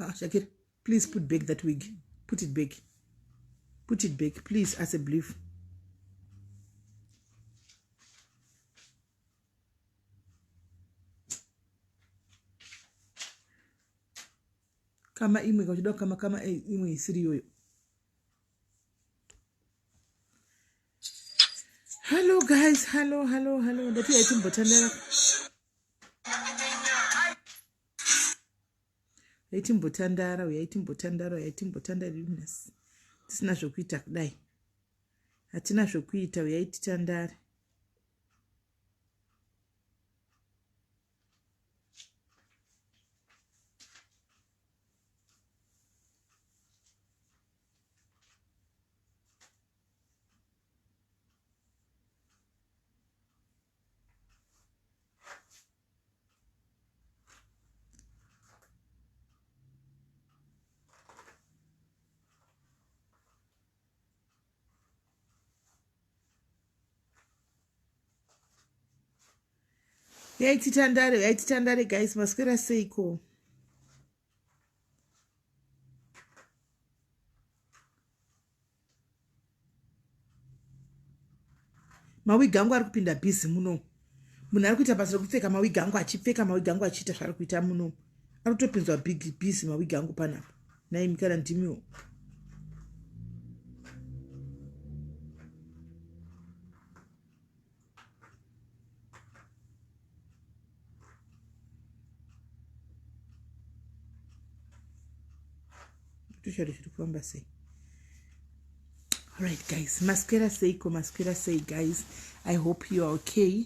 Ah, Shakira, please put back that wig. Put it back. Put it back, please, as a belief. Kama imwe kauchida kukama kama eh, imwe isiri iyoyo. Hello guys, hello, hello, hello. Ndati yaitimbotandara. Yaitimbotandara, yaitimbotandara, yaitimbotandara tisina zvokuita kudai. Hatina zvokuita, uyai titandare. Yaititandare, yaititandare guys, maswera seiko? Mawigi angu ari kupinda busy muno. Munhu ari kuita basa rekupfeka mawigi angu achipfeka mawigi angu achiita zvaari kuita muno. Ari kutopinzwa big busy mawigi angu panapa. Naimi kana ndimiwo. Tuchari zviri kufamba sei? Alright guys, maswera seiko, maswera sei guys? I hope you are okay.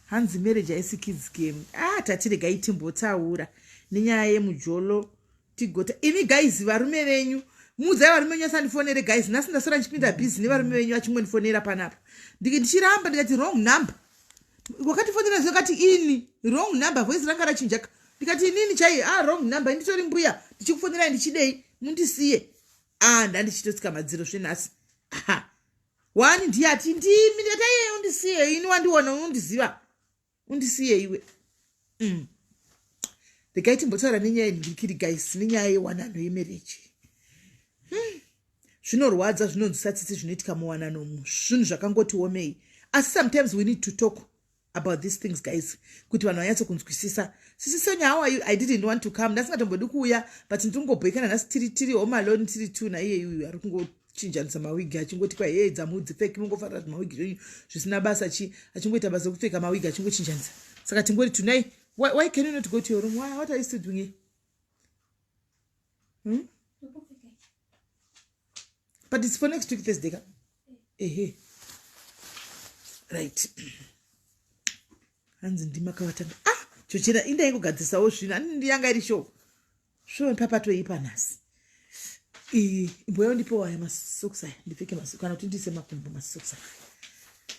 Hanzi marriage haisi kids game. Ah, tati regai timbotaura nenyaya yemujolo tigota. Imi guys, varume venyu muudzai varume venyu asandifonere guys. Nhasi ndaswera ndichipinda busy nevarume venyu vachingondifonera panapa. Ndichiramba ndikati wrong number. Wakatifonera zvakati ini wrong number, voice ranga rachinja. Ndikati inini chai, ah wrong number, nditori mbuya ndichikufonerai ndichidei mundisiye. Ah, ndandichitotsika madziro zvenhasi. Aha. Wani ndiye ati ndimi ndikati aiye undisiye ini wandiona unondiziva undisiye iwe. Regai timbotaura nenyaya yenhirikiri guys, nenyaya yewanano yemereji. Zvinorwadza, zvinonzwisa tsitsi zvinoitika muwanano umu. Zvinhu zvakangoti omei. Asi sometimes we need to talk about these things guys, kuti vanhu vanyatso kunzwisisa. Sisi Sonya, how are you? I didn't want to come. Ndasingatombodi kuuya, but ndiri kungobhoikana nhasi tiri home alone, tiri two naiye uyu ari kungochinjanisa mawigi achingoti kwa hey dzamudzi pfeki mungofarira zvimawigi zvenyu zvisina basa chi achingoita basa rekupfeka mawigi achingochinjanisa. Saka tingori tunai. Why can you not go to your room? Why, what are you still doing here? But it's for next week Thursday ka? Ehe. Right. Hanzi ndimakavatanga. Ah, chochera indai kugadzisawo zvinhu. Ani ndiyanga iri show. Show papatoipa nhasi. Iyi imboya undipewo aya masocks aya ndipfeke masocks kana kuti ndiise makumbo masocks aya.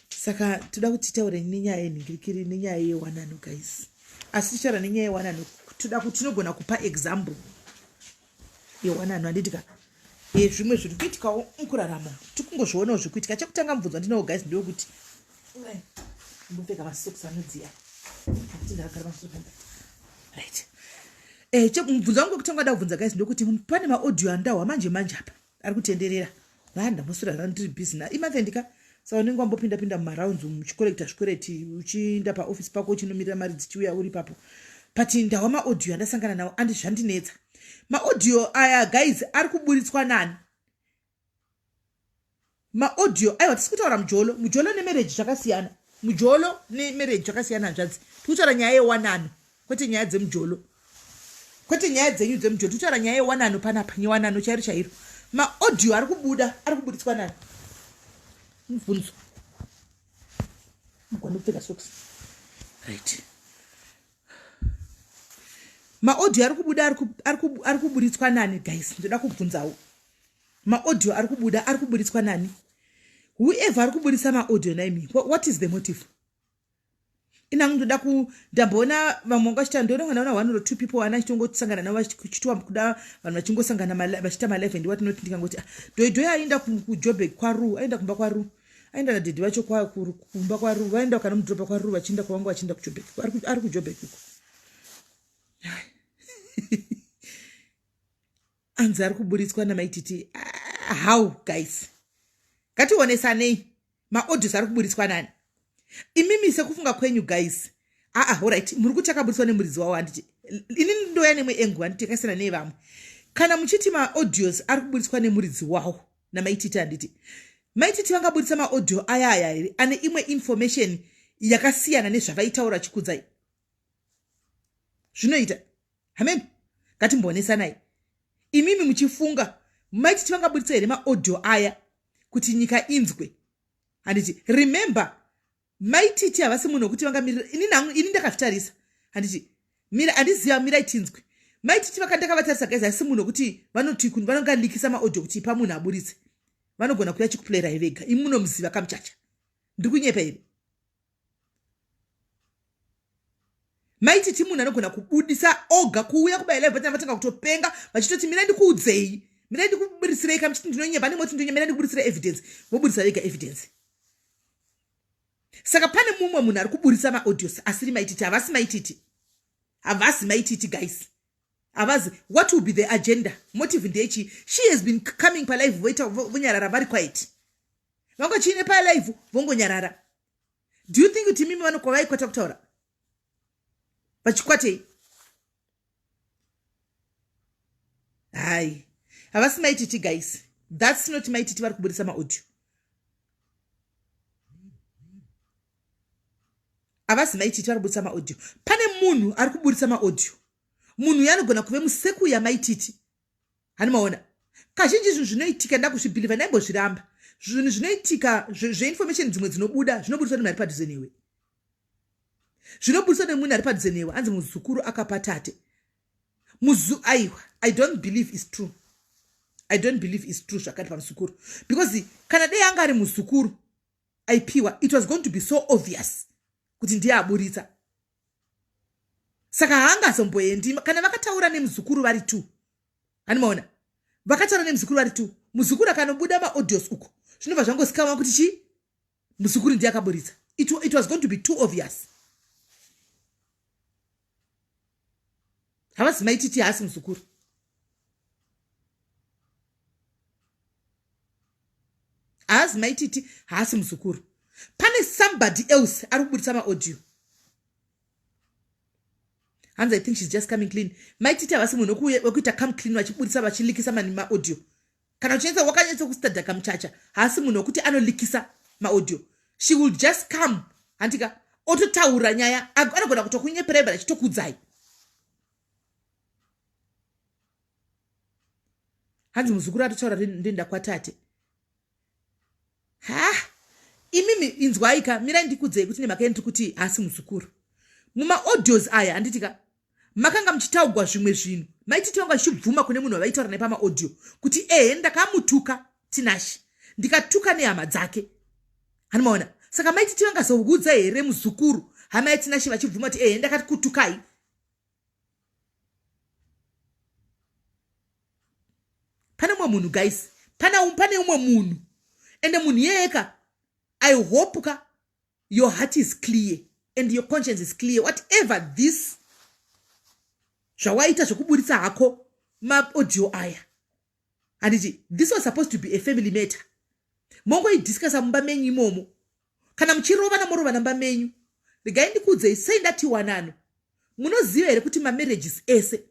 Saka toda kuti titaure nenyaya yenhingirikiri nenyaya yewanano guys. Asi tichitaura nenyaya yewanano toda kuti tinogona kupa example yewanano handiti ka? Zvimwe zviri kuitikawo mukurarama tikungozvionawo zviri kuitika. Chekutanga mubvunzo wandinawo guys ndewekuti ndopfeka masocks anodziya. Kuti ndakagara masocks. Right. Mubvunzo wangu wekutanga nda kubvunza guys ndewekuti pane maaudio andahwa manje manje apa ari kutenderera. Ndamboswera ra ndiri busy na imathendika. Saka unenge wambopinda pinda mumarounds umu uchikolekta zvikwereti uchienda paoffice pako uchinomirira mari dzichiuya uri ipapo. But ndahwa maaudio andasangana nawo andi zvandinetsa. Maaudio aya guys ari kuburitswa nani? Maaudio aiwa tisi kutaura mujolo. Mujolo nemarriage zvakasiyana. Mujolo nemarriage zvakasiyana hanzvadzi. Tiri kutaura nyaya yewanano kwete nyaya dzemujolo. Kwete nyaya dzenyu dzemujolo. Tiri kutaura nyaya yewanano panapa, nyewanano chairo chairo. Maaudio ari kubuda, ari kuburitswa nani? Mubvunzo. Mugone kupfeka socks. Right. Maaudio ari kubuda ari kuburitswa nani guys? Ndoda kubvunzawo. Maaudio ari kubuda ari kuburitswa nani? Whoever ari kuburitsa maaudio naimi, what is the motive? Inangu ndoda ku ndamboona vamwe vanga vachita ndoona kana ona 1 or 2 people ana achitongosangana navo vachitiwa kuda vanhu vachingosangana vachiita malive and what not. Ndikangoti doi doi aenda kuJoburg kwaRu, aenda kumba kwaRu, aenda nadhedhi vacho kumba kwaRu, vaenda kana mudhorobha kwaRu vachienda kwavanga vachienda kuJoburg. Ari kuJoburg uko. Anzi ari kuburitswa namaititi. Ah, how guys? Ngationesanei maaudios ari kuburitswa nani? Imimi sekufunga kwenyu guys. Aa, ah, alright, muri kuti akaburitswa nemuridzi wavo handiti? Ini ndoya nemwe engu handiti yakasiyana nevamwe. Kana muchiti maaudios ari kuburitswa nemuridzi wawo namaititi handiti? Maititi vangaburitsa maaudio aya aya here ane imwe information yakasiyana nezvavaitaura chikudzai? Zvinoita amen. Ngatimboonesanai imimi muchifunga maititi vangaburitsa here maaudio aya kuti nyika inzwe handiti? Remember, maititi havasi munhu wekuti vangamirira. Ini nangu ini ndakazvitarisa handiti? Mira, handiziva, mirai tinzwe. Maititi vakandakavatarisa guys, hasi munhu wekuti vanoti vanongalikisa maaudio kuti ipa munhu aburitse. Vanogona kuya chikuplayirai vega. Imi munomuziva kamuchacha, ndiri kunyepa here? Maititi munhu anogona kubudisa oga kuuya kubaya live button, vatanga kutopenga vachitoti mirai ndikuudzei, mirai ndikuburitsirei. Kana muchiti ndinonyepa, ndimoti ndinonyepa, mirai ndikuburitsire evidence, voburitsa vega evidence. Saka pane mumwe munhu ari kuburitsa maaudios asiri maititi. Havasi maititi, havasi maititi guys, havazi. What will be the agenda? Motive ndechi? She has been coming palive, voita vonyarara, vari quiet, vanga chiine palive vongonyarara. Do you think kuti mimi vanokwavaikwata kutaura vachikwatei? Hai, havasi maititi guys, that's not maititi vari kuburitsa maaudio. Havasi maititi vari kuburitsa maaudio. Pane munhu ari kuburitsa maaudio. Munhu uyo anogona kuve museku yamaititi hani maona? Kazhinji zvinhu zvinoitika, ndakuzvibhilivha, ndaimbozviramba. Zvinhu zvinoitika zveinformation dzimwe dzinobuda, zvinobudiswa nemunhu ari padhuze newe, zvinobudiswa nemunhu ari padhuze newe. Hanzi muzukuru akapa tate muzu. Aiwa, I don't believe is true, I don't believe is true zvakati pamuzukuru, because kana dei anga ari muzukuru aipiwa, it was going to be so obvious kuti ndiye aburitsa. Saka haangazomboendi kana vakataura nemuzukuru vari two hani maona? Vakataura nemuzukuru vari two, muzukuru akanobuda maaudios uko, zvinobva zvangosikamwa kuti chii? Muzukuru ndiye akaburitsa. It was going to be too obvious. Havazi maititi, haasi muzukuru, haazi maititi, haasi muzukuru. Pane somebody else ari kuburitsa maaudio. Hanzi I think she's just coming clean. Maititi havasi munhu wekuita come clean vachiburitsa, vachilikisa mani maaudio. Kana uchinetsa wakanyatsa kustadha kamuchacha, haasi munhu wekuti anolikisa maaudio. She will just come handika ototaura nyaya. Anogona kutokunyeperai but achitokudzai. Hanzi muzukuru atotaura ndoenda kwatate. Ha, imimi inzwai ka, mirai ndikudzei kuti nemhaka yendiri kuti haasi muzukuru. Mumaaudios aya handiti ka, makanga muchitaugwa zvimwe zvinhu. Maititi vanga vachibvuma kune munhu wavaitaura naye pamaaudio kuti ehe, ndakamutuka Tinashe, ndikatuka nehama dzake hani maona? Saka maititi vangazoudza here muzukuru hama yaTinashe vachibvuma kuti ehe, ndakati kutukai? Pane umwe munhu guys, pane umwe munhu. Ende munhu iyeyeka, I hope ka your heart is clear and your conscience is clear, whatever this zvawaita zvekuburitsa hako maaudio aya handiti? This was supposed to be a family matter, mongoidiscussa mumba menyu imomo. Kana muchirovana, morovana mumba menyu. Regai ndikuudzei sei ndati wanano. Munoziva here kuti mamarriages ese,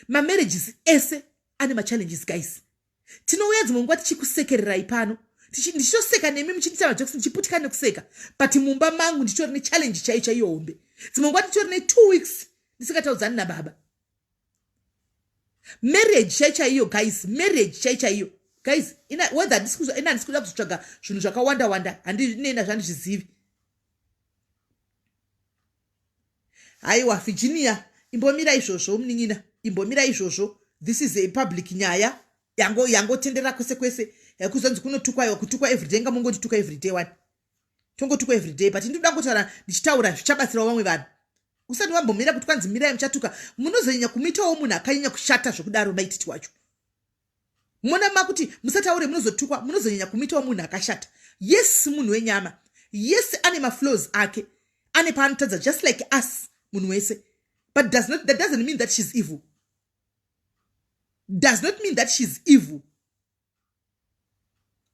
mamarriages ese ane machallenges guys? Tinouya dzimwe nguva tichikusekererai pano, ndichitoseka nemi muchindiita majokes, ndichiputika nekuseka, but mumba mangu ndichitori nechallenge chaiyo chaiyo hombe. Dzimwe nguva ndichitori ne2 weeks ndisingataudzani nababa. Marriage chai chaiyo guys, marriage chai chaiyo guys, ina whether ina handisi kuda kuzotsvaga zvinhu zvakawanda wanda, handinena zvandizvizivi. Haiwa Virginia, imbomira izvozvo munin'ina, imbomira izvozvo. This is a public nyaya yangotendera kwese kwese kuzonzi kunotukwa. Iwa kutukwa everyday, ngamungondituka everyday one, tongotukwa everyday, but ndinoda kutaura, ndichitaura zvichabatsirawo vamwe vanhu. Usati wambomira kuti kwanzi mirai muchatuka, munozonyanya kumuitawo munhu akanyanya kushata zvekudaro. Maititi wacho mona makuti musataure munozotukwa, munozonyanya kumuitawo munhu akashata. Yes, munhu wenyama, yes, ane maflaws ake, ane paanotadza just like us, munhu wese, but does not, that doesn't mean that she's evil. Does not mean that she's evil.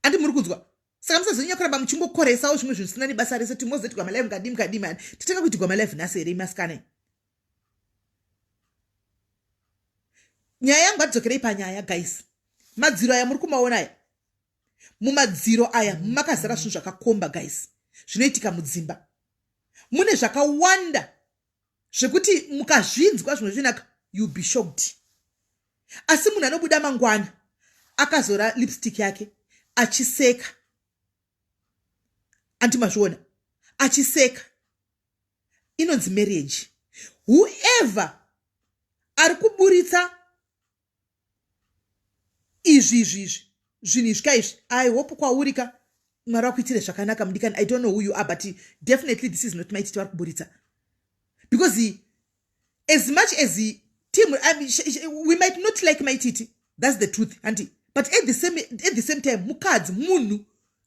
Andi muri kunzwa? Saka musazonyanya kuramba muchingokoresawo zvimwe zvinhu zvisina nebasa rese kuti mozoti gwamalive mukadii mukadii mani. Totanga kuti gwamalive nhasi here imasikana? Nyaya yangu, atidzokerei panyaya guys. Madziro aya muri kumaona aya, mumadziro aya makazara zvinhu zvakakomba guys, zvinoitika mudzimba. Mune zvakawanda zvekuti mukazvinzwa zvimwe zvinaka, you be shocked. Asi munhu anobuda mangwana akazora lipstick yake achiseka, anti mazviona, achiseka, inonzi marriage. Whoever ari kuburitsa izvi izvi izvi zvinhu izvi ka izvi, I hope kwauri ka Mwari vakuitire zvakanaka mudikani. I don't know who you are, but definitely this is not my titi vari kuburitsa, because he, as much as he, team, I mean, we might not like my titi, that's the truth hanti, but at the same time mukadzi munhu,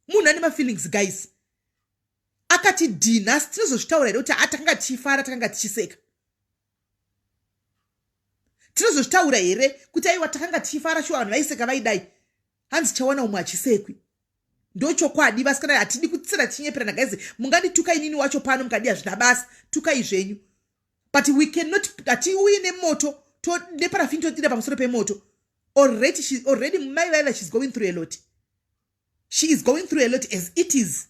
munhu ane mafeelings guys. Akati dhi nhasi tinozozvitaura here kuti ha takanga tichifara, takanga tichiseka? Tinozozvitaura here kuti aiwa takanga tichifara shuwa, vanhu vaiseka, vaidai? Hanzi chawana umwe achisekwi. Ndochokwadi vasikana, hatidi kutsira tichinyeperana guys. Mungandituka inini wacho pano mukadi, hazvina basa, tukai zvenyu, but we cannot, hatiuyi nemoto neparafini todira pamusoro pemoto. Already she, already mai vaiva, she's going through a lot. She is going through a lot as it is.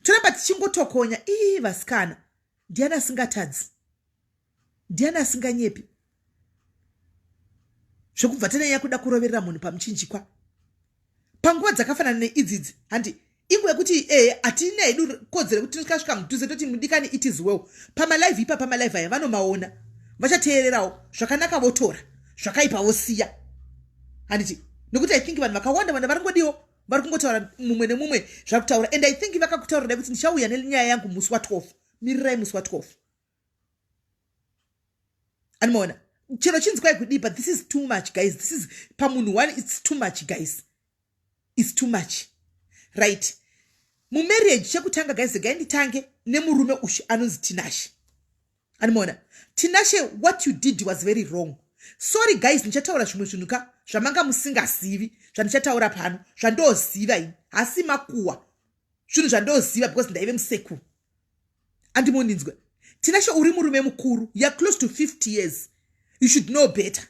Toramba tichingotokonya. Ii vasikana, ndiani asingatadzi? Ndiani asinganyepi? Zvekubva tananyanya kuda kuroverera munhu pamuchinjikwa panguva dzakafanana neidzidzi, handi inguva yekuti hatina hedu kodzero yekuti tikasvika mudhuze toti mudikani, it is well. Pamalive ipa, pamalive aya vanomaona, vachateererawo zvakanaka votora, zvakaipa vosiya, handiti? Nekuti I think vanhu vakawanda vana vari ngodiwo vari kungotaura mumwe nemumwe zvari kutaura, and I think vakakutaurira kuti ndichauya nenyaya yangu musi wa12. Mirirai musi wa12, animaona chero chinzwai kudii, but this is too much guys. This is pamunhu one, it's too much guys, it's too much, right? Mumarriage chekutanga guys, regai nditange nemurume ushu anonzi Tinashe. Animaona Tinashe, what you did was very wrong. Sorry guys, ndichataura zvimwe zvinhu ka zvamanga musingazivi zvandichataura pano, zvandoziva ini, hasi makuwa, zvinhu zvandoziva because ndaive musekuru. Andimondinzwe, Tinashe, uri murume mukuru, you are close to 50 years. You should know better,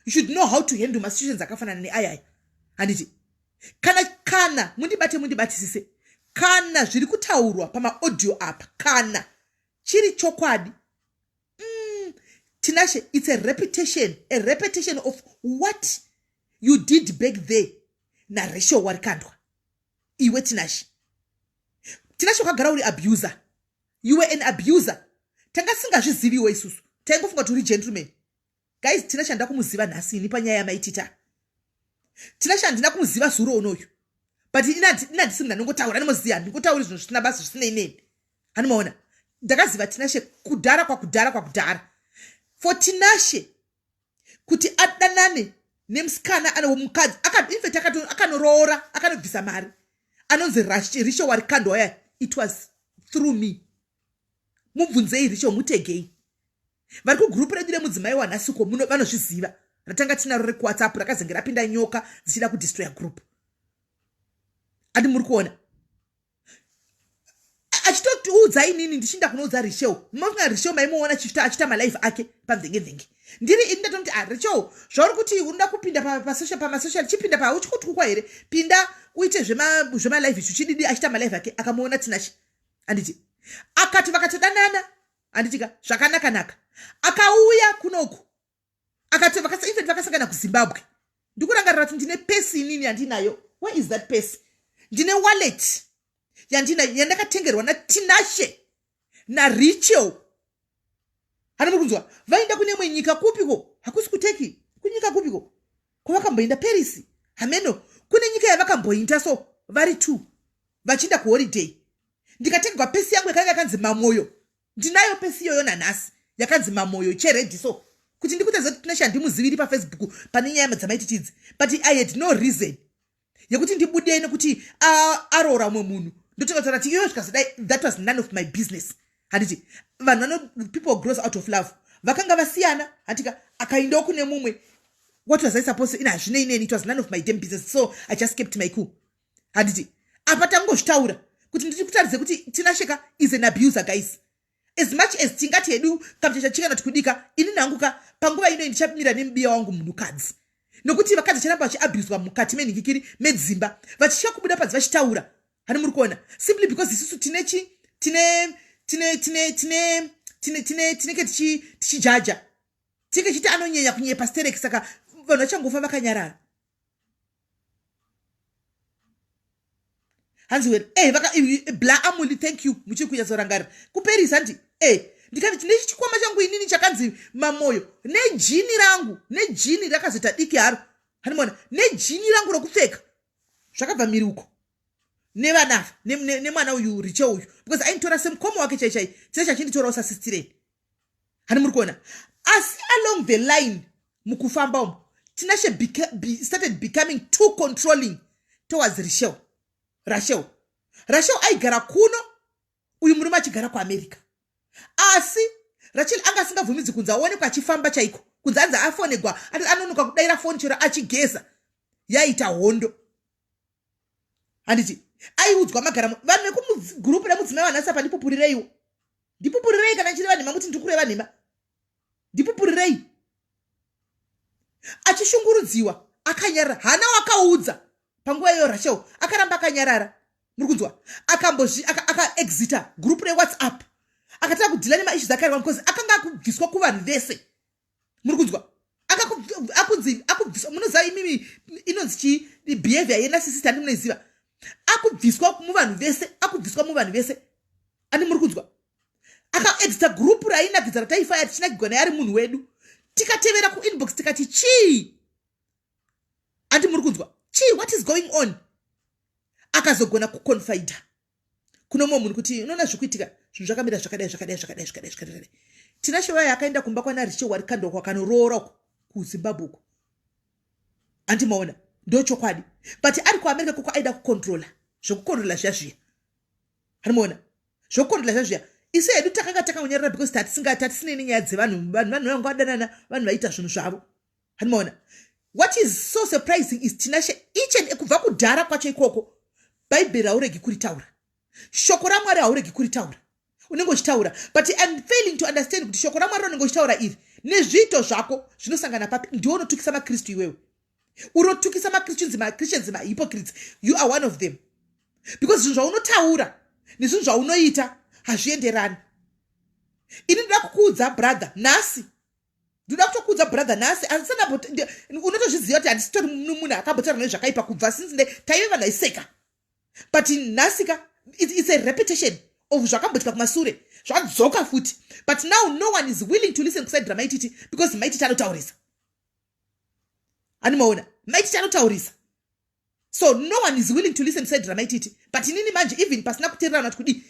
you should know how to handle masituations akafanana neayaya, handiti? Kana mundibate, mundibatisise, kana zviri kutaurwa pamaaudio apa kana chiri chokwadi, Tinashe, it's a reputation, a repetition of what you did back there naRachel Warikandwa. Iwe Tinashe, Tinashe, wakagara uri abuser. You were an abuser. Tanga singazviziviwo isusu, taingofunga kuti uri gentleman. Guys, Tinashe handina kumuziva nhasi ini panyaya yamaitita. Tinashe handina kumuziva zuro unoyu, but ina handisi munhu anongotaura, anomoziva, handingotauri zvinhu zvisina basa zvisinei neni, hanomaona. Ndakaziva Tinashe kudhara, kwakudhara, kwakudhara. For Tinashe kuti adanane nemusikana ane mukadzi, in fact akanoroora, akanobvisa mari, anonzi Risho Warikandwa ya, it was through me. Mubvunzei Risho, mutegei vari kugurupu redu remudzimai wanhasiko muno, vanozviziva, ratanga tinaro rekuWhatsApp rakazenge rapinda nyoka dzichida kudestroya group. Andi muri kuona achitotiudza inini ndichinda kunoudza Rishel. Mafunga Rishel maimuona achiita malive ake pamvenge-mvenge. Ndiri ini ndatomuti, ah, Rishel, zvauri kuti unoda kupinda pamasocial, chipinda pa uchikutukwa here, pinda uite zvemalive izvi uchididi. Achiita malive ake, akamuona Tinashe, handiti? Akati vakatodanana, handitika? Zvakanaka-naka. Akauya kunoku, akati in fact vakasangana kuZimbabwe. Ndikurangarira kuti ndine pesi inini yandinayo. Where is that pesi? Ndine wallet yandinayo yandakatengerwa naTinashe naRachel. Hani muri kunzwa? Vaenda kune imwe nyika kupiko, hakusi kuTurkey, kunyika kupiko kwavakamboenda, Paris, hameno kune nyika yavakamboinda. So vari two vachienda kuholiday, ndikatengerwa pesi yangu yakanga yakanzi Mamoyo. Ndinayo pesi iyoyo nanhasi, yakanzi Mamoyo chered. So kuti ndikutaridza kuti Tinashe handimuziviri paFacebook pane nyaya dzamaititidzi, but I had no reason yekuti ndibude nekuti aroora umwe munhu, ndototaura kuti iyoyo zvikazodai. That was none of my business, handiti? Vanhu vano, people grows out of love. Vakanga vasiyana, handika? Akaendawo kune mumwe. What was I supposed to? Ina hazvinei neni, it was none of my damn business, so I just kept my cool. Handiti apa tangozvitaura kuti ndiri kutaridze kuti Tinasheka is an abuser, guys. As much as tingati hedu kamuchacha chikana tikudika, ini nangu ka panguva ino ndichamira nemubiya wangu munhukadzi, nokuti vakadzi vacharamba vachiabuswa mukati menhingikiri medzimba, vachitya kubuda padzi vachitaura. Hani muri kuona? Simply because isusu tine chi tine tine tine tine tine tine tinenge tichijaja, tinenge chiti anonyenya kunyepa stereki, saka vanhu vachangofa vakanyarara. Hanzi wena vaka bla amuli, thank you, muchiri kunyatsorangarira kuperisa handi ndikati tine chikwama changu inini chakanzi Mamoyo nejini rangu, nejini rakazoita diki haro, hanimona, nejini rangu rokupfeka zvakabva miri uko nevana ava, nemwana uyu Riche uyu, because ainditora semukoma wake chai chai, chine chachinditorawo sasistireni. Hani muri kuona? Asi along the line mukufamba umu, Tinashe started becoming too controlling towards Rachel. Rachel aigara kuno, uyu murume achigara kuAmerica, asi Rachel anga asingabvumidzi kunzi aonekwa achifamba chaiko, kunzi anzi afonegwa, anonoka kudaira foni chero achigeza, yaita hondo. Handiti aiudzwa magara vanhu vekumugurupu remudzimai vanhasi apa, ndipupurireiwo, ndipupurirei kana ndichireva nhema, muti ndiri kureva nhema, ndipupurirei. Achishungurudziwa akanyarara, hana wakaudza panguva iyoyo. Rachel akaramba akanyarara, muri kunzwa? Akambozvi akaexita aka gurupu reWhatsApp, akatanga kudhila nemaissues akareva because akanga akubviswa kuvanhu vese, muri kunzwa? Akunzi akubviswa, munoziva imimi inonzi chii behavior yenarcissist, handi munoiziva? Akubviswa muvanhu vese, akubviswa muvanhu vese, andi muri kunzwa? Akaexita gurupu rainakidza rataifaya tichinakigwa naye ari munhu wedu. Tikatevera kuinbox, tikati chii, andi muri kunzwa? Chii, what is going on? Akazogona kuconfida kuno mumwe munhu kuti unoona zviri kuitika, zvinhu zvakamira zvakadai zvakadai zvakadai zvakadai zvakadai. Tinashe vayo akaenda kumba kwana Riche Warikandwa kwakanoroora uko kuZimbabwe uko, handimaona? Ndo chokwadi. But ari kuAmerica koko aida kucontrola, zvekucontrola zviya zviya, handimaona? Zvokucontrola zviya zviya. Isu hedu takanga takangonyarara because tatisinei nenyaya dzevanhu, vanhu vanhu vanga vadanana, vanhu vaita zvinhu zvavo, handimaona? What is so surprising is Tinashe each and kubva kudhara kwacho ikoko, Bhaibheri hauregi kuritaura, shoko raMwari hauregi kuritaura, unenge uchitaura, but I'm failing to understand kuti shoko raMwari raunenge uchitaura iri nezviito zvako zvinosangana papi? Ndiwo unotukisa maKristu iwewe, unotukisa maChristians, maChristians mahypocrites, you are one of them, because zvinhu zvaunotaura nezvinhu zvaunoita hazvienderani. Ini ndoda kukuudza brother nhasi, ndoda kutokuudza brother nhasi, unotozviziva kuti handisitori munhu akambotaura nezvakaipa kubva since nde taive vanhu vaiseka, but nhasi ka it's a repetition of zvakamboitika kumasure, zvadzoka futi. But now no one is willing to listen kuside raMaititi because Maititi anotaurisa, animaona? Maititi anotaurisa, so no one is willing to listen kuside raMaititi. But inini manje, even pasina kuteererana kuti kudii,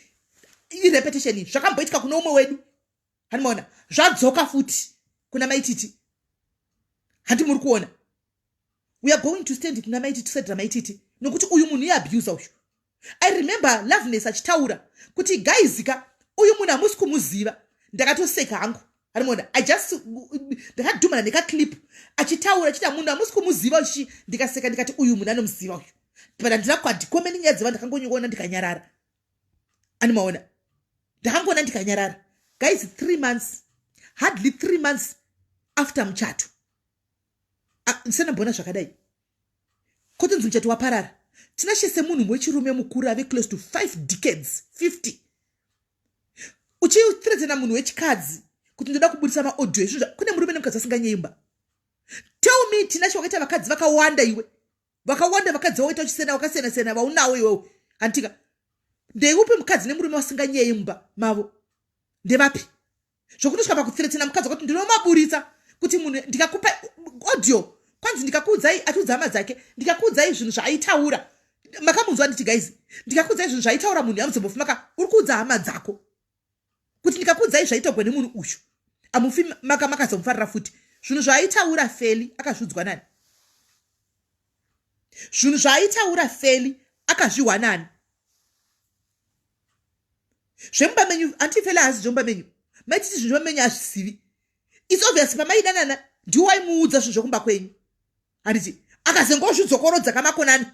irepetition iyi, zvakamboitika kuno umwe wedu, handimaona? Zvadzoka futi kuna Maititi, handi muri kuona? We are going to stand kuna Maititi, side raMaititi, nokuti uyu munhu iabuser uyu. I remember Loveness achitaura kuti guys ka, uyu munhu hamusi kumuziva. Ndakatoseka hangu, handimaona? I just ndakadhumana nekaclip achitaura achiti munhu hamusi kumuziva uchichi, ndikaseka, ndikati uyu munhu anomuziva uyu, but handina kwandikomeni nyaya dzeva, ndakangonyoona ndikanyarara, animaona? Ndakangoona ndikanyarara. Guys, 3 months, hardly 3 months after muchato, ndisandamboona zvakadai, kotonzi muchato waparara. Tinashe semunhu wechirume mukuru ave close to 5 decades, 50, uchithreatena munhu wechikadzi kuti ndoda kubudisa maaudio ezvinhu. Kune murume nemukadzi asinganyeimba? Tell me, Tinashe, wakaita vakadzi vakawanda iwe, vakawanda vakadzi vawaita uchisiyana, wakasiyana siyana vaunawo iwewe, handitika? Ndeupi mukadzi nemurume vasinganyei mumba mavo? Ndevapi? Zvokutosvika pakuthreatena mukadzi wakuti ndinomaburitsa, kuti munhu ndikakupa audio, kwanzi ndikakuudzai, achiudza hama dzake, ndikakuudzai zvinhu zvaaitaura, makamunzwa nditi guys, ndikakuudzai zvinhu zvaaitaura munhu yamuzombofumaka, uri kuudza hama dzako kuti ndikakuudzai zvaitaurwa nemunhu uyu, amufi makazomufarira futi. Zvinhu zvaaitaura Feli akazviudzwa nani? Zvinhu zvaaitaura Feli akazvihwa nani? Zvemumba menyu, anti Feli haasi zvemumba menyu. Maititi zvinhu zvemumba menyu hazvisivi. It's obvious pamaidanana. Ndiwo waimuudza zvinhu zvekumba kwenyu, handiti? Akazengozvidzokorodza kamakonani,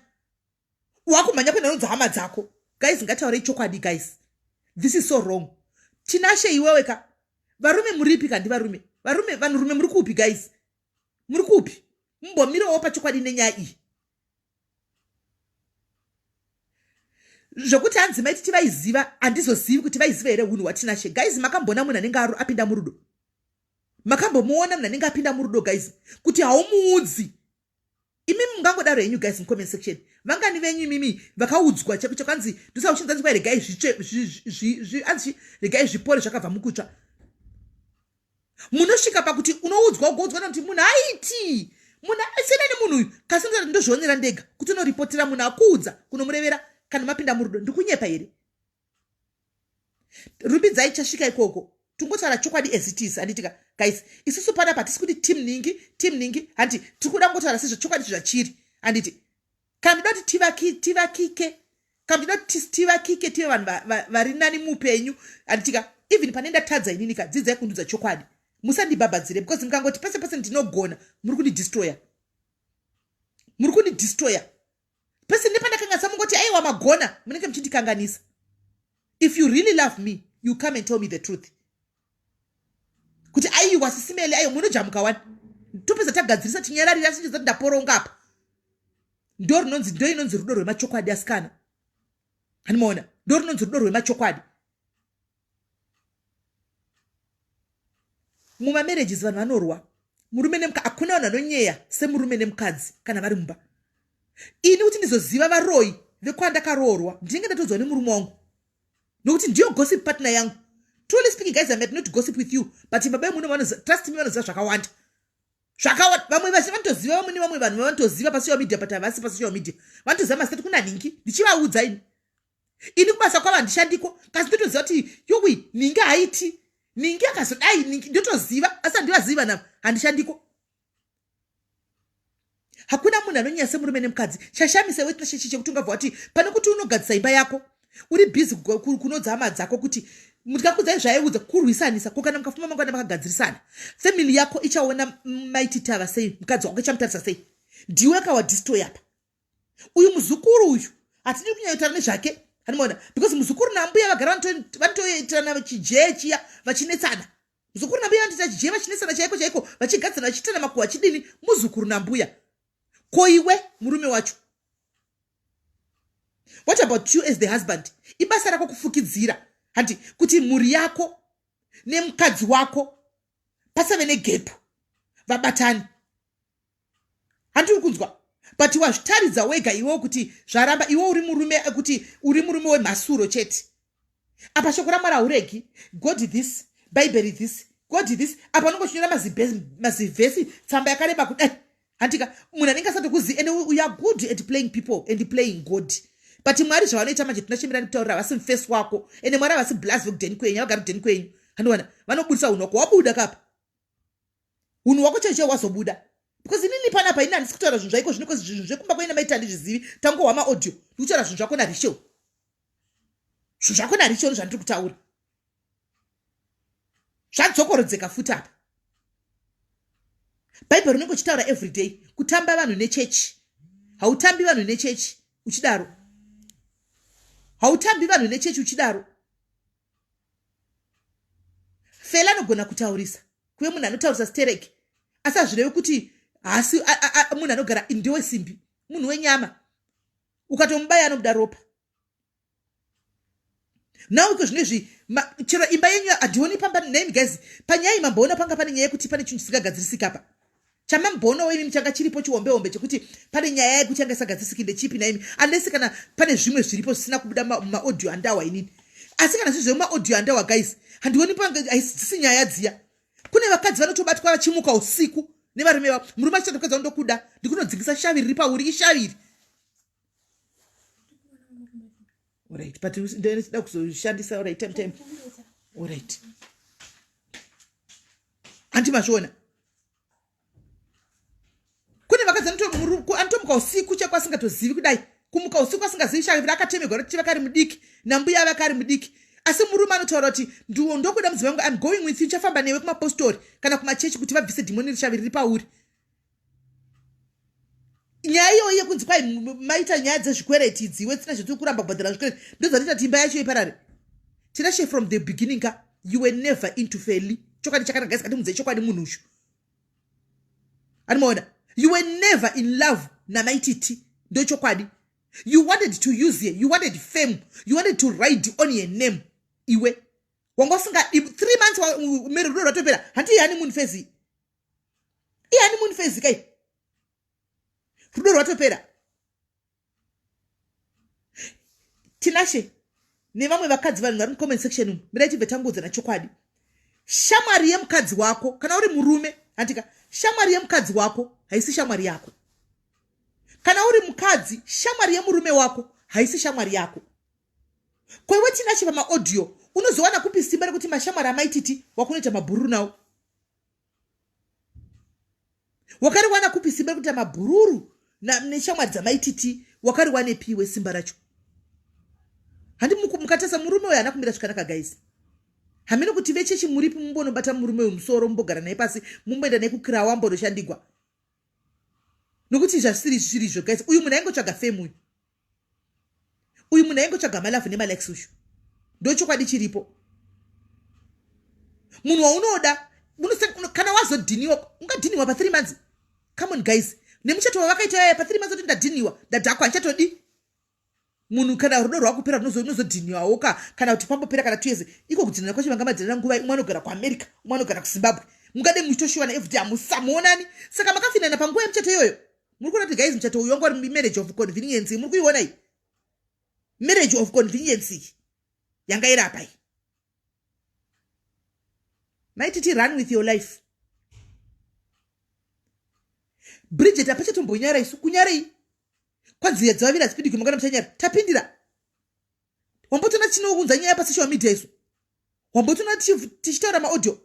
wakumhanya kuenda nodza hama dzako. Guys, ngataurei chokwadi. Guys, this is so wrong. Tinashe, iwewe ka, varume muripi kandi? Varume, varume, vanhurume muri kupi? Guys, muri kupi? Mumbomirewo pachokwadi nenyaya iyi. Zvokuti hanzi maiti tivaiziva, handizozivi kuti vaiziva here unhu hwaTinashe. Guys, makambona munhu anenge apinda murudo? Makambomuona munhu anenge apinda murudo, guys, kuti haumuudzi? Imimi mungangodaro henyu, guys, mucomment section. Vangani venyu imimi vakaudzwa chakanzi ndosauchinzanzwa, regai zvitsve, anzi regai zvipore zvakabva mukutsva? Munosvika pakuti unoudzwa, ugoudzwa nekuti munhu aiti munhu asiyana nemunhu uyu, kasi ndozvionera ndega kuti unoripotera munhu akuudza kunomurevera kana mapinda murudo. Ndikunyepa here? Rumbidzai, chasvika ikoko. Tungotaura chokwadi as it is, handitika, guys? Isusu panapa hatisi kuti team ningi, team ningi, handi. Tiri kuda kungotaura sezvo chokwadi zvachiri, handiti? Kana muda kuti tivakike, kana muchida kuti tivakike, tive vanhu vari nani muupenyu, handitika? Even pane ndatadza inini ka, dzidzai kundudza chokwadi. Musandibhabhadzire, because mukangoti pese pese ndinogona, muri kundidestroya, muri kundidestroya. Pese nepandakanganisa, mungoti, "Aiwa, magona," munenge muchindikanganisa. If you really love me, you come and tell me the truth kuti, "Aiwa, sisimele, aiwa, munojamuka wani." Topedza, tagadzirisa, tinyararira sinchizati ndaporonga apa. Ndo rinonzi, ndo inonzi rudo rwemachokwadi, asikana, hanimaona? Ndo rinonzi rudo rwemachokwadi. Mumamarriages vanhu vanorwa, murume nemuka. Hakuna vanhu vanonyeya semurume nemukadzi kana vari mumba. Ini kuti ndizoziva varoyi vekwandakaroorwa, ndinenge ndatodzwa nemurume wangu, nokuti ndiyo gossip partner yangu. Truly speaking, guys, I might not gossip with you, but baba vemuno, trust me, vanoziva zvakawanda, zvakawanda. Vamwe vasi vanotoziva, vamwe nevamwe vanhu vanotoziva pasocial media, but havasi pasocial media. Vanotoziva masitati kuna nhingi. Ndichivaudza ini, ini kubasa kwavo handishandiko, kasi ndotoziva kuti, yowi, ningi haiti, ningi akazodai, ningi. Ndotoziva, asi handivazivi vanavo, handishandiko. Hakuna munhu anonyanya semurume nemukadzi. Chashamisa iwe tinochechi chekuti ungabva wati pane kuti unogadzisa imba yako, uri bhizi kunodza hama dzako kuti ndikakudzai zvaiudza kurwisanisa. Ko kana mukafuma mangwana makagadzirisana, family yako ichaona maititava sei? Mukadzi wako ichamutarisa sei? Ndiwe kawadestroy apa. Uyu muzukuru uyu hatidi kunyanyotaura nezvake, handimaona? Because muzukuru nambuya vagara vanotoitirana chijee chiya, vachinetsana. Muzukuru nambuya vanotoita chijee, vachinetsana chaiko chaiko, vachigadzirana, vachiitana makuhwa, achidini, muzukuru nambuya. Ko iwe murume wacho, what about you as the husband? Ibasa rako kufukidzira, handi, kuti mhuri yako nemukadzi wako pasave negap, vabatani, handiri kunzwa? But wazvitaridza wega iwewo kuti zvaramba. Iwe uri murume, kuti uri murume wemhasuro chete. Apa shoko raMwari hauregi, God this, Bhaibheri this, God this. Apa unonge uchinyora mazivhesi, tsamba yakareba kudai, handika? Munhu anenge asatokuzivi. And you are good at playing people and playing God, but Mwari zvavanoita manje, tinachemera nekutaurira, havasi mufesi wako. Ende Mwari havasi blaz vekudheni kwenyu, havagari kudheni kwenyu, handiwana? Vanobudisa unhu wako, wabuda kapa, unhu hwako chaicho chaiwo wazobuda. Because inini panapa, ini handisi kutaura zvinhu zvaiko zvino, cause zvinhu zvekumba kwaina maita handizvizivi. Tangohwa maaudio. Ndikutaura zvinhu zvako naRachel, zvinhu zvako naRachel zvandiri kutaura zvadzokorodzeka futi apa. Bhaibheri rinenge uchitaura everyday, kutamba vanhu nechechi. Hautambi vanhu nechechi uchidaro, hautambi vanhu nechechi uchidaro. Fela anogona kutaurisa, kuve munhu anotaurisa stereki, asi hazvirevi kuti haasi munhu anogara ndewesimbi. Munhu wenyama, ukatomubaya anobuda ropa. Now iko zvino izvi, chero imba yenyu handioni pamba. Name, guys, panyaya iyi mamboona panga pane nyaya yekuti pane chinhu chisingagadzirisiki apa chamambonawo imimi, changa chiripo chihombe hombe chekuti pane nyaya yekuti yanga isagadzirisiki ndechipi naimi? Unless kana pane zvimwe zviripo zvisina kubuda mumaaudio andawa inini. Asi kana zviri zvemumaaudio andawa, guys, handioni panga haisisi nyaya dziya. Kune vakadzi vanotobatwa vachimuka usiku nevarume vavo, murume achitoti, "Mukadzi wandokuda, ndikunodzingisa shavi riri pauri." Ishaviri, alright, but ndinoda kuzoshandisa. Alright, time time, alright, handi mazviona? Kune vakadzi anotomuka usiku chako asingatozivi kudai, kumuka usiku asingazivi shavi rakatemegwa, rati vakari mudiki nambuya vakari mudiki. Asi murume anotaura kuti ndiwo ndokuda mudzimai wangu, I'm going with you, chafamba newe kumapostori kana kumachechi kuti vabvise dhimoni rishavi riri pauri. Nyaya iyoyi yekunzi kwai maita nyaya dzezvikwereti idzi, iwe tsina zvetiri kuramba kubhadhara zvikwereti, ndozvatoita kuti imba yacho iparare. Tinashe, from the beginning ka, you were never into Feli. Chokwadi chakanaka guys, katimudze chokwadi munhu ushu. Animaona, you were never in love namaititi, ndochokwadi. You wanted to use her, you wanted fame, you wanted to ride on your name. Iwe wanga usinga 3 months mere rudo rwatopera. Hanti honeymoon phase, ihoneymoon phase kai, rudo rwatopera. Tinashe nevamwe vakadzi, vanhu vari mucomment section umu, mirai tibve tanguudzana chokwadi. Shamwari yemukadzi wako, kana uri murume, handika, shamwari yemukadzi wako haisi shamwari yako. Kana uri mukadzi, shamwari yemurume wako haisi shamwari yako. Kwaiwe Tinashe, pamaaudio unozowana kupi simba rekuti mashamwari amaititi wakunoita mabhururu nawo? Wakariwana kupi simba rekuita mabhururu neshamwari dzamaititi? Wakariwanepiwe simba racho? Handi mukatarisa, murume uyo haana kumira zvakanaka guys. Hamene kuti vechechi muripi, mumbonobata murume uyu musoro, mumbogara naye pasi, mumboenda naye kukirawa, ambondoshandigwa, nokuti zvasiri zvirizvo guys. Uyu munhu aingotsvaga fame uyu. Uyu munhu aingotsvaga malove nemalikes uyu, ndochokwadi chiripo. Munhu waunoda, kana wazodhiniwa, ungadhiniwa pa3 months? Come on guys, nemuchato wavakaita yaya, pa3 months oti ndadhiniwa, ndadhakwa, handichatodi munhu. Kana rudo rwakupera, unozodhiniwawo ka, kana kuti kwambopera kana 2 years. Iko kudhinana kwacho vanga madhinana nguva, umwe anogara kuAmerica, umwe anogara kuZimbabwe, mungade muchitoshiwana fd, hamusamuonani. Saka makafinana panguva yemuchato iyoyo. Muri kuona kuti guys, muchato uyu wanga uri marriage of convenience. Muri kuiona iyi marriage of convenience iyi yanga iri apa iyi. Maititi, run with your life. Bridget, hapachatombonyara isu. Kunyarei? Kwanziya dzavaviri hadzipindigwi. Mangwana muchanyara. Tapindira. Wambotona tinounza nyaya pasocial media isu? Wambotona tichitaura maaudio?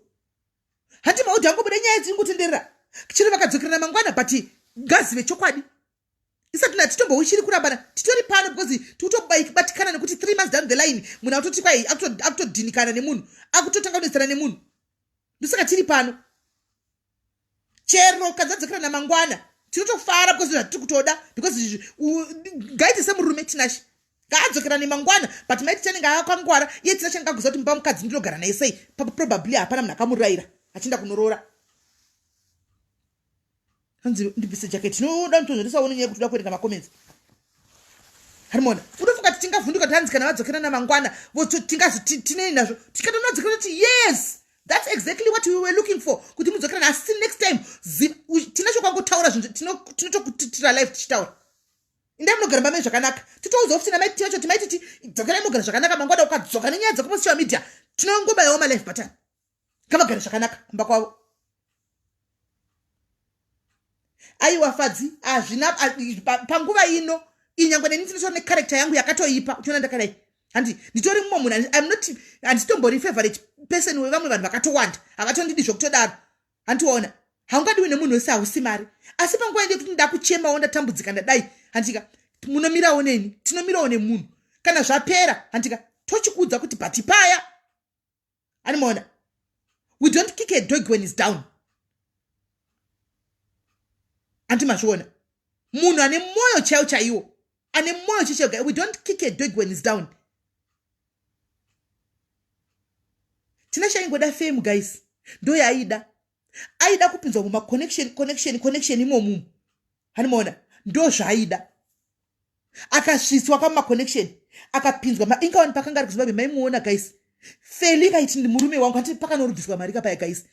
Handi maaudio angobuda, nyaya dzingotenderera. Chero vakadzokerana mangwana, but ngazive chokwadi isati natitombouchiri kurambana. Titori pano because tikutobatikana nekuti 3 months down the line munhu akutoti kwai akutodhinikana nemunhu, akutotanga kudetsera nemunhu. Ndosaka tiri pano. Chero kadzadzokerana mangwana, tinotofara because zvatiri kutoda, because ngaite semurume. Tinashe ngaadzokerane mangwana, but maiti chanenge akangwara iye. Tinashe angakuziva kuti mumba mukadzi ndinogara naye sei. Probably hapana munhu akamurayira achienda kunoroora. Hanzi ndibvise jacket, tinoda mutozvorisawo nenyaya yekuti uda kuverenga macomments. Harimona, unofunga kuti tingavhunduka kuti hanzi kana vadzokerana mangwana tinei nazvo? Tikatonodzokera kuti yes, that's exactly what we were looking for, kuti mudzokerana. Asi next time tinacho kwangotaura zvinhu, tinotokutitira live tichitaura. Indai munogara mamai zvakanaka. Titoudza futi namaiti vacho, timaititi dzokerai mugara zvakanaka. Mangwana ukadzoka nenyaya dzekupasocial media, tinongobayawo malive button. Ngavagare zvakanaka kumba kwavo. Aiwa Fadzi, hazvina panguva ino. Inyangwe neni ndinotora necharacter yangu yakatoipa, uchiona ndakadai, handi nditori mumwe munhu. I'm not, handitombori favorite person wevamwe vanhu vakatowanda, havatondidi zvokutodaro. Handiona, haungadiwi nemunhu wese, hausi mari. Asi panguva inde kuti ndakuchemawo, ndatambudzika, ndadai, handika munomirawo neni, tinomirawo nemunhu. Kana zvapera, handika tochikuudza kuti but paya animaona, we don't kick a dog when is down. Handi mazviona, munhu ane mwoyo chaiwo chaiwo, ane mwoyo chaicho, we don't kick a dog when is down. Tina chaingoda fame guys, ndo yaaida. Aida kupinzwa mumaconnection, connection, connection imomumu. Hanimaona, ndo zvaaida. Akasvitswa kwamumaconnection, akapinzwa. Ingawani pakanga ari kuZimbabwe, maimuona guys. Feli kaiti murume wangu, hati pakanorubviswa mari kapaya guys,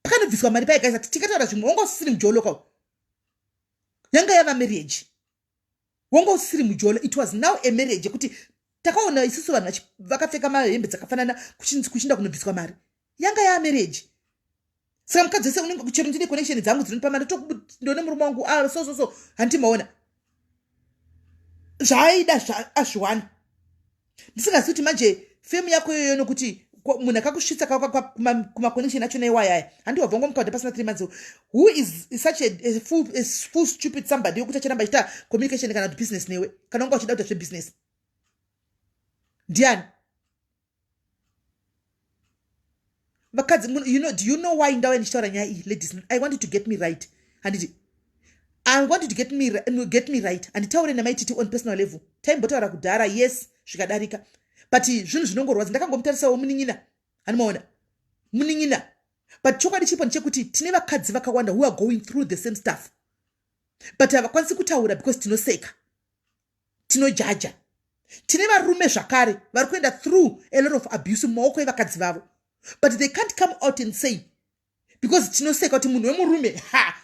pakanobviswa mari paya guys. Ati tikataura zvimwe, wanga usisiri mujolo kau, yanga yava marriage. Wanga usisiri mujolo, it was now a marriage yekuti takaona isusu vanhu vakapfeka mahembe dzakafanana kuchinda kunobviswa mari. Yanga yamarriage. Saka mukadzi wese unenge, chero ndine connection dzangu dzinonipa mari, ndone murume wangu, ah, so so so. Handimaona zvaaida azviwana. Ndisingazivi kuti manje fame yako iyoyo, nokuti munhu akakusvitsa kumaconnection acho naiwayaya, handiwabva ngomukauta pasina 3 months. Who is such a full stupid somebody yokuti acharamba achiita communication kana kuti business newe, kana unga uchida kuita zvebusiness? Ndiani? Vakadzi, you know, do you know why ndauya ndichitaura nyaya iyi? Ladies, I want you to get me right, handiti? I want you to get me right. Handitaure namaititi on personal level. Taimbotaura kudhara, yes, zvikadarika, but zvinhu zvinongorwadza. Ndakangomutarisawo munin'ina, handimaona munin'ina, but chokwadi chiripo ndechekuti tine vakadzi vakawanda who are going through the same stuff, but havakwanisi kutaura because tinoseka, tinojaja. Tine varume zvakare vari kuenda through a lot of abuse mumaoko evakadzi vavo, but they can't come out and say because tinoseka kuti munhu wemurume ha.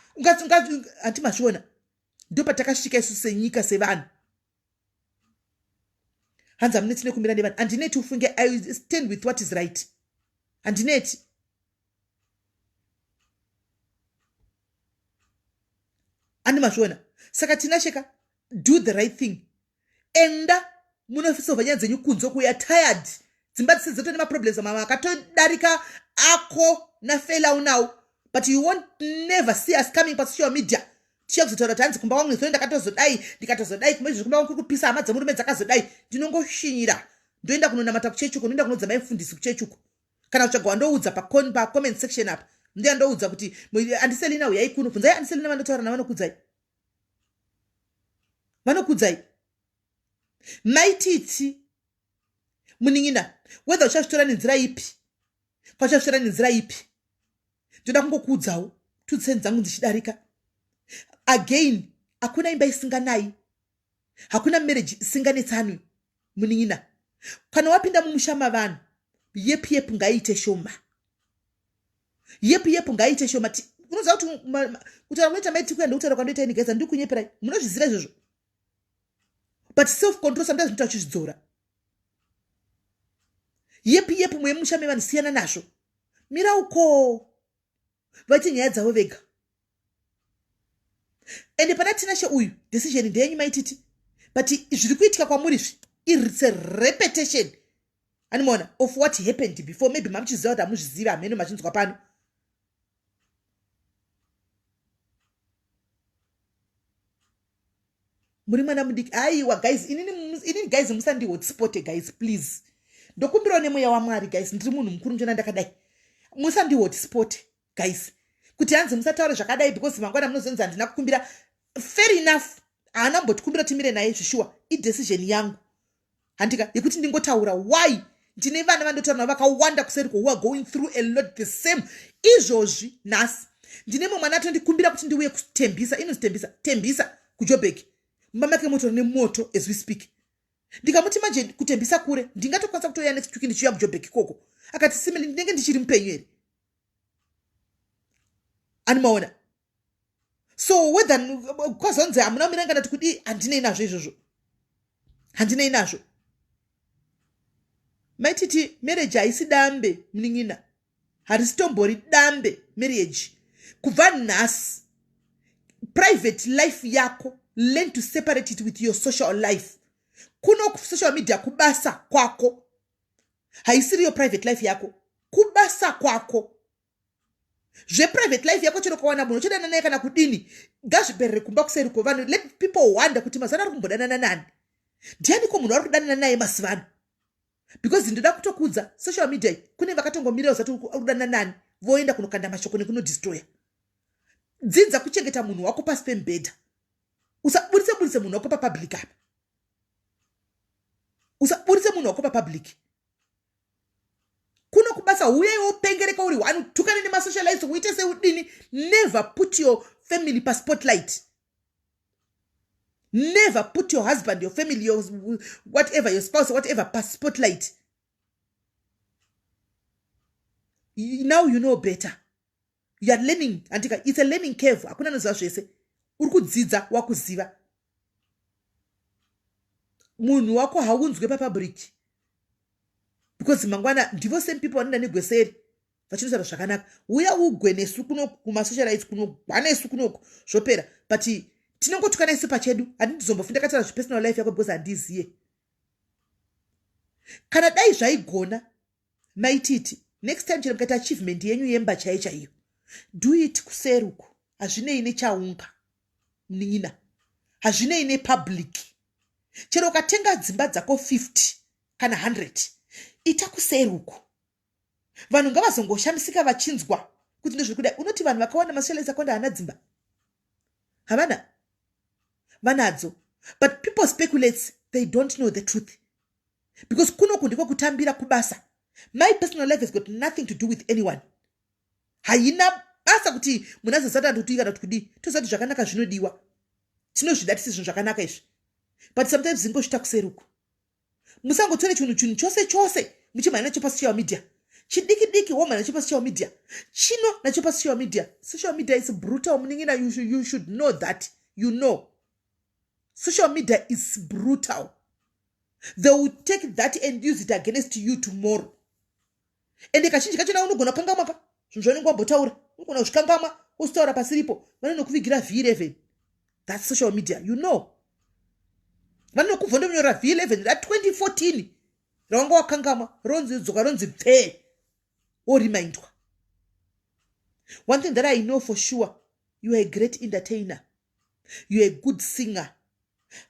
Handi mazviona? Ndo patakasvika isu senyika, sevanhu. Hanzi hamuneti nekumira nevanhu. Handineti, ufunge. I stand with what is right. Handineti. Andi mazviona? Saka Tinasheka, do the right thing. Enda munosolva nyaya dzenyu kunze. Kuya tired, dzimba dzise dzeto nemaproblems mamwe akatodarika ako nafela unawo, but you won't never see us coming pasocial media tichiya kuzotaura kuti hanzi kumba kwangu nezoi ndakatozodai, ndikatozodai kumba izvi, kumba kwangu kuri kupisa, hama dzemurume dzakazodai. Ndinongoshinyira, ndoenda kunonamata kuchechi uko, ndoenda kunodza maifundisi kuchechi uko, kana kutsvaga wandoudza pacomment section apa, ndiya ndoudza kuti andiselina, uyai kuno, bvunzai andiselina, vandotaura navanokudzai, vanokudzai. Maititi munin'ina, whether uchazvitora nenzira ipi, kwachazvitora nenzira ipi, ndoda kungokuudzawo 2 cents dzangu dzichidarika. Again, hakuna imba isinganai, hakuna marriage isinganetsanwi. Munin'ina, kana wapinda mumusha mavanhu, yepu yepu ngaiite shoma, yepu yepu ngaiite shoma. Unoziva kuti kutaura kunoita maiti kuya, ndokutaura kwandoita ini. Guys, handiri kunyeperai, munozviziva izvozvo, but self control sometimes unoita uchizvidzora. Yepu yepu muyemusha mevanhu, siyana nazvo, mira uko, vaite nyaya dzavo vega. Ende pana Tinashe uyu, decision ndeyenyu maititi, but zviri kuitika kwamuri izvi, it's a repetition, animona, of what happened before. Maybe mamuchiziva kuti hamuzvizivi, hameno machinzwa pano. Muri mwana mudiki. Aiwa guys, inini guys, musandihotspot guys, please. Ndokumbirawo nemweya waMwari guys, ndiri munhu mukuru, njona ndakadai, musandihotspot guys, kuti hanzi musataure zvakadai because mangwana munozonzi handina kukumbira. Fair enough, haana mbotikumbira timire naye zvishuwa. Idecision yangu, handika, yekuti ndingotaura. Why? Ndine vana vandotaura navo vakawanda kuseriko who are going through a lot the same. Izvozvi nhasi ndine mumwe mwana atondikumbira kuti ndiuye kutembisa, inonzi Tembisa, Tembisa kuJobek, mumba make moto nemoto as we speak. Ndikamuti manje kutembisa kure, ndingatokwanisa kutouya next week ndichiuya kuJobek ikoko. Akati, "Simili, ndinenge ndichiri mupenyu here?" Animaona? So whether kwazonzi hamuna kumira kana kuti kudii, handinei nazvo izvozvo, handinei nazvo. Maititi, marriage haisi dambe, munin'ina, harisi dambe marriage. Kubva nhasi, private life yako, learn to separate it with your social life. Kuno social media kubasa kwako, haisiriyo private life yako. Kubasa kwako, zveprivate life yako, chero kawana munhu uchidanana naye kana kudini, ngazviperere kumba kuseri kwevanhu. Let people wonder kuti mazano ari kumbodanana nani, ndianiko munhu ari kudanana naye mazuva ano? Because ndoda kutokudza, social media kune vakatongomirira usati uri kudanana nani, voenda kunokanda mashoko nekunodestroya. Dzidza kuchengeta munhu wako pasi pemubhedha. Usaburitse buritse munhu wako papublic apa, usaburitse munhu wako papublic. Kuno kubasa, uyai wopengereka uri one, utukane nemasocialites, uite seudini. Never put your family paspotlight. Never put your husband, your family, your whatever, your spouse, whatever, paspotlight. Now you know better, you are learning, andika? It's a learning curve. Hakuna anoziva zvese, uri kudzidza, wakuziva munhu wako haunzwe papublic, because mangwana ndivo same people vanoenda negweseri vachinotaura zvakanaka. Uya ugwe nesu kunoku kumasocialites, kunogwa nesu kunoku, zvopera, but tinongotukana isu pachedu. Handindizombofi ndakataura zvepersonal life yako because handiziye. Kana dai zvaigona, maititi, next time chero mukaita achievement yenyu yemba chaiyo chaiyo, do it kuseri uku. Hazvinei nechaunga, munin'ina, hazvinei nepublic. Chero ukatenga dzimba dzako 50 kana 100, ita kuseri uku. Vanhu ngavazongoshamisika vachinzwa kuti ndozviri kudai. Unoti vanhu vakawanda, masocialites akawanda haana dzimba, havana, vanadzo, but people speculates, they don't know the truth, because kunoku ndiko kutambira kubasa. My personal life has got nothing to do with anyone. Haina basa kuti munhu azozati andikutii kana kuti kudii. Toziva kuti zvakanaka zvinodiwa, tinozvida tisi zvinhu zvakanaka izvi, but sometimes zingosvita kuseri uku. Musangotore chinhu chose chose muchimhanya nacho pasocial media. Chidiki diki womhanya nacho pasocial media, chino nacho pasocial media. Social media is brutal, munin'ina. You should know that. You know social media is brutal. They will take that and use it against you tomorrow. Ende kazhinji kachona unogona kukangamwa ka zvinhu zvaunenge wambotaura, unogona kuzvikangamwa, wozitaura pasiripo, vanonokuvigira v11. That's social media, you know. Vanokubvondonyora v11 ra2014 rawanga wakangamwa, ronzi dzoka, ronzi pfee, worimindwa. One thing that I know for sure, you are a great entertainer, you are a good singer.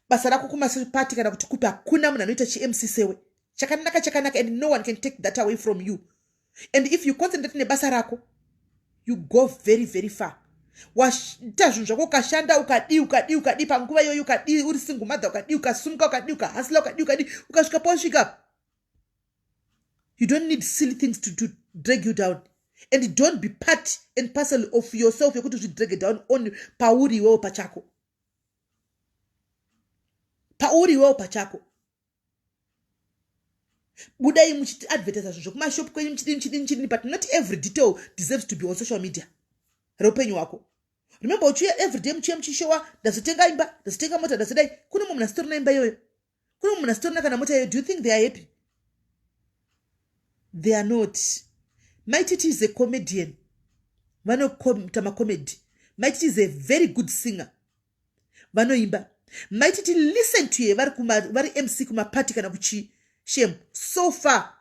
Basa rako kumapati kana kuti kupi, hakuna munhu anoita chiMC sewe. Chakanaka, chakanaka, and no one can take that away from you. And if you concentrate nebasa rako, you go very, very far. Waita zvinhu zvako, ukashanda, ukadii, ukadii, ukadii, panguva iyoyo ukadii, uri single mother, ukadii, ukasumuka, ukadii, ukahasila, ukadii, ukadii, ukasvika pausvika. You don't need silly things to drag you down, and don't be part and parcel of yourself yekuti uzvidrage down on pauri iwewo pachako, pauri iwewo pachako. Budai muchiadvertisa zvinhu zvokumashopu kwenyu, muchidini, muchidini, muchidini, but not every detail deserves to be on social media reupenyu hwako. Remember, uchiuya everyday, muchiuya muchishowa, "Ndazotenga imba, ndazotenga mota, ndazodai." Kune mumwe munhu asitorina imba iyoyo, kune mumwe munhu asitorina kana mota iyoyo. Do you think they are happy? They are not. Mai Titi is a comedian, vanoita macomedy. Mai Titi is a very good singer, vanoimba. Mai Titi, listen to ye, vari MC kumapati kana kuchi. Shem, so far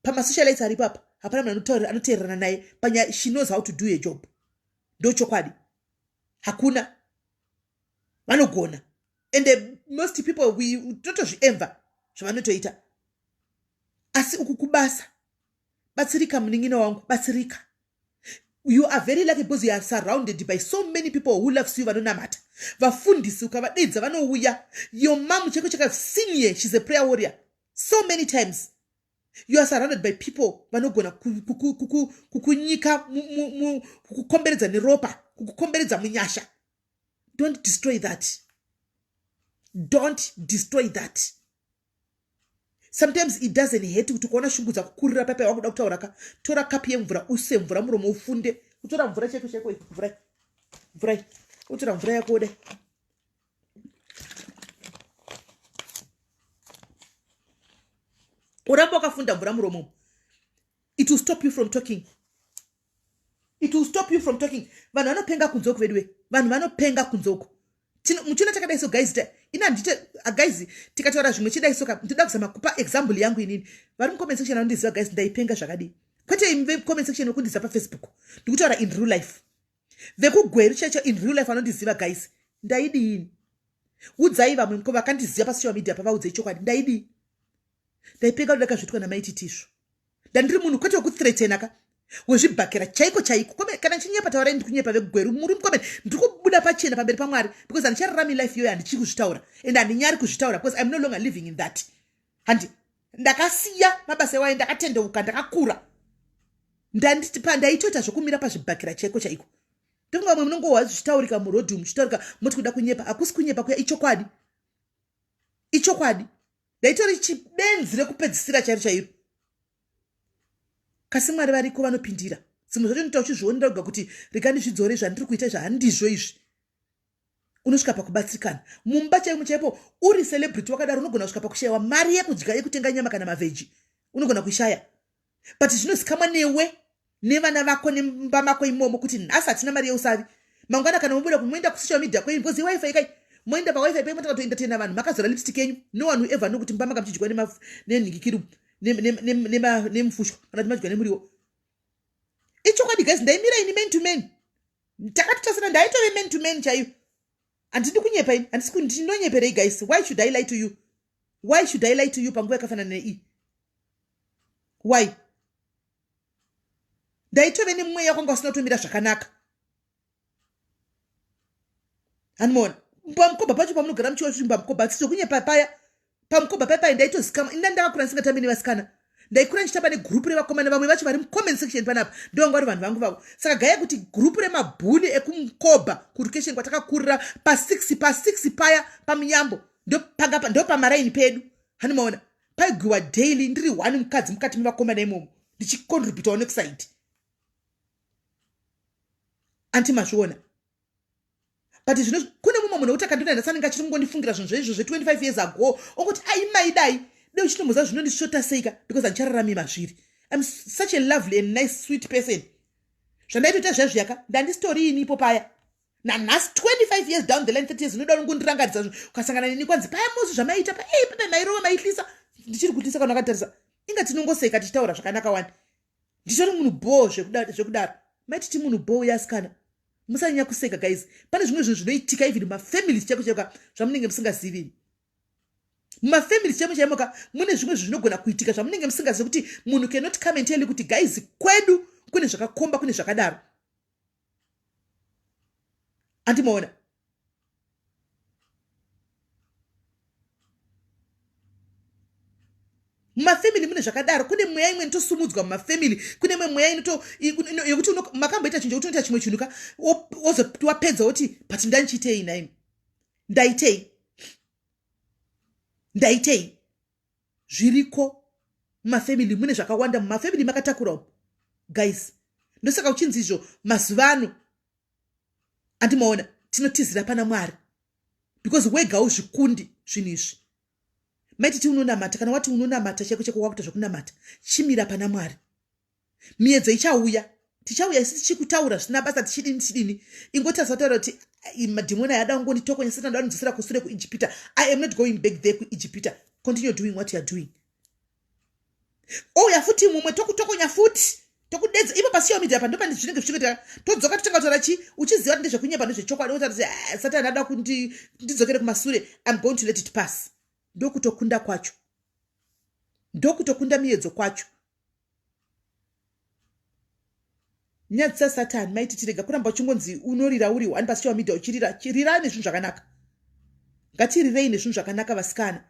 pamasocialites ari papa, hapana munhu anoteererana naye panya. She knows how to do a job, ndochokwadi. Hakuna vanogona, and most people we totozviemva zvavanotoita. Asi uku kubasa. Batsirika, munin'ina wangu, batsirika. You are very lucky because you are surrounded by so many people who loves you, vanonamata, vafundisi, ukavadedza vanouya. Your mom cheko chaka senior, she's a prayer warrior. So many times you are surrounded by people vanogona kukunyika, kukukomberedza neropa, kukukomberedza munyasha. Don't destroy that, don't destroy that. Sometimes it doesn't hurt kuti ukaona shungu dzakukurira paipai, wakuda kutaura ka, tora kapu yemvura, use mvura muromo, ufunde. Utora mvura chaiko chaiko, mvura, mvura, utora mvura yako, udai. Uramba wakafunda mvura muromo. It will stop you from talking, it will stop you from talking. Vanhu vanopenga kunze uku, veduwe, vanhu vanopenga kunze uku. Muchiona takadai so, guys, ina handite, guys, tikataura zvimwe chidai so, ndoda kuzama kupa example yangu inini. Vari mucomment section vanondiziva, guys, ndaipenga zvakadii. Kwete imi vecomment section vekundiziva paFacebook, ndikutaura in real life. Vekugweru chaicho, in real life vanondiziva, guys, ndaidini? Udzai vamwe vakandiziva pasocial media, pavaudzei chokwadi, ndaidii? Ndaipenga kudaka zviitwa naMai Titi izvo. Ndandiri munhu kwete wekuthreatena ka, wezvibhakera chaiko chaiko. Kana chinyepa, taurai ndikunyepa. Vekugweru muri mucomment, ndiri kubuda pachena pamberi paMwari, because handichararami life iyoyo. Handichiri kuzvitaura and handinyari kuzvitaura, because I'm no longer living in that. Handi ndakasiya mabasa iwayo, ndakatendeuka, ndakakura. Ndaitoita zvokumira pazvibhakera chaiko chaiko. Ndofunga vamwe munongohwa zvichitaurika murodhi, muchitaurika, moti kuda kunyepa. Hakusi kunyepa kuya, ichokwadi, ichokwadi. Ndaitori chibenzi rekupedzisira chairo chairo. Kasi Mwari variko, vanopindira. Dzimwe zvacho ndita uchizvionera kuga kuti rega ndizvidzore, zvandiri kuita izvi handizvo izvi. Unosvika pakubatsirikana mumba chaimo chaipo. Uri celebrity wakadaro, unogona kusvika pakushayiwa mari yekudya, yekutenga nyama kana mavheji, unogona kuishaya, but zvinozikamwa newe nevana vako nemba mako imomo kuti nhasi hatina mari yeusavi. Mangwana kana mubuda kumuenda kusocial media kwenyu, because iWiFi kai, moenda paWiFi pe, motanga toentertaina vanhu makazora lipstick yenyu. No one will ever know kuti mumba manga muchidyiwa nenhingikiru, nemufushwa, kana kuti madyiwa nemuriwo. Ichokwadi, guys, ndaimira ini man to man, takatotasana, ndaitove man to man chaiyo. Handidi kunyepa ini, handisi ndinonyeperei, guys? Why should I lie to you? Why should I lie to you panguva yakafanana nei? Why? Ndaitove nemweya kwanga usina kutomira zvakanaka. Hanimona pamukobha pacho pamunogara muchiwa kuti pamukobha tizokunyepa paya pamukobha paya paya ndaitozikamwa inda ndakakura ndisingatambi nevasikana. Ndaikura ndichitamba negroup revakomana vamwe vacho vari mucomment section panapa ndovanga vari vanhu vangu vavo. Saka gaya kuti group remabhuni ekumukobha kurukesheni kwatakakurira pa6 pa6 paya pamunyambo ndopanga ndopamaraini pedu. Hanimaona paigwiwa daily ndiri one mukadzi mukati mevakomana imomo ndichicontributawo nekusaidi. Anti mazviona? But zvino kune mumwe munhu wekuti akandona nhasi anenge achiri kungondifungira zvinhu zveizvo zve25 years ago ongoti ai mai dai dai uchitomboziva zvinondisvota seika because handichararami mazviri. I'm such a lovely and nice sweet person. Zvandaitoita zviya zviyaka ndandisitori ini ipo paya. Nanhasi 25 years down the line 30 years unoda kungondirangaridza zvinhu ukasangana neni kwanzi paya muzi zvamaiita pa ei pepe mairova maihlisa ndichiri kuhlisa kana wakatarisa inga tinongoseka tichitaura zvakanaka wani. Nditori munhu bhoo zvekudaro. Maiti ti munhu bhoo yasikana. Musanyanya kuseka guys. Pane zvimwe zvinhu zvinoitika even mumafamilies chaiko chaiko zvamunenge musingazivi. Mumafamilies chaimo chaimo ka mune zvimwe zvinhu zvinogona kuitika zvamunenge musingazivi kuti munhu cannot come and tell you kuti guys kwedu kune zvakakomba kune zvakadaro. Andimaona? Mumafamily mune zvakadaro kune mweya imwe inotosumudzwa mumafamily kune imwe mweya inoto yekuti makamboita chinhu chekuti unoita chimwe chinhu ka wozoti wapedza woti but ndandichiitei nhaimi ndaitei ndaitei zviriko mumafamily mune zvakawanda mumafamily makatakura umu guys ndosaka uchinzi izvo mazuva ano andimaona tinotizira pana Mwari because wega uzvikundi zvinhu izvi. Maititi unonamata kana wati unonamata chaiko chaiko wakuita zvekunamata chimira pana Mwari. Miedzo ichauya tichauya isi tichikutaura zvisina basa tichidini tichidini ingoti asataura kuti madhimoni aya ada kungonditokonya satan ada kundidzosera kusure kuEgypita. I am not going back there kuEgypita. Continue doing what you are doing. Ouya futi mumwe tokutokonya futi tokudedza ipo pasocial media pa ndopane zvinenge zvichikuita todzoka totanga kutaura chi uchiziva kuti ndezvekunyepa ndezvechokwadi wotaura kuti ah, satani ada kundidzokere kumasure. I'm going to let it pass. Ndokutokunda kwacho ndokutokunda miedzo kwacho. Nyadzisa satani maiti tirega kuramba uchingonzi unorira uri one pasocial media uchirira rira nezvinhu zvakanaka. Ngatirirei nezvinhu zvakanaka vasikana.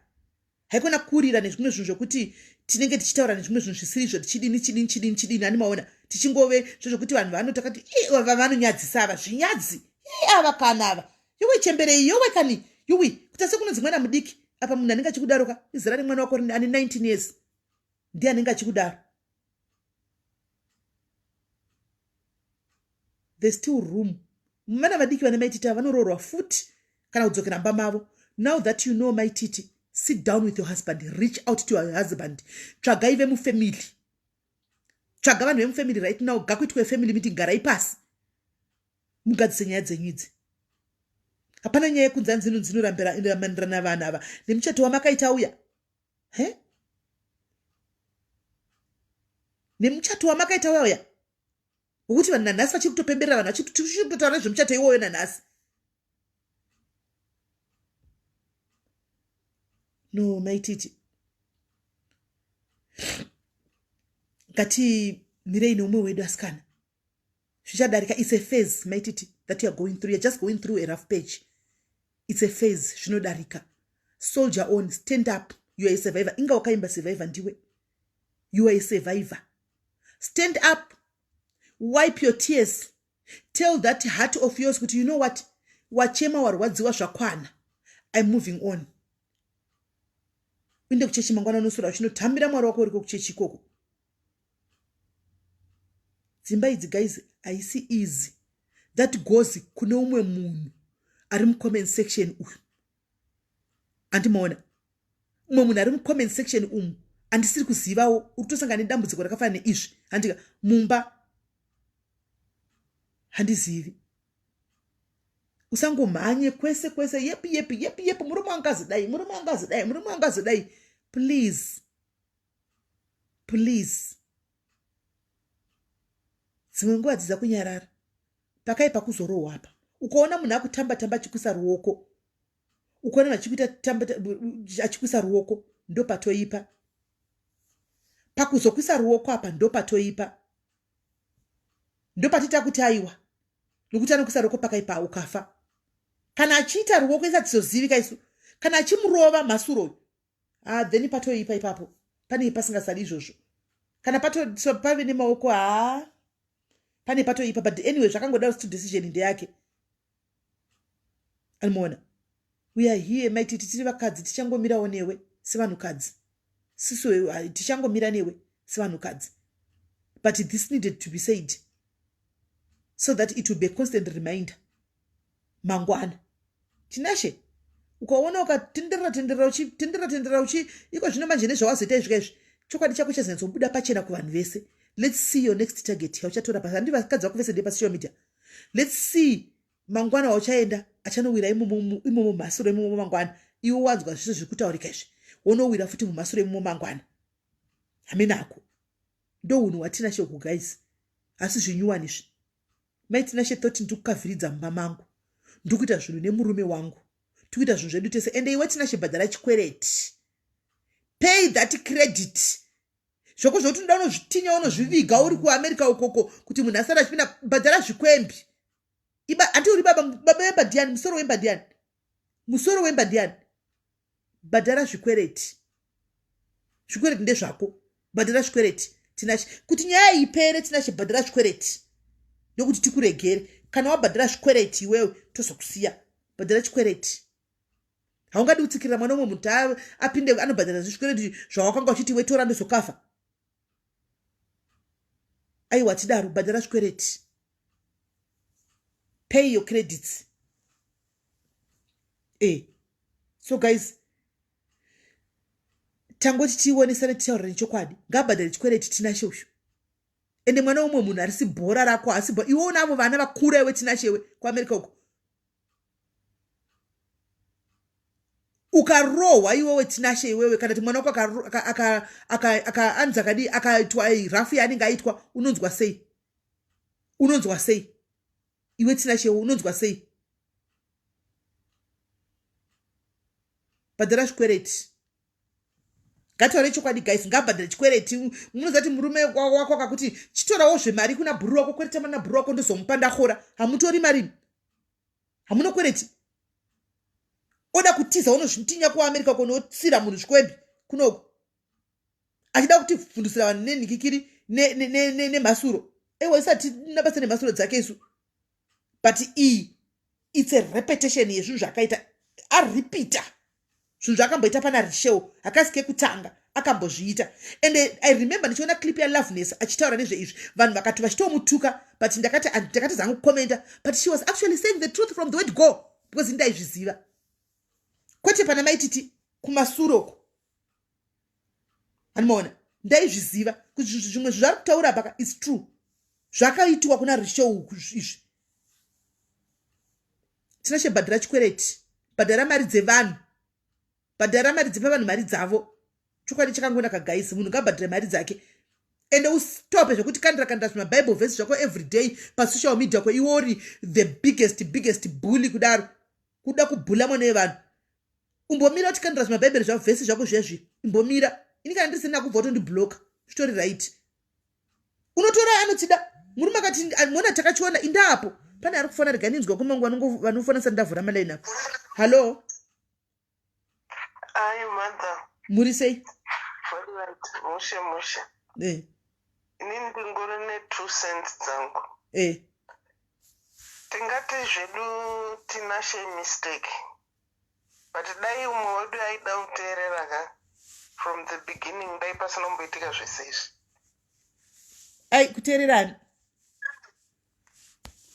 Haikona kurira nezvimwe zvinhu zvekuti tinenge tichitaura nezvimwe zvinhu zvisiri izvo tichidini chidini chidini chidini ani maona tichingove zvezvekuti vanhu vanotakati ava vanonyadzisa ava zvinyadzi ava kana ava yowe chemberei yowe kani yuwi kuita sekunonzi mwana mudiki apa munhu anenge achikudaroka izera remwana wako ane 19 years ndiye anenge achikudaro. There's still room. Vana vadiki vana maititi ava vanoroorwa futi kana kudzokera mumba mavo. Now that you know maititi, sit down with your husband, reach out to your husband. Tsvagai vemufamily. Tsvaga vanhu vemufamily right now, gakuitwe family meeting, garai pasi. Mugadzise nyaya dzenyu idzi. Hapana nyaya yekunzi hanzi inonzi inorambanirana vanhu ava nemuchato wamakaita uya. He? Nemuchato wamakaita uya uya. Wekuti vanhu nanhasi vachiri kutopemberera vanhu vachiri kutotaura nezvemuchato iwoyo nanhasi. No, maititi. Ngatimirei neumwe wedu asikana. Zvichadarika. It's a phase, maititi, that you are going through. You're just going through a rough patch. It's a phase. Zvinodarika. Soldier on, stand up. You are a survivor. Inga wakaimba survivor ndiwe. You are a survivor. Stand up. Wipe your tears. Tell that heart of yours kuti you know what? Wachema warwadziwa zvakwana. I'm moving on. Uende kuchechi mangwana unoswera uchinotambira Mwari wako uriko kuchechi ikoko. Dzimba idzi guys haisi easy. That goes kune umwe munhu ari mucomment section uyu. Andimaona umwe munhu ari mucomment section umu andisiri kuzivawo uri kutosangana nedambudziko rakafanana neizvi. Handika mumba handizivi. Usangomhanye kwese kwese yepi yepi yepi yepi murume angazodai murume angazodai murume angazodai. Please. Please. Dzimwe nguva dzidza kunyarara. Pakaipa kuzorohwa apa. Ukaona munhu akutamba tamba achikuisa ruoko. Ukaona munhu achikuita tamba achikuisa ruoko ndopatoipa. Pakuzokuisa ruoko apa ndopatoipa. Ndopatita kuti aiwa nokuti anokuisa ruoko pakaipa ukafa. Kana achiita ruoko isatizozivika isu. Kana achimurova mhasuro uyu ah, then patoipa ipapo pane pasingasadi izvozvo kana pato so, pave nemaoko haa ah, pane patoipa but anyway zvakangodaro still decision ndeyake anomuona we are here maititi tiri vakadzi tichangomirawo newe sevanhukadzi sisu eh, tichangomira newe sevanhukadzi but this needed to be said so that it will be a constant reminder mangwana tinashe ukaona ukatenderera tenderera uchitenderera tenderera uchi iko zvino manje nezvawazoita izvika izvi chokwadi chako chazonyatsobuda pachena kuvanhu vese let's see your next target yauchatora pasi handi vakadzi vako vese ndeye pasocial media let's see mangwana wauchaenda achanowira imomo imomo mhasuro imomo mangwana iwe wanzwa zvese zviri kutaurika izvi wonowira futi mumasuro imomo mangwana hamenako ndohunhu hwatinashe uku guys asi zvinyuwani izvi Mai Tinashe thought ndikukavhiridza mumba mangu ndikuita zvinhu nemurume wangu tikuita zvinhu zvedu tese ende iwe Tinashe bhadhara chikwereti pay that credit zvako zvekuti unoda unozvitinya unozviviga uri kuamerica ukoko kuti munhu asara achipinda bhadhara zvikwembi iba hanti uri baba baba wemba ndiani musoro wemba ndiani musoro wemba ndiani bhadhara zvikwereti zvikwereti ndezvako bhadhara zvikwereti tinashe kuti nyaya ipere tinashe bhadhara zvikwereti ndokuti tikuregere kana wabhadhara zvikwereti iwewe tozokusiya bhadhara chikwereti haungadi kutsikirira mwana umwe munhu apinde anobhadhara zvikwereti zvawakanga uchiti iwe tora ndozokafa aiwa tidaro bhadhara zvikwereti pay your credits e so guys tangoti tionesane titaurira nechokwadi ngabhadhare chikwereti tinashe uyu ende mwana umwe munhu arisi bhora rako asi bhora iwe unavo vana vakura iwe tinashewe kuamerica uko ukarohwa iwewe tinashe iwewe kana kuti mwana wako anzi akadii akaitwa rafu yaanenge aitwa unonzwa sei unonzwa sei iwe tinashewe unonzwa sei bhadhara zvikwereti ngataure chokwadi guys ngabhadhare chikwereti munoziva kuti murume wako akakuti chitorawo zvemari kuna bhuru wako kwereta mana bhuru wako ndozomupa ndakora hamutori mari hamunokwereti oda kutiza unozvitinya kuamerica kunotsira munhu zvikwembi kunoku achida kutivhundusira vanhu nenhikikiri nemhasuro ewa isati nabasa nemhasuro dzake isu but iyi its a repetition yezvinhu zvaakaita aripita zvinhu zvaakamboita pana rishel hakasi kekutanga akambozviita and i remember ndichiona clip yaloveness achitaura nezveizvi vanhu vakati vachitomutuka but ndakati ndakati zangu kukomenta but she was actually saying the truth from the word go because ndaizviziva kwete pana maititi kumasure uko handimaona ndaizviziva kuti zvimwe zvaari kutaura paka its true zvakaitiwa kuna rishow uku izvi tinashe bhadhara chikwereti bhadhara mari dzevanhu bhadhara mari dzepa vanhu mari dzavo chokwadi chakangonaka guys munhu ngabhadhare mari dzake ende ustope zvekuti kandira kandira zvimabible vhesi zvako everyday pasocial media ko iwe uri the biggest biggest bully kudaro kuda kubhula mwana wevanhu umbomira uchikandira zvimabhaibheri zvako vhesi zvako zviya zviya imbomira ini kana ndiri seni akubva utondibloka zvitori right unotora anotida murume akati mona takachiona indaapo pane ari kufona rega ndinzwa kumangu vanofona sati ndavhura malaini apo hallo ayi mother muri sei mushe mushe eh. Inini ndingori netwo cents dzangu. Eh. Tingati zvedu Tinashe mistake but dai umwe wedu aida kuteerera ka from the beginning dai pasina kumboitika zvese izvi. Ai kuteererani?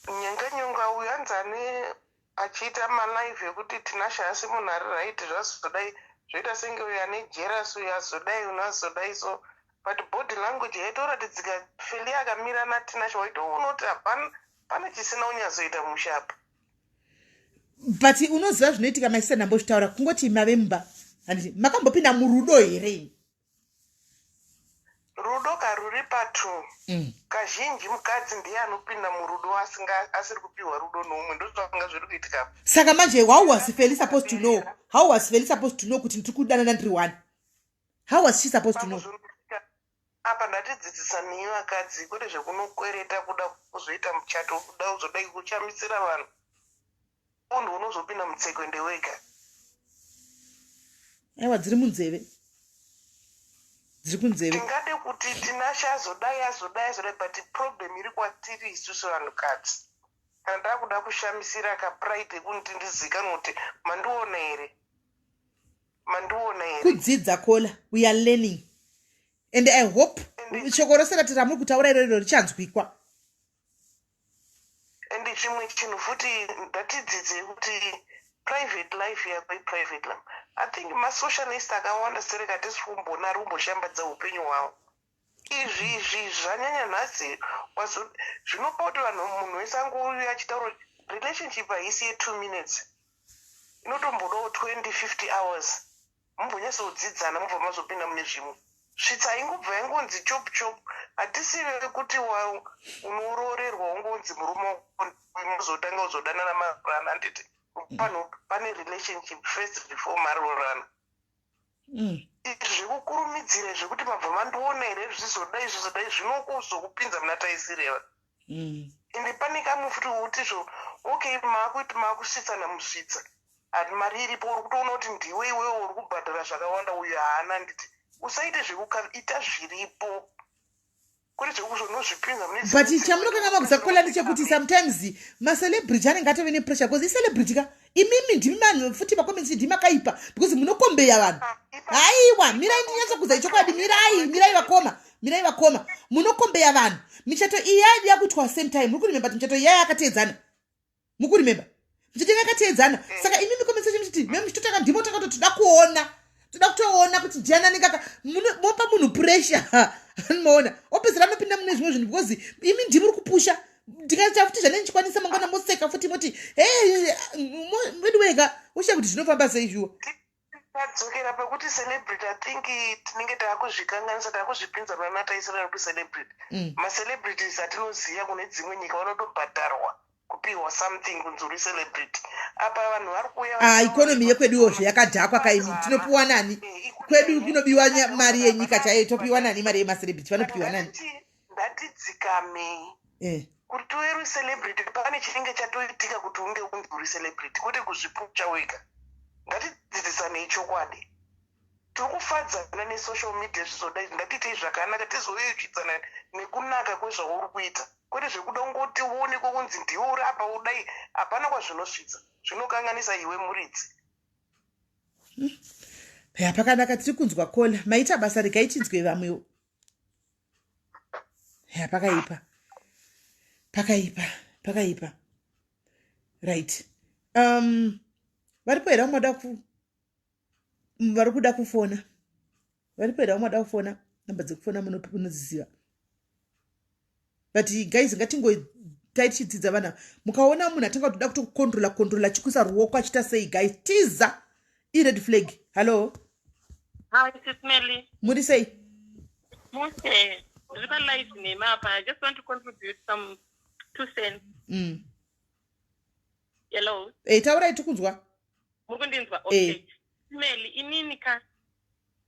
Nyanga nyonga uyu hanzi ane achiita malive ekuti Tinashe haasi munhu ari right zvazodai zvoita senge uyu ane jealous uyu azodai uyu azodai so but body language yaitoratidzika Feli akamira naTinashe waitoona kuti hapana pane chisina kunyatsoita mushe apa. But unoziva zvinoitika maisisa ndambozvitaura kungoti mave mumba handiti makambopinda murudo here Rudo ka ruri patwo. Kazhinji mukadzi ndiye anopinda murudo asinga asiri kupiwa rudo noumwe ndozvanga zviri kuitika apa. Saka manje how was Feli supposed to know? How was Feli supposed to know kuti ndiri kudanana ndiri one? How was she supposed to know? Pakuzosvika Apa ndatidzidzisanei vakadzi, kwete zvekunokwereta kuda kuzoita muchato, kuda kuzodai kuchamisira vanhu. Unhu unozopinda mutsekwende wega. Aiwa, dziri munzeve, dziri kunzeve. Tingade kuti Tinashe azodai, azodai, azodai, but problem iri kwatiri isusu vanhukadzi. Kana ndakuda kushamisira, kapride ekuti ndizikanwe kuti mandiona here, mandiona here. Kudzidza kola, we are learning and I hope shoko rose rati ramuri kutaura iroro richanzwikwa. And chimwe chinhu futi, ngatidzidzei kuti private life yako iprivate life. I think masocialist akawanda sereka hatisi kumboona ari kumboshambadza upenyu hwavo. Izvi zvanyanya nhasi, zvinopa kuti vanhu, munhu wese angouya achitaura. Relationship haisi ye2 minutes, inotombodawo 20 50 hours mumbonyatsodzidzana, mubva mazopinda mune zvimwe. Svitsa ingobva yangonzi chop chop. Hatisive kuti unoroorerwa ungonzi murume muzotanga kuzodanana maroorana, handiti? Panhu pane relationship first before maroorana. Izvi zvekukurumidzira, zvekuti mabva mandiona here, zvizodai, zvizodai, zvinokuzokupinza muna taisireva. Ende pane kamwe futi kuti zvo, okay, maakuti maakusvitsana musvitsa, hati mari iripo, uri kutoona kuti ndiwe iwewe uri kubhadhara zvakawanda, uyo haana. Nditi usaite zvekuita zviripo, kwete zvekuzonozvipinza mune But chamunokanga makuza kola ndechekuti sometimes macelebrity anenge atove nepressure, because icelebrity ka. Imimi ndimi vanhu futi macomments, ndimi makaipa because munokombeya vanhu. Haiwa, mirai ndinyatsokuza ichokwadi. Mirai, mirai vakoma, mirai vakoma. Munokombeya vanhu. Michato iyi yaida kuitwa same time. Muri kurememba kuti michato iya yakateedzana? Mukurememba michato iya yakateedzana? Saka imimi comment section muchiti memuchitotanga, ndimo takatoti toda kuona, toda kutoona kuti ndiani anenge aka mopa munhu pressure. Anomaona opedzera anopinda mune zvimwe zvinhu because imi ndimi uri kupusha. Ndikaita futi zvanenge ndichikwanisa, mangwana moseka futi, moti he wedu wega ushiya kuti zvinofamba sei zviwo. Tadzokera pekuti celebrity. I think tinenge taakuzvikanganisa, taakuzvipinza pana taisira nekuti celebrity. Macelebrities atinoziva kune dzimwe nyika vanotobhadharwa, kupiwa something kunzi uri celebrity. Apa vanhu vari kuuya. Ah, economy yekweduwozve yakadhakwa kaimi. Tinopiwa nani? Kwedu kunobiwa mari yenyika chaiyo. Topiwa nani mari yemacelebrity? Vanopiwa nani? Ngatidzikamei. Kuti tuve uri celebrity, pane chinenge chatoitika kuti unge unzi uri celebrity, kwete kuzvipusha wega. Ngatidzidzisanei chokwadi. Tiri kufadzana nesocial media zvizodai, ngatiitei zvakanaka, tizoyeuchidzana nekunaka kwezvauri kuita, kwete zvekuda kungoti uonekwe kunzi ndiwe uri apa udai. Hapana kwazvinosvitsa, zvinokanganisa iwe muridzi. Ya, pakanaka, tiri kunzwa kola. Maita basa, regai tinzwe vamwewo. Ya, pakaipa, pakaipa, pakaipa. Right, varipo here vamwe ku vari kuda kufona? Varipo here vamwe vada kufona? Namba dzekufona munodziziva. But guys, ngatingotai tichidzidza. Vana, mukaona munhu atanga kutoda kutokontrola kontrola, achikuisa ruoko, achiita sei, guys, tiza, ired flag. Hallo. Hi, Sis Melly. Muri sei? Muse, ndiri palive nema apa. I just want to contribute some 2 cents. Hello. Hey, taurai, tikunzwa. Muri kundinzwa? Okay. Sis Melly, inini ka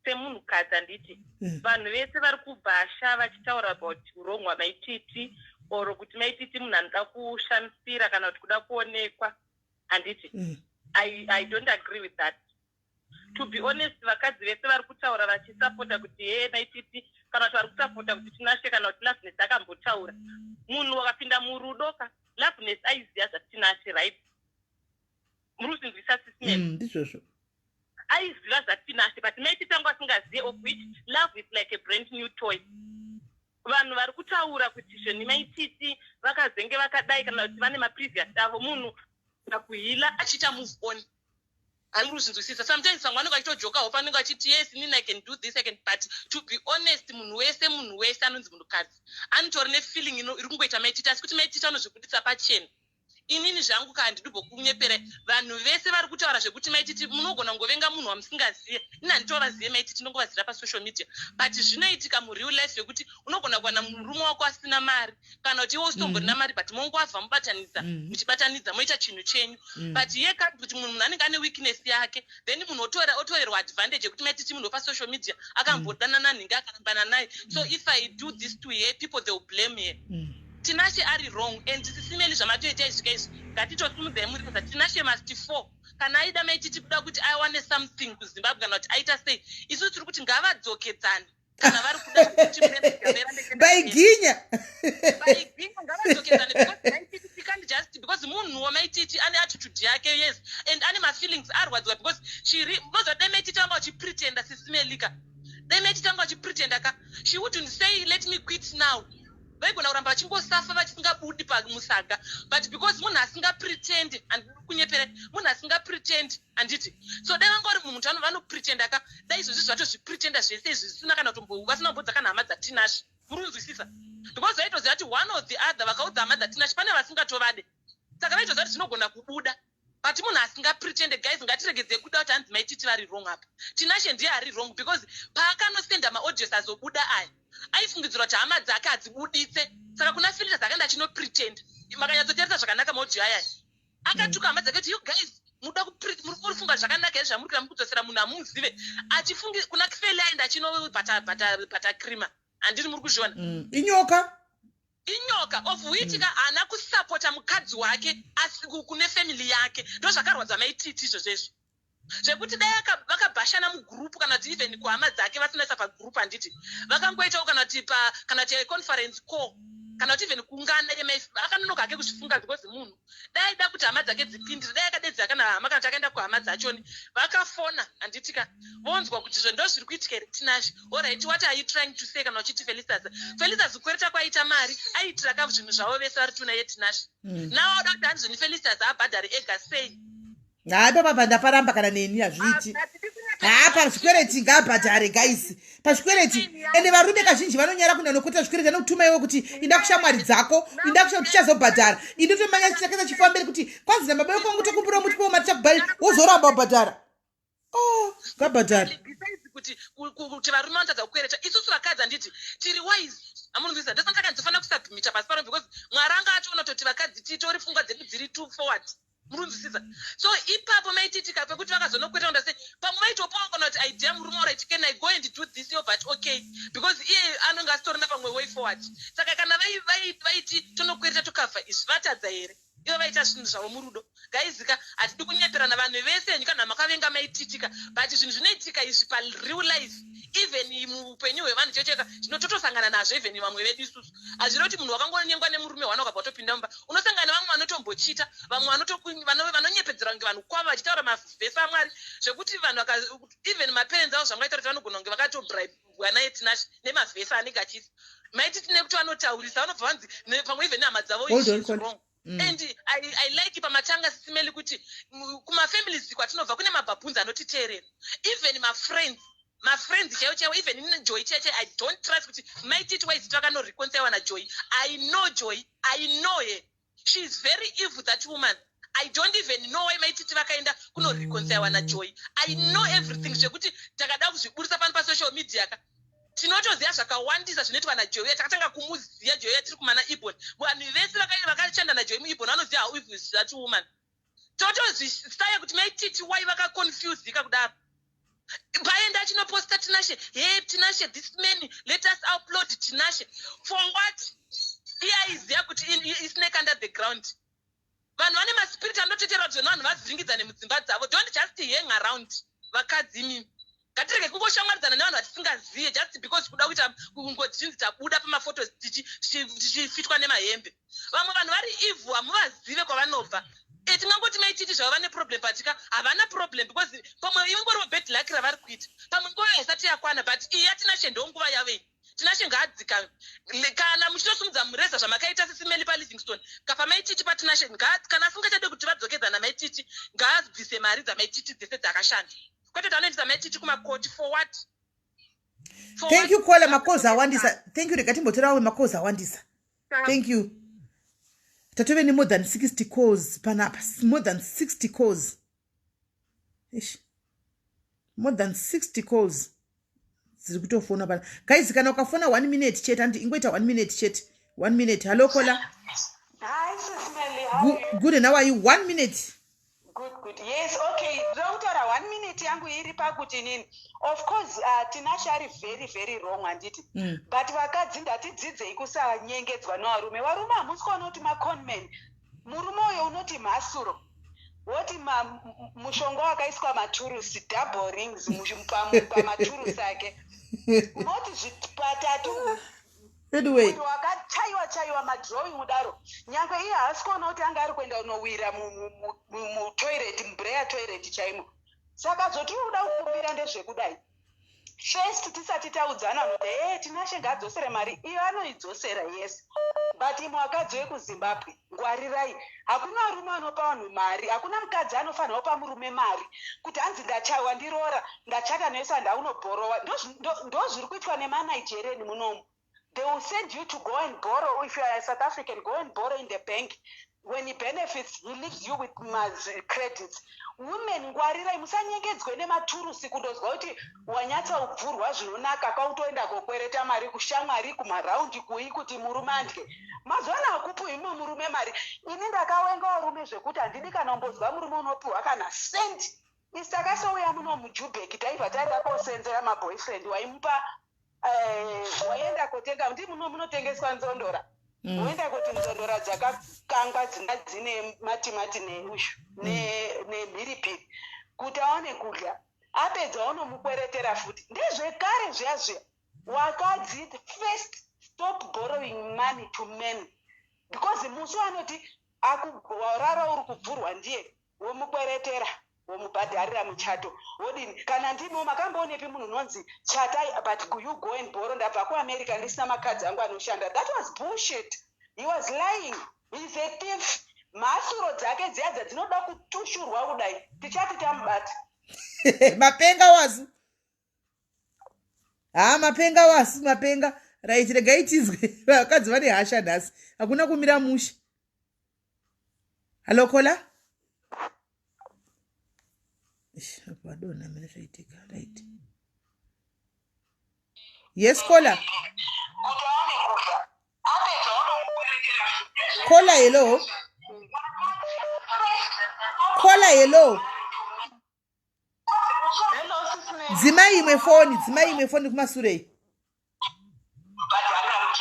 semunhukadzi, handiti vanhu vese vari kubhasha vachitaura about urongwa hwaMaititi or kuti Maititi munhu anoda kushamisira kana kuti kuda kuonekwa, handiti? I don't agree with that, to be honest. Vakadzi vese vari kutaura vachisapota kuti he Maititi, kana kuti vari kusapota kuti Tinashe kana kuti Loveness akambotaura, munhu wakapinda murudo ka, Loveness aiziva zvaTinashe, right? Muri kuzvinzwisa, Sis Melly? Ndizvozvo. Aiziva zvaTinashe, but Maititi anga asingazive, of which love is like a brand new toy. Vanhu vari kutaura kuti zveni Maititi vakazenge vakadai kana kuti vane maprevious avo, munhu kuheala achiita move on. Hani kuzvinzwisisa? Sometimes vamwe vanenge vachitojokawo, panenge vachiti, "Yes, inini I can do this, I can," but to be honest, munhu wese, munhu wese anonzi munhukadzi anotori nefeeling iri kungoita Maititi, asi kuti Maititi anozvibudisa pachena. Inini zvangu ka handidi kunyepera vanhu vese vari kutaura zvekuti Maititi, munogona kungovenga munhu wamusingazive. Ini handitovazive Maititi, ndongovazira pasocial media, but zvinoitika mureal life yekuti unogona kuwana murume wako asina mari, kana kuti iwe usitomborina mari, but mongwavha mubatanidza, muchibatanidza moita chinhu chenyu. But iye kuti munhu anenge ane weakness yake, then munhu otorerwa advantage yekuti Maititi munhu wepasocial media, akambodanana nhingi, akarambana naye. So if I do this to her, people, they will blame her. Tinashe ari wrong, and Sis Melly, zvamatoita izvika izvi, ngatitosimudzai muri kuza. Tinashe must fall. Kana aida Maititi kuda kuti awane something kuZimbabwe, kana kuti aita sei, isusu tiri kuti ngavadzokedzane kana vari kuda kuti. Baiginya. Baiginya, ngavadzokedzane, because Maititi can't just, because munhuwo Maititi ane attitude yake, yes, and ane mafeelings, arwadziwa because chiri unoziva, dai Maititi vanga vachipretenda, Sis Melly ka, dai Maititi vanga vachipretenda ka, she wouldn't say, "Let me quit now." Vaigona kuramba vachingosafa vachisingabudi pamusaga, but because munhu asingapretend, handidi kunyepera, munhu asingapretend, handiti? So dai vanga vari munhu vanopretenda ka, dai izvozvi zvatozvipretenda zvese izvi zvisina kana kutombo, vasina kumbodza kana hama dzaTinashe. Muri kunzwisisa? Because vaitoziva kuti one or the other vakaudza hama dzaTinashe, pane vasingatovade, saka vaitoziva kuti zvinogona kubuda. But munhu asingapretende, guys, ngatiregedzei kuda kuti hanzi Maititi vari wrong apa. Tinashe ndiye ari wrong, because paakanosenda maaudios azobuda aya, aifungidzirwa kuti hama dzake hadzibuditse. Saka kuna Filters akaenda achinopretend. Makanyatsoteeresa zvakanaka maaudio ayaya, akatuka hama dzake kuti, "You guys, muda muri kufunga zvakanaka here zvamuri kuita? Muri kudzosera munhu hamuzive." Achifungi kuna Feli, aenda achinobhata crima, handiri muri kuzviona? Inyoka. Inyoka, of which ka haana kusapota mukadzi wake, asi kune family yake. Ndo zvakarwadza Maititi izvozvo izvo, zvekuti dai vakabhashana mugurupu, kana kuti even kuhama dzake vasinaisa pagurupu, handiti? Vakangoitawo kana kuti pa kana kuti conference call, kana kuti even kuungana akanonoka hake kuzvifunga, because munhu dai da kuti hama dzake dzipindire, dai akadedzera kana hama, kana kuti akaenda kuhama dzachoni, vakafona, handitika? Vonzwa kuti zvo ndo zviri kuitika here, Tinashe? Alright, what are you trying to say? Kana uchiti Felicitas kwereta kwaita mari, aitira ka zvinhu zvavo vese vari tuna yeTinashe. Now auda kuti hanzi zvini Felicitas abhadhare ega sei? Hayi, papapa ndaparamba, kana neni hazviiti. Haa, pazvikwereti ngaabhadhare, guys, pazvikwereti. Ende varume kazhinji vanonyara kuenda nokuita zvikwereti, anokutuma iwe kuti inda kushamwari dzako, inda kusha tichazobhadhara. Indotomanya chakaisa chifamberi kuti kwanzi nababa vekwangu, tokumbira mutipewo mari tichakubhadhara, wozoramba kubhadhara. Oh, ngabhadhare. Besides kuti kuti varume vanotadza kukwereta, isusu vakadzi, handiti tiri wise? Amunonzwisa? Ndosaka takandifanira kusubmita pasi pano, because Mwari anga achiona kutoti vakadzi titori pfungwa dzedu dziri too forward. Murunzwisisa? So ipapo maititika pekuti vakazonokweta kuenda sei, pamwe vaitopawo kana kuti idea murume, "Alright, can I go and do this?" Yo, but okay, because iye anenge asitorina pamwe way forward. Saka kana vaiti tonokwereta tokavha izvi, vatadza here ivo vaita zvinhu zvavo murudo? Guys ka, hatidi kunyeperana. Vanhu vese henyu kana makavenga Maititika, but zvinhu zvinoitika izvi pareal life, even muupenyu hwevanhu checheka, totosangana nazvo. Even vamwe vedu isusu, hazviri kuti munhu wakangonyengwa nemurume hwana ukabva watopinda mumba, unosangana nevamwe vanotombochita, vamwe vanonyepedzera kunge vanhu kwavo, vachitaura mavhesi aMwari, zvekuti vanhu even maparents avo zvangaita kuti vanogona kunge vakatobribwa naye Tinashe nemavhesi anenge achiisa Maititi, nekuti vanotaurisa, vanobva vanzi pamwe even hama dzavo Hold on, hold. Wrong. And I like pamatanga, Sis Melly, kuti kumafamilies kwatinobva kune mabhabhunzi anotiteerera, even mafriends chaivo chaivo, even ini Joy chaicho, I don't trust kuti Maititi waiziti vakanoreconcilewa naJoy. I know Joy, I know her, she is very evil, that woman. I don't even know why Maititi vakaenda kunoreconcilewa naJoy. I know everything, zvekuti takada kuzviburisa pano pasocial media ka, tinotoziva zvakawandisa zvinoitwa naJoy. Takatanga kumuziva Joy tiri kumana Ebon. Vanhu vese vakashanda naJoy muEbon vanoziva how evil is that woman. Totozvisaya kuti Maititi wai vakaconfusika kudaro, paenda achinoposta Tinashe, "Hey Tinashe, this man, let us upload Tinashe." For what? Iye aiziva kuti isnake under the ground. Vanhu vane maspiriti anotetera kuti vanhu vavhiringidzane mudzimba dzavo. Don't just hang around, vakadzi imimi. Ngatirege kungoshamwaridzana nevanhu vatisingazive just because kuda kuita kungoti zvinzi tabuda pamafotos tichifitwa nemahembe. Vamwe vanhu vari evil, hamuvazive kwavanobva. Tingangoti Maititi zvavo vane problem, patika havana problem, because pamwe ingoriwo bad luck ravari kuita, pamwe nguva haisati yakwana. But iyi yaTinashe ndo nguva yavei. Tinashe ngaadzikame. Kana muchitosimudza mureza zvamakaita, Sis Melly, paLivingstone kapa Maititi paTinashe, kana asingachade kuti vadzokedzana Maititi, ngaabvise mari dzaMaititi dzese dzakashanda, kwete kuti anoendesa Maititi kumakoti. For what? For Thank you, caller. Makozi awandisa. Thank you. Rega timbotora vamwe, makozi awandisa. Thank you. Tatove nemore than 60 calls panapa, more than 60 calls. Ish, more than 60 calls dziri kutofona pana. Guys, kana ukafona one minute chete, handi ingoita one minute chete, one minute. Hallo, caller. Hi, Sis Melly. How are you? Good, and how are you? One minute. Good, good. Yes, okay. Ndoda kutaura one minute yangu iri pakuti nini. Of course, Tinashe ari very, very wrong, handiti? But vakadzi ngatidzidzei kusanyengedzwa nevarume. Varume hamusi kuona kuti maconman. Murume uyo unoti mhasuro. Woti mushonga wakaiswa maturusi, double rings pamaturusi ake. Moti zvipatatu. Anyway. Mwiri wakachaiwa chaiwa madrawing kudaro. Nyangwe iye haasi kuona kuti anga ari kuenda kunowira mutoilet, mubreya toilet chaimo. Saka zvotiri kuda kukumbira ndezvekudai. First tisati taudzana kuti hey, Tinashe ngaadzosere mari iyo, anoidzosera, yes, but imwe vakadzi vekuZimbabwe, ngwarirai. Hakuna varume vanopa vanhu mari. Hakuna mukadzi anofanira kupa murume mari kuti hanzi ndachaiwa, ndiroora, ndachata nesu, handaunobhorowa. Ndo zviri kuitwa nemaNigerian munomu. They will send you to go and borrow. If you are a South African, go and borrow in the bank. When he benefits, he leaves you with credits. Women, ngwarirai, musanyengedzwe nematurusi. Kundozwa kuti wanyatsa kubvurwa zvinonaka, kwautoenda kokwereta mari kushamwari, kumaraundi, kui kuti murume andye. Mazuva ano hakupiwi mumwe murume mari. Ini ndakawenga varume zvekuti handidi kana kumbozwa murume unopiwa kana sendi. Isi takasouya muno muJubek, taibva taenda kosenzera maboyfriend. Waimupa, waienda kotenga, ndi muno munotengeswa nzondora. Woenda kuti nzondora dzakakangwa dzinga dzine matimati neushu nemhiripiri kuti aone kudya. Apedza unomukweretera futi. Ndezvekare zviya zviya. Wakadzi, first stop borrowing money to men, because musi wanoti warara uri kubvurwa ndiye, womukweretera, womubhadharira muchato, wodini? Kana ndimo makamboonepi munhu unonzi chatai, but you go and borrow? Ndabva kuAmerica ndisina makadzi angu anoshanda. That was bullshit. He was lying. He is a thief. Mhasuro dzake dziya dzadzinoda kutushurwa kudai, tichati tamubata. Mapenga wasu. Ha, mapenga wasu, mapenga. Right, regai tizwe vakadzi vane hasha nhasi. Hakuna kumira mushe. Hallo, caller. Ish, apa vadonha mene zvaitika. Right, yes, caller. Caller, hello, caller, hello. Hello, Sis Melly. Dzimai imwe foni, dzimai imwe foni kumasurei.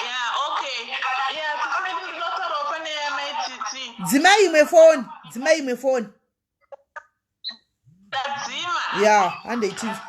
Yeah, okay. Yeah, Sis Melly, ndinotaurawo pane yaMaiTiti. Dzimai imwe foni, dzimai imwe foni. Ndadzima. Ya, handei tinzwa.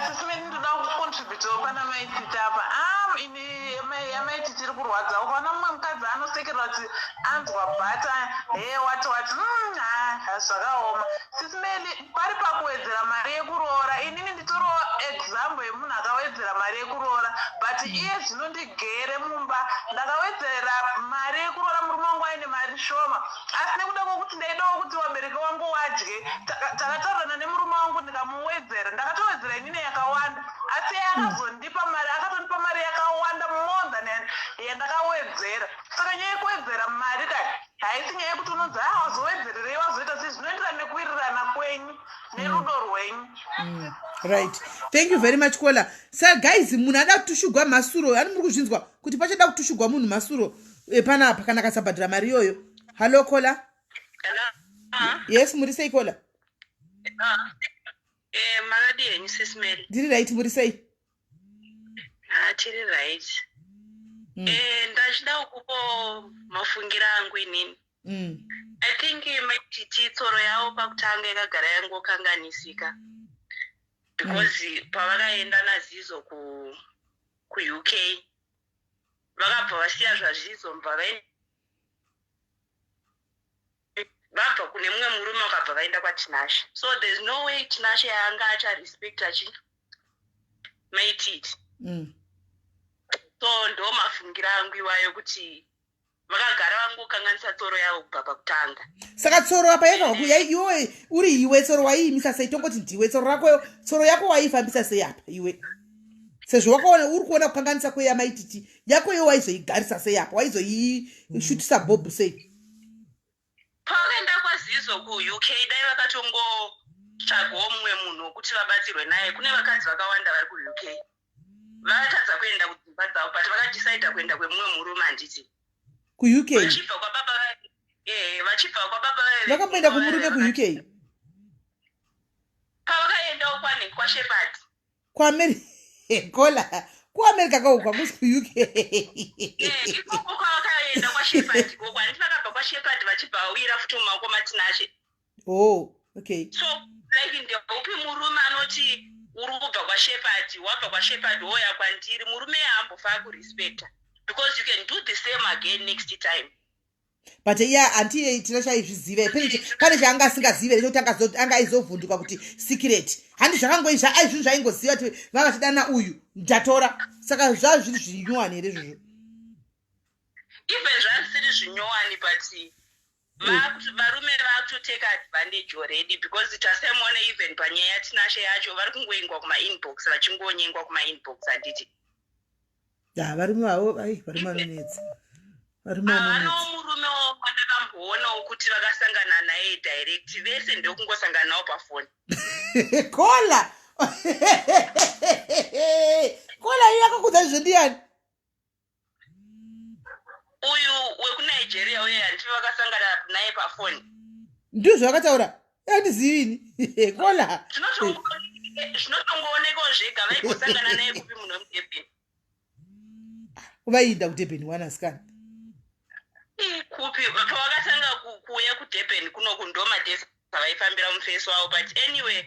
Sis Melly, ndoda kucontributawo pana MaiTiti apa. Ah, ini yaMaiTiti iri kurwadza. Ukaona mumwe mukadzi anosekerera kuti anzwa bhata, he, wati wati, ha, zvakaoma. Sis Melly, pari pakuwedzera mari yekuroora, inini nditoriwo example yemunhu akawedzera mari yekuroora, but iye zvino ndigere mumba. Ndakawedzera mari yekuroora murume wangu aine mari shoma, asi nekuda kwokuti ndaidawo kuti vabereki vangu vadye, takataurirana nemurume wangu, ndikamuwedzera. Ndakatowedzera inini yakawanda, asi iye akazondipa mari, akatondipa mari yakawanda more than yandakawedzera. Saka nyaya yekuwedzera mari kai haisi nyaya yekuti unonzi, "Ha, wazowedzererei, wazoita sei?" Zvinoenderana nekuwirirana kwenyu nerudo rwenyu. Right, thank you very much, caller. Sa guys, munhu ada kutushugwa mhasuro ani? Muri kuzvinzwa kuti pachada kutushugwa munhu mhasuro panapa kana akasabhadhira mari iyoyo. Hallo, caller. Hello. Yes, muri sei, caller? Makadi henyu, Sis Melly? Ndiri right, muri sei? Ha, tiri right. Ndachida kupo mafungiro angu inini. I think MaiTiti tsoro yavo pakutanga yakagara yangokanganisika, because pavakaenda naZizo kuUK, vakabva vasiya zvaZizo, mubva vabva kune mumwe murume, vakabva vaenda kwaTinashe. So there's no way Tinashe yaanga acharespecta chi MaiTiti. So ndo mafungiro angu iwayo, kuti vakagara vangokanganisa tsoro yavo kubva pakutanga. Saka tsoro apa yakabva iwe uri iwe, tsoro waiimisa sei? Tongoti ndiwe, tsoro rako, tsoro yako waiifambisa sei apa iwe? Sezvo wakaona uri kuona kukanganisa kweyamaititi yako iyo waizoigarisa sei apa waizoishutisa bhobhu sei? Pavakaenda kwaZizo kuUK dai vakatongotsvagawo mumwe munhu wekuti vabatsirwe naye. Kune vakadzi vakawanda vari kuUK vatadza kuenda kudzimba dzavo but vakadecida kuenda kwemumwe murume handiti. KuUK? Vachibva kwababa eh, vachibva kwababa vakamboenda kumurume kuUK? Pavakaendawo kwane kwaShepard. Kuamerica kola kuamerica kauku hakusi kuUK. Eh, ikoko kwavakaenda kwaShepard ikoko handiti vakabva kwaShepard vachibva vawira futi mumaoko maTinashe. Oh, okay. So like ndeupi murume anoti uri kubva kwaShepard wabva kwaShepard wouya kwandiri murume haambofa akurespecta because you can do the same again next time. But iya anti Tinashe aizviziva pane chaanga asingazive here chekuti anga aizovhunduka kuti secret handi zvakangoizva ai zvinhu zvaingoziva kuti vanga vachidana uyu ndatora saka zvaa zviri zvinyowani here izvozvo? Even zvazvisiri zvinyowani but varume vakutoteka advantage already because tasemuona even panyaya yaTinashe yacho vari kungoingwa kumainbox vachingonyengwa kumainbox handiti. Ya varume vavo ai varume vanonetsa varume vanonetsa. Havanawo murume wandakamboonawo kuti vakasangana naye direct vese ndokungosangana nawo pafoni. Kola kola iye akakudza izvo ndiyani? Uyu wekuNigeria uye handiti vakasangana naye pafoni. Ndizvo zvakataura andizivi ini kola. Zvinotongoonekawo zvega vaigosangana naye kupi munhu wemuDurban. Vaiinda kuDurban one asikana. Kupi pavakatanga kuuya kuDurban kunoku ndo madhesi avaifambira mufesi wavo but anyway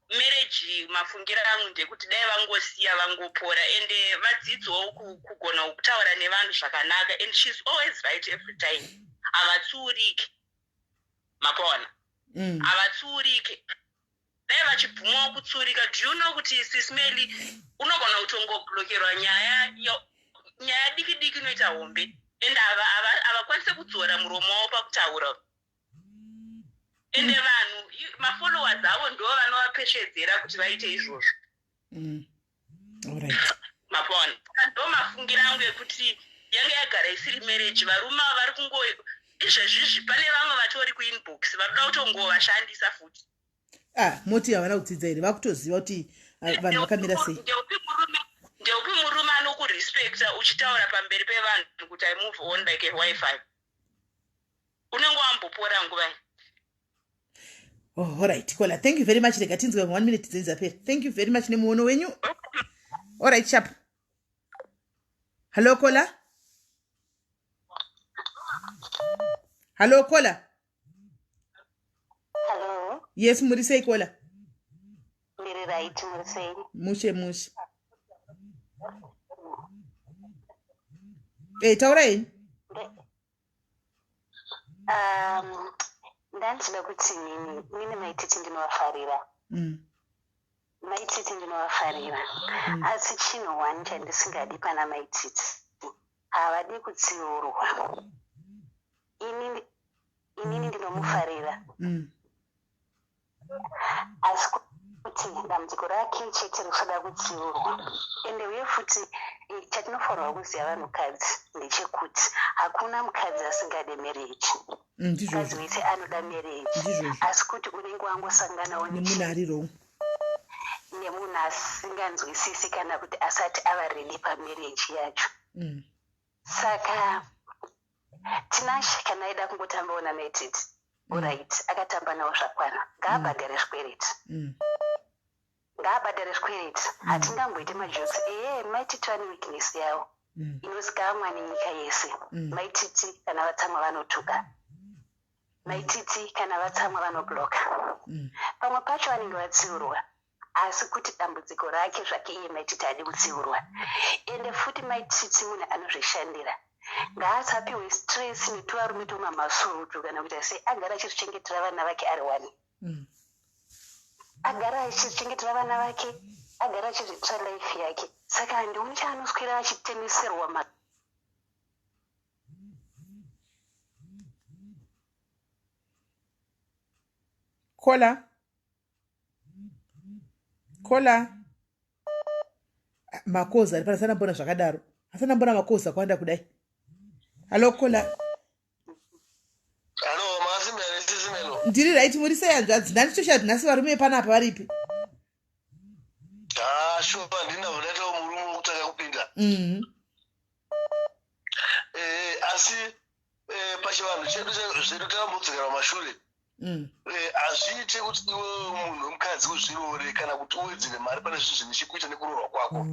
marriage mafungiro angu ndekuti dai vangosiya vangopora ende vadzidzawo kugona kutaura nevanhu zvakanaka and she's always right every time havatsuurike mapaona havatsuurike dai vachibvumawo kutsuurika. Do you know kuti sismeli unogona kutongoblokerwa nyaya nyaya diki diki inoita hombe and havakwanise kudzora muromo wavo pakutaura ende vanhu mafollowers avo ndo vanovapesvedzera kuti vaite izvozvo. Mapona ndo mafungira angu ekuti yange yagara isiri marriage varume ava vari kungo izvezvizvi pane vamwe vatori kuinbox varoda kutongovashandisa futi. Ah, moti havana kudzidza here vakutoziva kuti vanhu vakamira sei? Ndeupi murume anokurespecta uchitaura pamberi pevanhu kuti I move on like a wifi? Unenge wambopora nguva iyi. Oh, alright kola thank you very much. Rega tinzwe 1 minute dzenyu dzapera. Thank you very much nemuono wenyu. Alright sharp. Hello kola. Hello kola. Hello. Yes, muri sei kola? Ndiri right, muri sei? Mushe mushe. Eh, taura henyu. Ndandida kuti nini maititi ndinovafarira. Maititi ndinovafarira. Asi chinhu one chandisingadi pana maititi havadi kutsiurwa. Inini ndinomufarira. Asi kuti dambudziko rake chete rinoda kutsiurwa. Ende uye futi chatinofanirwa kuziva vanhukadzi ndechekuti hakuna mukadzi asingade marriage. Mukadzi wese anoda marriage. Asi kuti unenge wangosanganawo nemunhu ari wrong. Nemunhu asinganzwisisi kana kuti asati ava ready pamarriage yacho. Saka Tinashe kana aida kungotambawo naMaititi alright akatamba nawo zvakwana ngaabhadhare zvikwereti. Ngaabhadhare zvikwereti hatingamboite majokes ehe Maititi vane weakness yavo inozikamwa nenyika yese. Maititi kana vatsamwa vanotuka. Maititi kana vatsamwa vanobloka. Pamwe pacho vanenge vatsiurwa asi kuti dambudziko rake zvake iye Maititi haadi kutsiurwa. Ende futi Maititi munhu anozvishandira. Ngaasapiwe stress netuvarume twemamhasurutu kana kuita sei agare achizvichengetera vana vake ari one. Agare achizvichengetera vana vake, agare achizviitira life yake. Saka handioni chaanoswera achitemeserwa ma Kola. Kola. Makozi ari pana asana zvakadaro. Asana mbona makozi akawanda kudai. Hallo kola. Hallo, makasimba here sisimelo? Ndiri right muri sei hanzvadzi? Ndanditoshaya kuti nhasi varume panapa varipi. Ah, sure ndina ndaitawo murume wekutanga kupinda. Eh, asi eh, pachivanhu chedu zvedu takambodzokera kumashure. Eh, hazviite kuti iwe munhu wemukadzi uzviroore kana kuti uwedzere mari pane zvinhu zvine chekuita nekuroorwa kwako.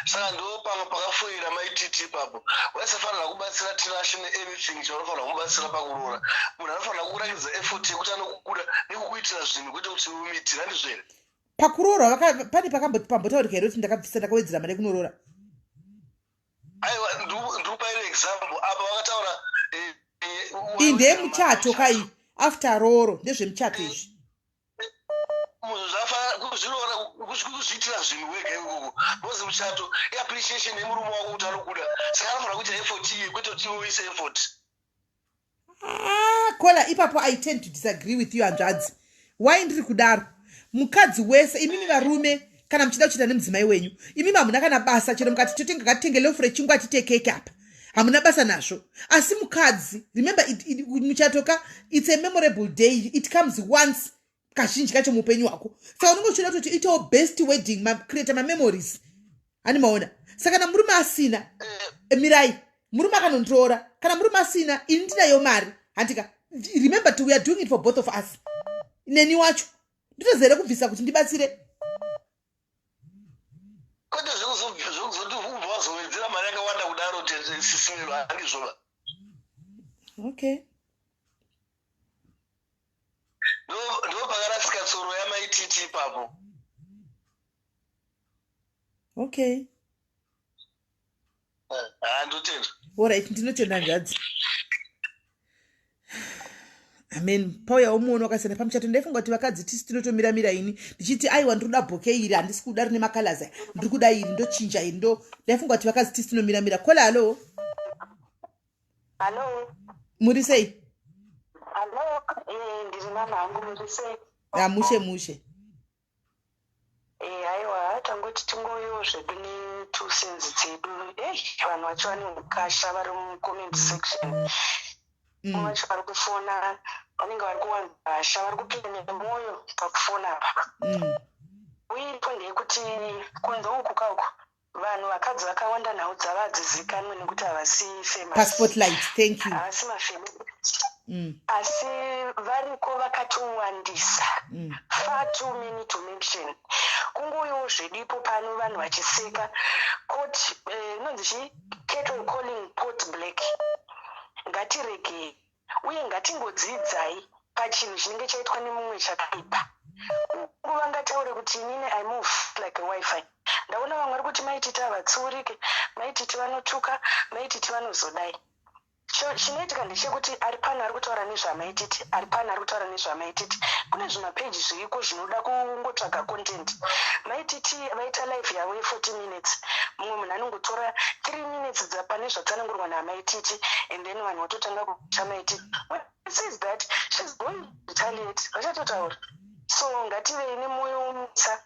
Saka ndo pamwe pakafoira maititi ipapo. Waisafanira kubatsira Tinashe neanything chaunofanira kumubatsira pakuroora. Munhu anofanira kukurakidza effort yekuti anokukuda nekukuitira zvinhu kwete kuti umitire handizvo here? Pakuroorwa pane pambotaurika here kuti ndakabvisa ndakawedzera mari yekunoroora? Aiwa, ndikupaire example apa vakataura Iyi ndeyemuchato kai after rooro ndezvemuchato izvi. Kuzviroora kuzviitira zvinhu wega ikoko because muchato iappreciation yemurume wako kuti anokuda saka anofanira kuita effort iye kwete kuti iwe uise effort. Ah, kola ipapo I tend to disagree with you hanzvadzi. Why ndiri kudaro? Mukadzi wese imimi varume kana muchida kuchita nemudzimai wenyu imimi hamuna kana basa chero mukati totenga katitenge loaf rechingwa tite keke apa hamuna basa nazvo asi mukadzi remember muchato ka it's a memorable day it comes once kazhinji kacho muupenyu hwako saka unenge uchida kutoti itewo best wedding create mamemories hani maona saka kana murume asina mirai murume akanondiroora kana murume asina ini ndinayo mari handika remember to we are doing it for both of us neni wacho nditozere kubvisa kuti ndibatsire kwete zvekuzoti ubva wazowedzera mari yakawanda kudaro sisimelo handizvoba. Okay. Ndo pakarasika tsoro yamaititi ipapo. Okay. Ndotenda. Alright, ndinotenda hanzvadzi. Amen. Pauyawo muono wakasiyana pamuchato ndaifunga kuti vakadzi tisu tinotomiramira ini ndichiti aiwa ndiri kuda bouquet iri handisi kuda rine macolors aya ndiri kuda iri ndochinja iri ndo ndaifunga kuti vakadzi tisu tinomiramira. Kola hallo. Hallo. Muri sei? Hallo, ndiri nana hangu muri sei? Ah, mushe mushe. Aiwa tangoti tingoyewo zvedu ne2 cents dzedu. Ei, vanhu vacho vane ukasha vari mucomment section. Vacho vari kufona vanenge vari kuwanza hasha vari kupinda nemwoyo pakufona apa. Uye ndeyekuti kunze uku kauku vanhu vakadzi vakawanda nhau dzavo hadzizikanwe nekuti havasi famous. Paspotlight, thank you. Havasi mafamous. Asi variko vakatowandisa. Far too many to mention. Kungouyawo zvedu ipo pano vanhu vachiseka court inonzi chii kettle calling pot black. Ngatiregei uye ngatingodzidzai pachinhu chinenge chaitwa nemumwe chakaipa. Vangataure kuti inini I move like a wifi. Ndaona vamwe vari kuti maititi havatsiurike, maititi vanotuka, maititi vanozodai. Chinoitika ndechekuti ari pano ari kutaura nezvamaititi, ari pano ari kutaura nezvamaititi. Kune zvimapeji zviriko zvinoda kungotsvaga content. Maititi vaita live yavo ye40 minutes. Mumwe munhu anongotora 3 minutes pane zvatsanangurwa namaititi and then vanhu vototanga kucha maititi. When she says that she's going to retaliate. Vachatotaura. So ngativei nemwoyo mutsa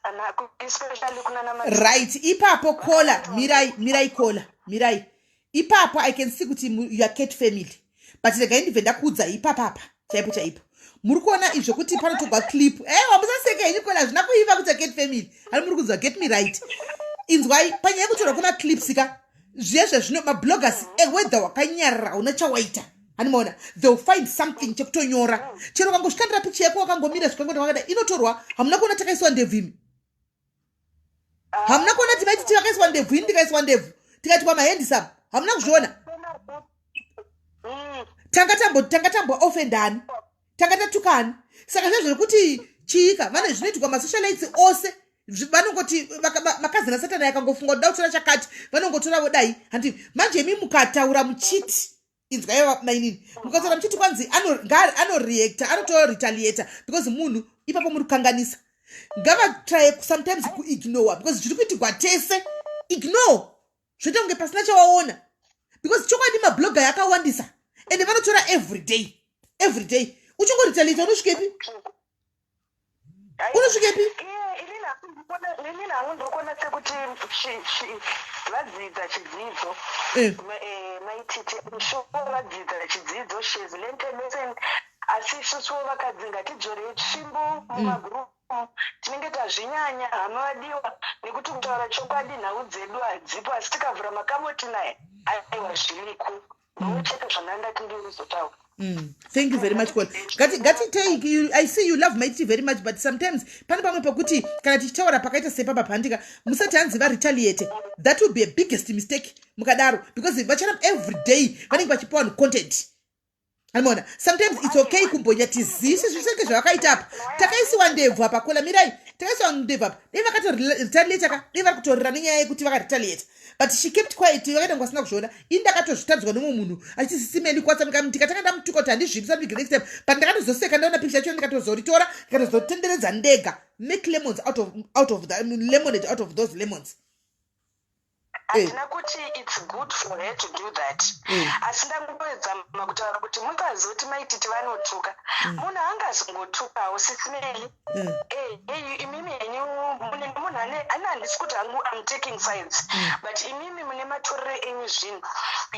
especially kunana Right, ipapo kola mirai mirai kola mirai ipapo I can see kuti you are cat family but regai ndibve ndakuudza ipapapa chaipo chaipo muri kuona izvo kuti panotogwa clip ewa musaseke henyu kola hazvina kuiva kuti cat family ani muri kunzwa get me right inzwai panyaya yekutorwa kwemaclips ka zviya zvazvino mabloggers ewhether wakanyarara hauna chawaita hani maona they'll find something chekutonyora chero ukangosvikandira picha yako wakangomira zvikangoita wakadai inotorwa. Hamuna kuona takaiswa ndebvu imi? Hamuna kuona timaiti takaiswa ndebvu? Ini ndikaiswa ndebvu tikaitwa mahandisam hamuna kuzviona? Tanga tambo tanga tambo offendani tanga tatukani saka zvezvo zvekuti chiika vane zvinoitikwa masocialites ose vanongoti makazina satani akangofunga kuti da kutora chakati vanongotora vodai handi manje imi mukataura muchiti inzwai mainini mukataura muchiti kwanzi anoreacta anotoretaliata because munhu ipapo muri kukanganisa. Ngavatry sometimes kuignore because zviri kuitigwa tese. Ignore zvoita kunge pasina chawaona because chokwadi mabloga yakawandisa ende vanotora every day every day uchingoretaliata unosvikepi? Unosvikepi? Inini hangu ndiri kuona sekuti vadzidza chidzidzo. Maititi sure vadzidza chidzidzo. She has learnt a lesson, asi isusuwo vakadzi ngatidzorei tsvimbo mumagroup. Tinenge tazvinyanya, hama vadiwa, nekuti kutaura chokwadi nhau dzedu hadzipo, asi tikavhura makaboti naye, aiwa, zviriko. Ndo chete zvandandati ndirizotaura. Thank you very much, Call. Ngati ngatitei you, I see you love Maititi very much, but sometimes pane pamwe pekuti kana tichitaura pakaita sepapa pandika musati hanzi varetaliate. That will be a biggest mistake mukadaro, because vachara every day vanenge vachipa vanhu content. Anoona sometimes it's okay kumbonyatizisi zvisenge zvavakaita apa. Takaisiwa ndebvu apa, kola mirai, takaisiwa ndebvu apa. Dai vakatoretaliate ka, dai vari kutorera nenyaya yekuti vakaretaliate, but she kept quiet, vakaita kunge vasina kuzviona. Ini ndakatozvitadzwa nemumwe munhu achiti sisimeli kwatsamika, ndikatanga ndamutuka kuti handizvidi something next time, but ndakatozoseka ndaona picture yacho, ndikatozoritora, ndikatozotenderedza ndega, make lemons out of the lemonade out of those lemons. Handina kuti it's good for her to do that, asi ndangoedzama kutaura kuti mukazoti Maititi vanotuka, munhu angazongotukawo, Sisimeli. Imimi henyu mune munhu ane ane, handisi kuti hangu I'm taking sides, but imimi mune matorero enyu zvinhu.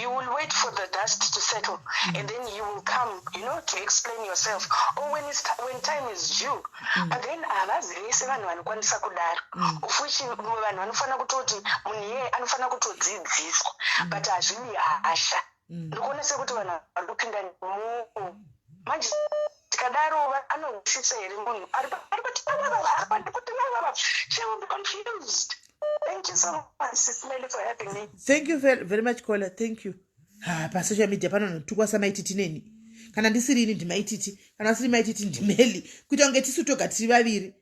You will wait for the dust to settle and then you will come to explain yourself or when time is due. But then havazi vese vanhu vanokwanisa kudaro, of which vanhu vanofanira kutoti munhu iyeye anofanira kutodzidziswa, but hazvidi hasha. Ndikuona sekuti vanhu vari kupinda mu manje tikadaro anohwisisa here munhu ari kuti kuti? She will be confused. Thank you so much, Sis Melly, for having me. Thank you very, very much, caller. Thank you. Ha, pasocial media panonotukwa saMaititi neni. Kana ndisiri ini ndiMaititi, kana asiri Maititi ndimeli, kuita kunge tisu toga tiri vaviri.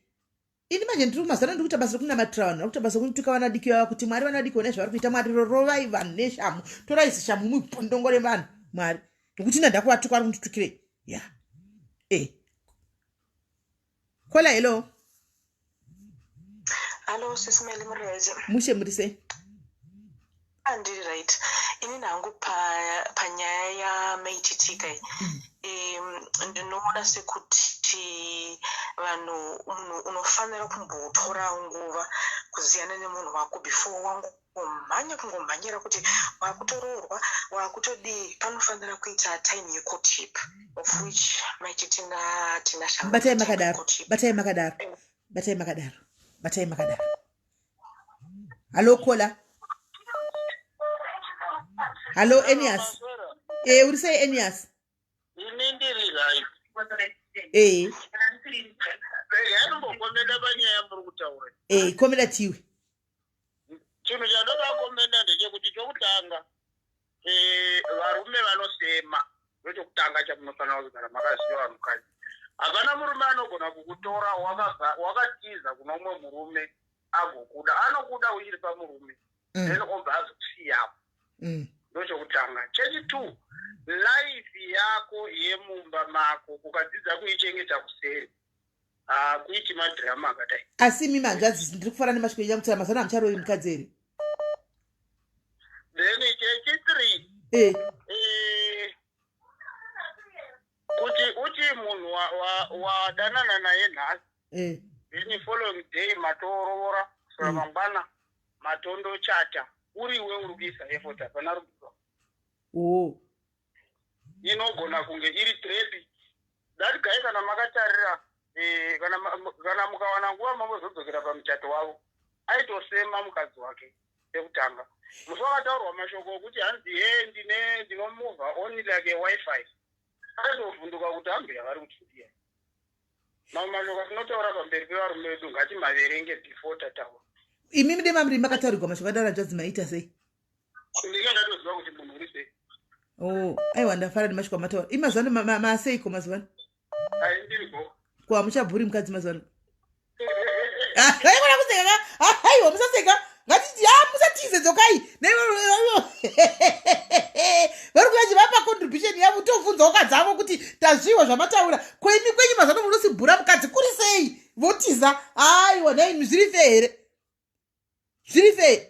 Ini manje ndiri kumazana, ndiri kuita basa rekunamatira vanhu, vari kuita basa rekutuka vana diki vava kuti Mwari, vana diki onai zvavari kuita. Mwari, rorovai vanhu neshamu, torai zishamu mupondongore vanhu, Mwari, nokuti ina ndakuvatuka, vari kunditukirei ya. Caller, hello. Hallo, Sisimeli, muri right? Mushe, muri sei? Andiri right. Inini hangu panyaya yaMaititi kai, ndinoona sekuti vanhu, munhu unofanira kumbotora nguva kuziyana nemunhu wako before wangomhanya kungomhanyira kuti wakutoroorwa, wakutodii. Panofanira kuita time yecourtship, of which Maititi naTina Batai makadaro, batai makadaro, batai makadaro, batai makadaro. Hallo, caller. Hallo, Enias. Uri sei, Enias? Ini ndiri right. Yanombokomenda panyaya muri kutaura. Komenda tiwe. Chinhu chandoda komenda ndechekuti chokutanga, varume vanosema. Ndochokutanga chamunofanira kugara makaziva, vanhukadzi. Hapana murume anogona kukutora wakatiza kuno umwe murume agokuda. Anokuda uchiri pamurume, then obva azokusiyapo. Ndochokutanga. Chechitwo, life yako yemumba mako ukadzidza kuichengeta kuseri, hakuiti madhirama akadai. Asi imi manzvadzi, ndiri kufara nemashoko enyu akutaura mazano. Hamucharovi mukadzi here? Then chechithree, kuti uti munhu wadanana naye nhasi, then following day matoroora, saka mangwana matondochata, uriwe uri kuisa effort, hapana rudo. Inogona kunge iri trap. That guy, kana makatarira, kana mukawana nguva mambozodzokera pamuchato wavo, aitosema mukadzi wake pekutanga. Musi wakataurwa mashoko okuti hanzi ye ndine ndinomove on like a WiFi, aitovhunduka kuti ambuya vari kutidiya. Mamwe mashoko atinotaura pamberi pevarume vedu ngatimaverenge before tataura. Imi mide mamuri makataurirwa mashoko adaro, hanzvadzi, maita sei? Ndinge ndatoziva kuti munhu uri sei. Oh, aiwa, ndafara nemashoko amataura. Imi mazuva ano maseiko mazuva ano? Ai, ndiripo. Ko hamuchabhuri mukadzi mazuva ano? Aikona kuseka ka. Aiwa, musaseka, ngatiti ha, musatize, dzokai. Vari kuvachi vapa contribution yavo, tobvunzawo kadzavo kuti tazviwa zvamataura. Ko imi kwenyu mazano munosibhura mukadzi kuri sei? Votiza. Aiwa, nhaimi, zviri fair here? Zviri fair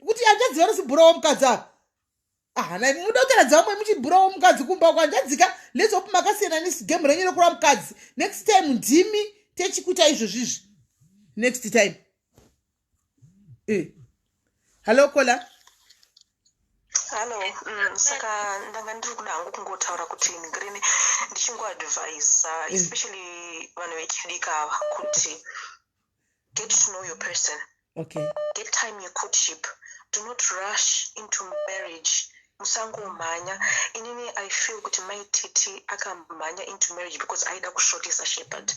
kuti hanzvadzi vanosibhurawo mukadzi ava? Ah, nai muda kutaradza vamwe muchibhurawo mukadzi kumba uko. Hanzvadzika, let's hope makasiyana negame renyu rekurwa mukadzi. Next time ndimi. Techikuita izvozvizvi next time. Eh. Hallo kola. Hallo, saka ndanga ndiri kuda hangu kungotaura kuti green ndichingoadvisa especially vanhu vechidiki ava kuti get to know your person. Get time your courtship. Do not rush into marriage. Musangomhanya. Inini I feel kuti Mai Titi akamhanya into marriage because aida kushotesa Shepherd.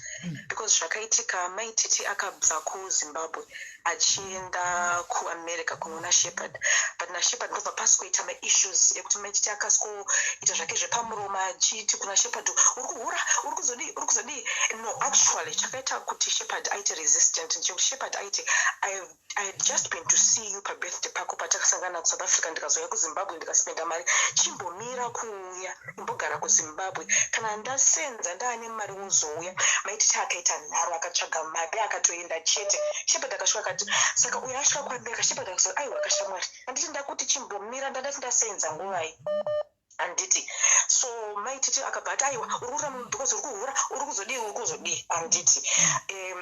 Because zvakaitika, Mai Titi akabva kuZimbabwe achienda kuAmerica kunoona Shepherd. But naShepherd ndobva pasikoita maissues ekuti Mai Titi akasikoita zvake zvepamuromo achiti kuna Shepherd, uri kuhura, uri kuzodii, uri kuzodii. No, actually chakaita kuti Shepherd aite resistant ndechekuti Shepherd aiti, I had just been to see you pabirthday pako patakasangana kuSouth Africa, ndikazouya kuZimbabwe ndikaspenda mari. Chimbomira kuuya, imbogara kuZimbabwe, kana ndasenza ndaane mari wozouya. Maititi akaita nharo, akatsvaga mari akatoenda chete. Shepherd akasvika akati, saka uyo asvika kuAmerica, Shepherd akazoti, aiwa kashamwari, handiti ndakuti chimbomira, ndandati ndasenza nguvai, handiti? So Maititi akabva ati, aiwa, uri kurira munhu because uri kuhura, uri kuzodii, uri kuzodii, handiti?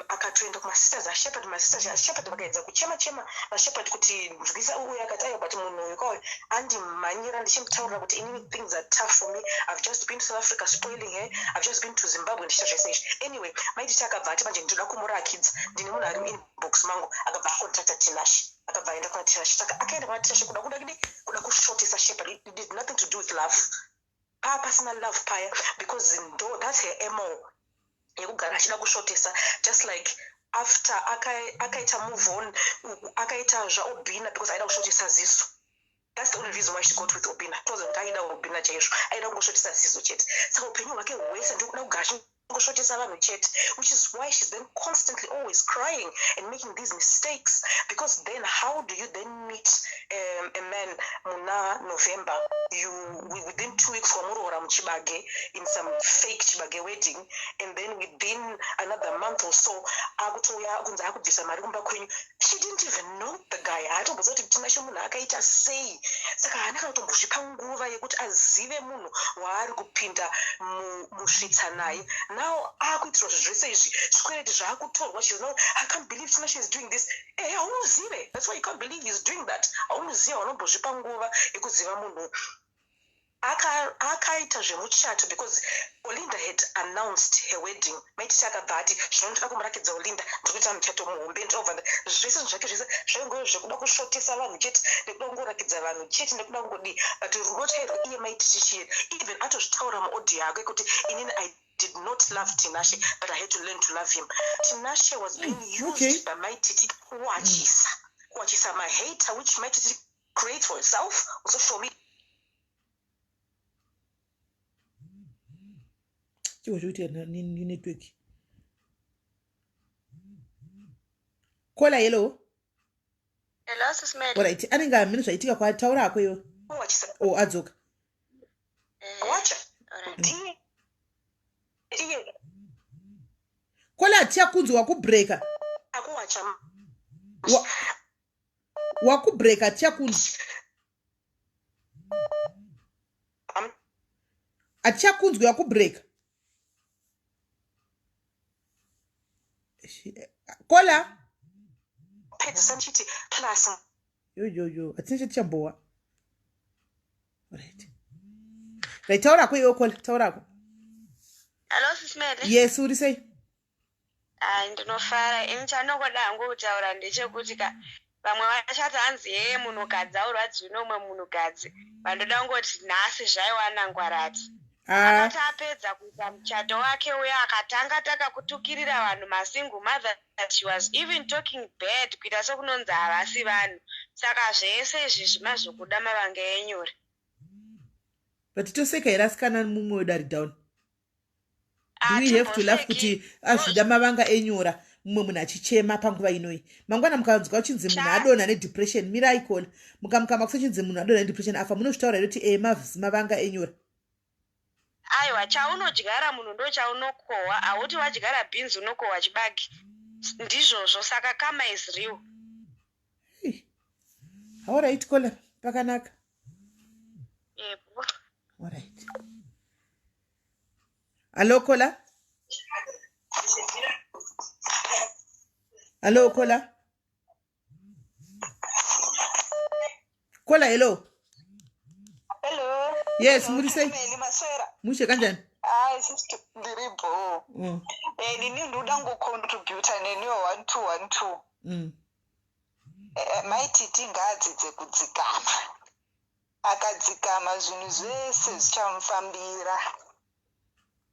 Akatoenda kumasisters aShepherd. Masisters aShepherd vakaedza kuchema chema naShepherd kuti nzwisa uyu, akati, aiwa, but munhu uyu kauyu andimhanyira ndichimutaurira kuti inini things are tough for me. I've just been to South Africa spoiling her. I've just been to Zimbabwe ndichiita zvese izvi. Anyway, Maititi akabva ati, manje ndinoda kumurakidza, ndine munhu ari muinbox mangu. Akabva acontacta Tinashe, akabva aenda kuna Tinashe. Saka akaenda kuna Tinashe kuda kuda kudi kuda kushotesa Shepherd. It did nothing to do with love. Paa pasina love paya, because ndo that's her mo yekugara achida kushotesa. Just like after akaita move on, akaita zvaObina because aida kushotesa Ziso. That's the only reason why she got with Obina. Toziva kuti aida Obina chaizvo, aida kungoshotesa Ziso chete. Saka upenyu hwake hwese ndikuda kugara achingoshotesa vanhu chete, which is why she's then constantly always crying and making these mistakes, because then how do you then meet a man muna November, you within 2 weeks wamuroora muchibage in some fake chibage wedding, and then within another month or so akutouya kunzi akubvisa mari kumba kwenyu? She didn't even know the guy. Haatomboziva kuti Tinashe munhu akaita sei. Saka haana kana kutombozvipa nguva yekuti azive munhu waari kupinda musvitsa naye. Now akuitirwa zvinhu zvese izvi, zvikwereti zvaakutorwa. She's now, I can't believe Tinashe is doing this. Eh, haumuzive. That's why you can't believe he's doing that. Haumuzive, haunombozvipa nguva yekuziva munhu. Akaita zvemuchato because Olinda had announced her wedding. Maititi akabva ati, zvino ndoda kumurakidza Olinda, ndiri kuita muchato muhombe. Ndobva zvese zvinhu zvake zvese zvaingove zvekuda kushotesa vanhu chete, nekuda kungorakidza vanhu chete, nekuda kungodii. But rudo chairwo iye Maititi chiye, even atozvitaura muaudio yake kuti, inini I did not love Tinashe, but I had to learn to love him. Tinashe was being used by Maititi kuwachisa, kuwachisa mahater, which Maititi creates for herself on social media. Chiko chekuitika nenetwork? Kola, hello. Hello, Sis Mary. Alright, anenge amene zvaitika kwataura ako iwe. Kuwachisa. O, adzoka. Wacha. Alright. Ndiye iye. Kola, hatichakunzwa, wakubreaka. Akuwacha. Wakubreaka, hatichakunzwa. Hatichakunzwi, wakubreaka. Kola. Pedzisa ndichiti plus Yoyoyo, hatina chatichambowa. Right, right, taurako iwe Kola, taurako. Hello, Sis Mary. Yes, uri sei? Ai, ndinofara. Ini chandongoda hangu kutaura ndechekuti ka vamwe vachati hanzi yeye munhukadzi aurwadziwi nomumwe munhukadzi. Vandoda kungoti nhasi zvaiwana ngwarati. Ah. Akati apedza kuita muchato wake uya, akatanga taka kutukirira vanhu masingle mother. She was even talking bad, kuita sekunonzi havasi vanhu. Saka zvese izvi zvimazvokuda mavanga enyore. But toseka here asikana mumwe wedu ari down? Do we have to laugh kuti azvida mavanga enyora, mumwe munhu achichema panguva inoi? Mangwana mukanzwa uchinzi munhu adonha nedepression, mirai Kola, mukamukama kusachinzi munhu adonha nedepression afa, munozvitaura here kuti e mavanga enyora? Aiwa, chaunodyara munhu ndo chaunokohwa. Hauti wadyara bhinzi unokohwa chibage? Ndizvozvo. Saka karma is real. Alright Kola, pakanaka. Yebo. Alright, hallo Kola. Hallo caller. Caller, hello. Hello. Yes, muri sei? Mushe kanjani? Hayi sister ndiri bho. Eh nini ndoda ngocontributor neniwo 1212. Eh, Mai Titi ngaadzidze kudzikama. Akadzikama zvinhu zvese zvichamufambira.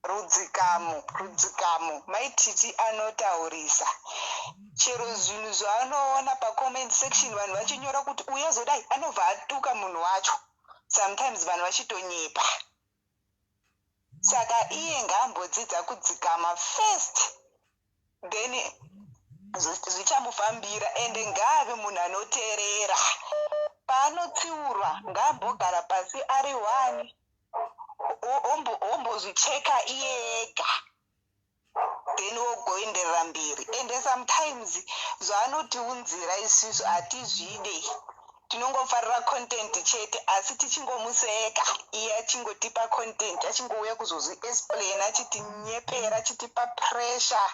Rudzikamo, rudzikamo. Mai Titi anotaurisa. Chero zvinhu zvaanoona pacomment section vanhu vachinyora kuti uyu azodai anobva atuka munhu wacho. Sometimes vanhu vachitonyepa. Saka iye ngaambodzidza kudzikama first then zvichamufambira ende ngaave munhu anoteerera. Paanotsiurwa ngaambogara pasi ari one wombozvicheka iye ega then wogoenderera mberi. Ende sometimes zvaanotiunzira isusu hatizvide, tinongofarira content chete asi tichingomuseka iye achingotipa content, achingouya kuzozviexplain achitinyepera achitipa pressure.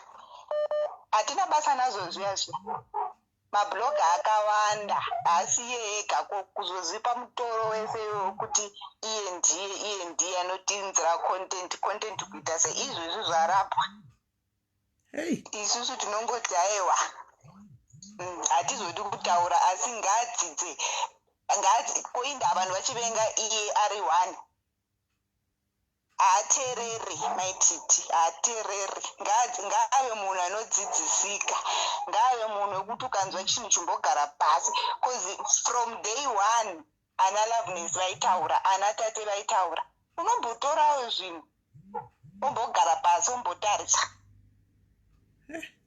Hatina basa nazvo zviya zviya. Mablogger akawanda haasi iye ega ko kuzozvipa mutoro wese wekuti iye ndiye iye ndiye anotiunzira content content kuita seizvozvi zvarapwa. Hey. Isusu tinongoti aiwa hatizodi kutaura asi ngaadzidze koinda vanhu vachivenga iye ari one. Haatereri Mai Titi haatereri ngaave munhu anodzidzisika ngaave munhu wekuti ukanzwa chinhu chimbogara pasi cause from day one ana Loveness vaitaura ana tate vaitaura unombotorawo zvinhu ombogara pasi ombotarisa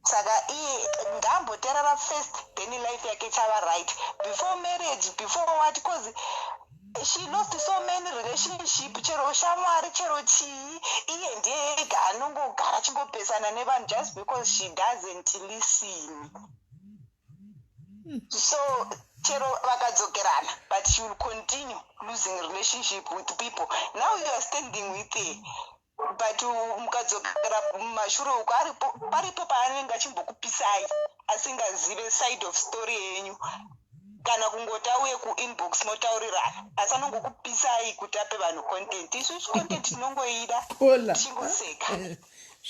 saka iye ngaamboterera first then life yake ichava right before marriage before what cause she lost so many relationship chero shamwari chero chii iye ndiye ega anongogara achingopesana nevanhu just because she doesn't listen. So chero vakadzokerana but she will continue losing relationship with people. Now you are standing with her but mukadzokera mumashure uko aripo paripo paanenge achimbokupisai asingazive side of story yenyu kana kungoti auye kuinbox motaurirana asi anongokupisai kuti ape vanhu content. Isusu content tinongoida tichingoseka.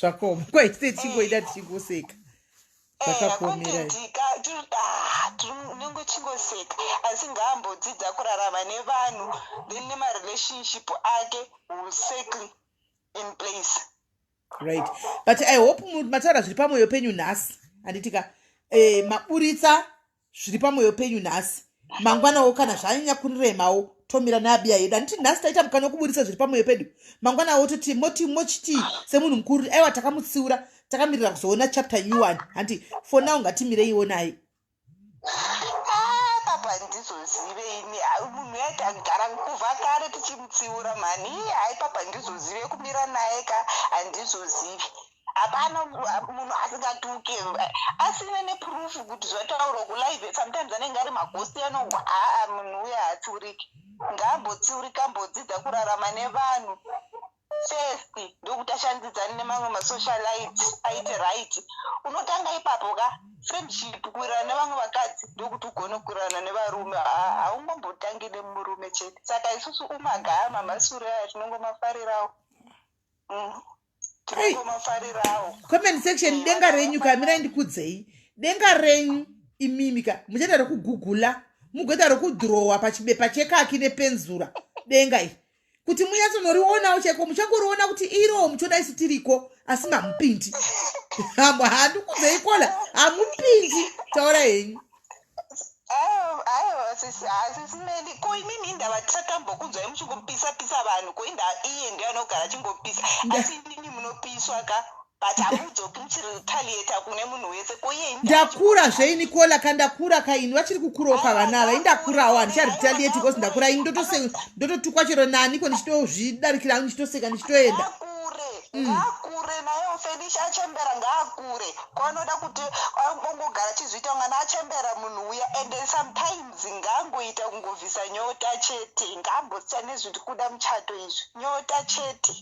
Zvakoma kwaite tichingoida tichingoseka. Zvakakuomera. Tinenge tichingoseka asi ngaambodzidza kurarama nevanhu then nemarelationship ake will settle in place. Right, but I hope mataura zviri pamwoyo penyu nhasi handiti ka? Maburitsa zviri pamwoyo penyu nhasi, mangwanawo kana zvanyanya kuremawo tomira neabiya yedu handiti? Nhasi taita mukana wekuburitsa zviri pamwoyo pedu, mangwanawo toti moti mochiti semunhu mukuru aiwa takamutsiura takamirira kuzoona chapter new one hanti? For now ngatimireiwo naye. Ah, papa handizozive ini. Ah, munhu yaitagara kubva kare tichimutsiura mhani. Iye hai papa handizozive kumira naye ka, handizozivi. Hapana munhu asingatuke asina neproof kuti zvataurwa kulive. Sometimes anenge ari magosti anongwa aa munhu uye haatsiuriki. Ngaambotsiurika ambodzidza kurarama nevanhu first ndokuti ashandidzane nemamwe masocialite aite right. Unotanga ipapo ka friendship kuwirirana nevamwe vakadzi ndokuti ugone kuwirirana nevarume. Haungombotangi nemurume chete. Saka isusu umagaya mamasure aya tinongomafarirawo. Tinongomafarirawo. Comment section denga renyu ka, mirai ndikudzei denga renyu imimi ka, muchaita rekugugula mugoita rekudhirowa pachibepa chekaki nepenzura denga iri kuti munyatsonoriwonawo chaiko, muchangoriona kuti iro muchoda isu tiriko asi mamupindi handikudzei kola hamupindi taura henyu. Aiwa sisi Meli, ko imimi indava tisatambokunzwai muchingopisa pisa vanhu ko inda iye ndiye anogara achingopisa asi imimi munopiswa ka but hamudzoki muchiretaliata kune munhu wese ko iye ndakura zvei Nikola ka, ndakura ka ini vachiri kukurawo pavana ava, indakurawo handicharetaliate because ndakura ini ndototukwa chero nani ko ndichitozvidarikira ndichitoseka ndichitoenda. Ngaakure nayewo Felicia achembera ngaakure kwanoda kuti ongogara achizviita mwana achembera munhu uya and sometimes ngaangoita kungobvisa nyota chete ngaambosiya nezviri kuda muchato izvi nyota chete.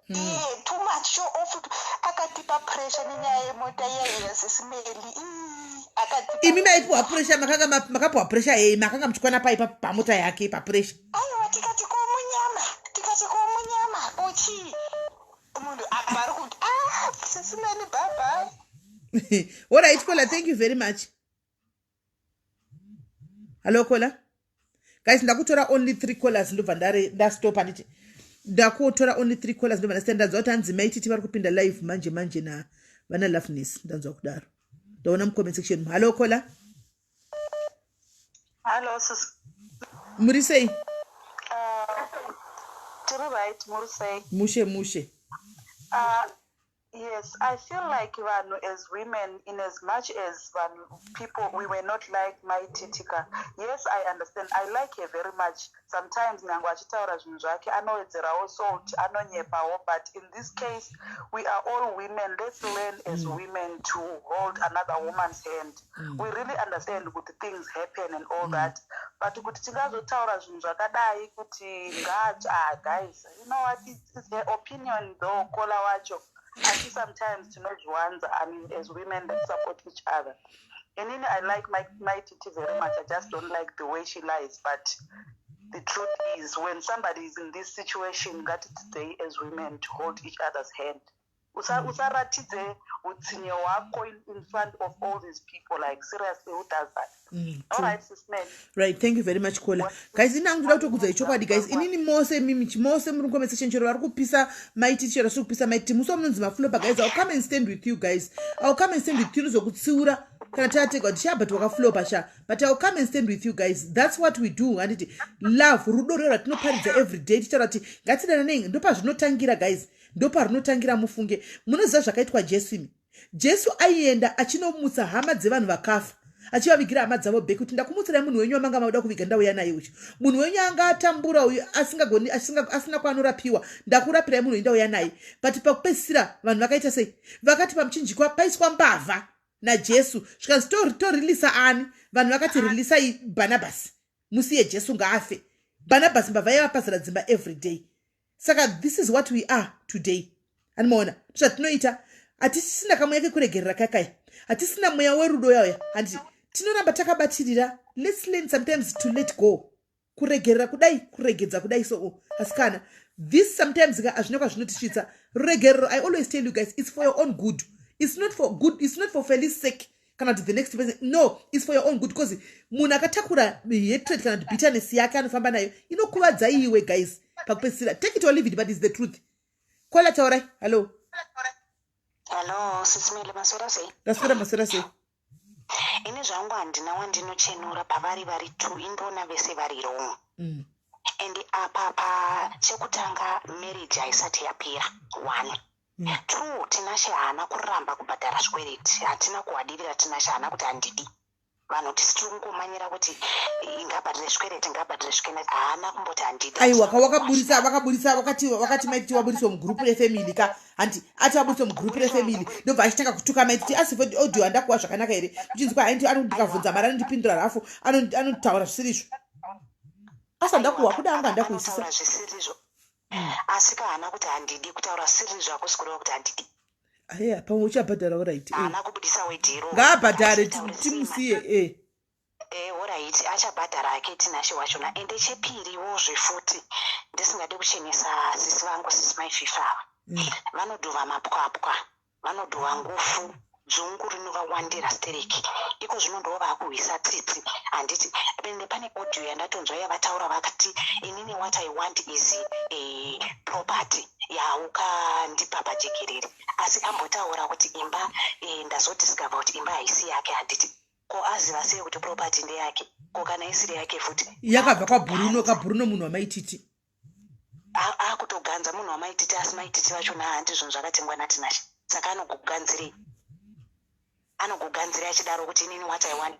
Iye too much. achicho off akatipa pressure nenyaya yemota iya iya sisimeli akatipa Imi maipiwa pressure, makanga makapiwa pressure yei? Makanga muchikwana pai pamota yake papressure? Aiwa, tikati komunyama, tikati komunyama kochii, munhu apa ari kuti, ah, sisimeli, bye bye. Alright caller, thank you very much. Hello caller. Guys, ndakutora only three callers, ndobva ndastopa. Nditi ndakutora only three callers, ndobva ndasiya. Ndanzwa kuti hanzi Maititi vari kupinda live manje manje na vana Loveness. Ndanzwa kudaro, ndaona mucomment section. Hello caller. Hello, sis. Muri sei? Tiri right, muri sei? Mushe mushe. Yes, I feel like vanhu as women, in as much as vanhu people we were not like Mai Titi ka. Yes, I understand. I like her very much. Sometimes nyange achitaura zvinhu zvake anowedzerawo salt, anonyepawo, but in this case we are all women. Let's learn as women to hold another woman's hand. We really understand kuti things happen and all that, but kuti tingazotaura zvinhu zvakadai kuti ngaach, ah guys, you know what, it's her opinion though, caller wacho, asi sometimes tinozviwanza. I mean, as women, let's support each other. Inini I like my Titi very much. I just don't like the way she lies, but the truth is when somebody is in this situation, ngatidzidzei as women to hold each other's hand. Usaratidze utsinye hwako in front of all these people. Like, seriously, who does that? All right, sis Mel. Right, thank you very much caller. Guys, ini angu ndoda kutokudzai chokwadi guys. Inini mose mimi mose muri mucomment section, chero vari kupisa Maiti, chero vasiri kupisa Maiti, musi wamunonzi maflopa guys, I'll come and stand with you guys. I'll come and stand with you. Nozokutsiura kana tategwa kuti sha, but wakaflopa sha, but I'll come and stand with you guys. That's what we do, handiti? Love, rudo rwero rwatinoparidza every day, tichitaura kuti ngatidananei, ndopazvinotangira guys, ndoparunotangira. Mufunge, munoziva zvakaitwa Jesu imi? Jesu aienda achinomutsa hama dzevanhu vakafa, achivavigira hama dzavo back, kuti ndakumutsirai munhu wenyu wamanga mauda kuviga, ndauya naye uyu. Munhu wenyu anga atambura uyu, asingagoni, asina kwaanorapiwa, ndakurapirai munhu wenyu, ndauya naye. But pakupedzisira vanhu vakaita sei? Vakati pamuchinjikwa paiswa mbavha naJesu, zvikanzi torilisa ani? Vanhu vakati rilisai Bhanabhasi, musiye Jesu ngaafe. Bhanabhasi mbavha yavapazira dzimba every day. Saka this is what we are today, animaona zvatinoita. Hatisisina kamweya kekuregerera kakai, hatisina mweya werudo yauya, handiti? Tinoramba takabatirira. Let's learn sometimes to let go. Kuregerera kudai, kuregedza kudai. So asikana, this sometimes ka hazvina kwazvinotisvitsa. Ruregerero, I always tell you guys, it's for your own good. It's not for good, it's not for Feli's sake kana kuti the next person. No, it's for your own good, because munhu akatakura hatred kana kuti bitterness yake anofamba nayo, inokuvadza iwe guys pakupedzisira. Take it or leave it, but it's the truth. Caller, taurai. Hallo. Hallo, sisimele, maswera sei? Ndaswera, maswera sei? Ini zvangu handina wandinochenura pavari vari two. Indoona vese vari wrong. And apa pa chekutanga, marriage haisati yapera, one. Two, Tinashe haana kuramba kubhadhara zvikwereti. Hatina kuhadirira. Tinashe haana kuti handidi. Vanhu tisi tiri kungomanyira kuti ngabhadhare zvikwereti, ngabhadhare zvikwereti. Haana kumboti handidi. Aiwa ka, wakaburisa, vakaburisa, vakati Maititi waburiswa mugurupu refamily ka, handi? Ati waburiswa mugurupu refamily, ndobva achitanga kutuka Maititi. Asi audio handakuwa zvakanaka here kuchinzi kwa haindi ndikabvunza mari anondipindura rafu, anotaura zvisirizvo. Asi handakuwa kuda anga handakuisisa. Anotaura zvisirizvo, asi ka haana kuti handidi. Kutaura sirizvo hakusi kureva kuti handidi. Aya, pamwe uchabhadhara, alright. Haana kubudisa wedhiro. Ngaabhadhare, timusiye e. Alright, achabhadhara ake Tinashe wachona. Ende chepiriwo zvefuti, ndisingade kuchenesa sisi vangu, sisi Maififa ava, vanodhuva mapwapwa, vanodhuva ngufu, dzungu rinovawandira stereki. Iko zvino ndo vaakuhwisa tsitsi, handiti? Ende pane audio yandatonzwa yavataura, vakati inini what I want is property yaukandipa pajekerere. Asi ambotaura kuti imba, ndazodiscover kuti imba haisi yake, handiti? Ko aziva sei kuti property ndeyake? Ko kana isiri yake futi? Yakabva kwaBruno kaBruno, munhu waMaititi. Akutoganza munhu waMaititi, asi Maititi vachona handi zvinhu zvakatengwa naTinashe. Saka anokuganzirei? Anokuganzirei achidaro kuti inini what I want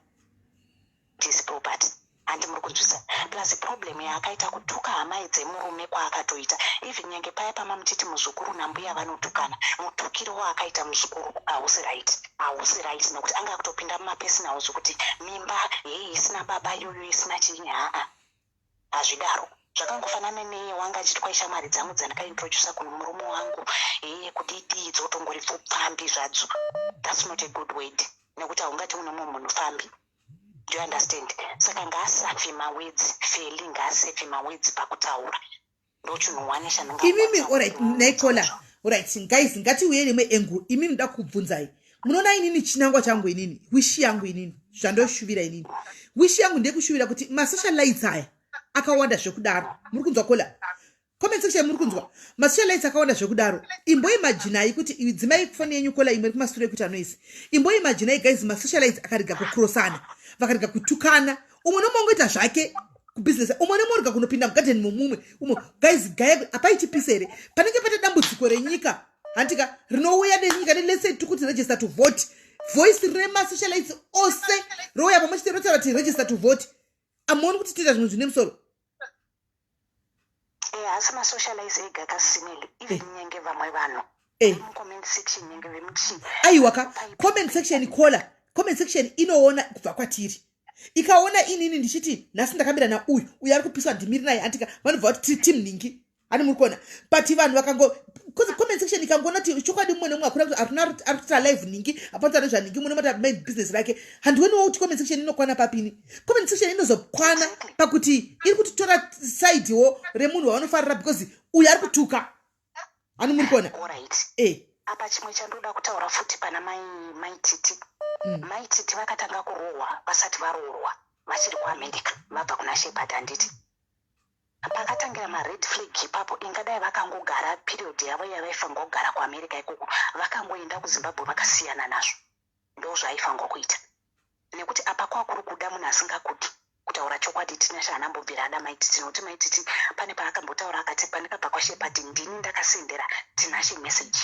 is property, handi? Muri kunzwisa? Plus problem yaakaita kutuka hamai dzemurume kwaakatoita, even nyange paya pamamuchiti muzukuru nambuya vanotukana, mutukiro waakaita muzukuru hausi right, hausi right, nekuti anga akutopinda mumapersonals kuti mimba yei isina baba, iyoyo isina chinyi. Haa, hazvidaro. Zvakangofanana neye wanga achiti kwai shamwari dzangu dzandakaintroducer kuno murume wangu heye kudidii dzotongori pfambi zvadzo. That's not a good word nekuti haungati une mumwe munhu pfambi. Do you understand? Saka ngaasafe mawords Feli ngaasefe mawords pakutaura. Ndochinhu one chandinga Imimi alright naikola alright guys ngatiuye nemwe angle imimi ndoda kukubvunzai munoona inini chinangwa changu inini wishi yangu inini zvandoshuvira inini wishi yangu ndeyekushuvira kuti masocialites aya akawanda zvekudaro muri kunzwa kola comment section muri kunzwa masocialites akawanda zvekudaro imboimajinai kuti dzimai foni yenyu kola imwe iri kumasure yekuita noise imboimajinai guys masocialites akarega kukrosana vakarega kutukana umwe nomwe ongoita zvake kubusiness umwe nomwe orega kunopinda mugadheni momumwe umwe guys gaya hapaiti pise here panenge paita dambudziko renyika handika rinouya nenyika nelese tikuti register to vote voice remasocialites ose rouya pamwe chete rotaura kuti register to vote amuoni kuti toita zvimwe zvine musoro Eh, haasi masocialize ega kasimeli even eh. nyange vamwe vanhu eh. mucomment section nyange vemuchii aiwa ka comment section kola comment section inoona kubva kwatiri ikaona inini ndichiti nhasi ndakamira nauyu uyu ari kupiswa ndimiri naye antika vanobva vati tiri team ningi hani muri kuona but vanhu vakango bcause comment section ikangoona kuti chokwadi mumwe nemumwe hakuna kuti aruna ari kuita live ningi hapana kuti zvaningi mumwe nemumwe main business rake handioniwo kuti comment section inokwana papini comment section inozokwana pakuti iri kutitora sidewo remunhu wavanofarira because uyu ari kutuka hani muri kuona eh. Apa chimwe chandoda kutaura futi pana mai mai titi. Mai titi vakatanga kurohwa vasati varoorwa vachiri kuamerica vabva kuna shepherd handiti Pakatangira ma red flag ipapo ingadai vakangogara period yavo yavaifanirwa kugara ku America ikoko vakangoenda ku Zimbabwe vakasiyana nazvo ndozvaaifanirwa kuita nekuti apa kwakuri kuda munhu asingakudi kutaura chokwadi Tinashe haana mbobvira ada Mai Titi nekuti Mai Titi pane paakambotaura akati pandakabva kwa Shepherd ndini ndakasendera Tinashe message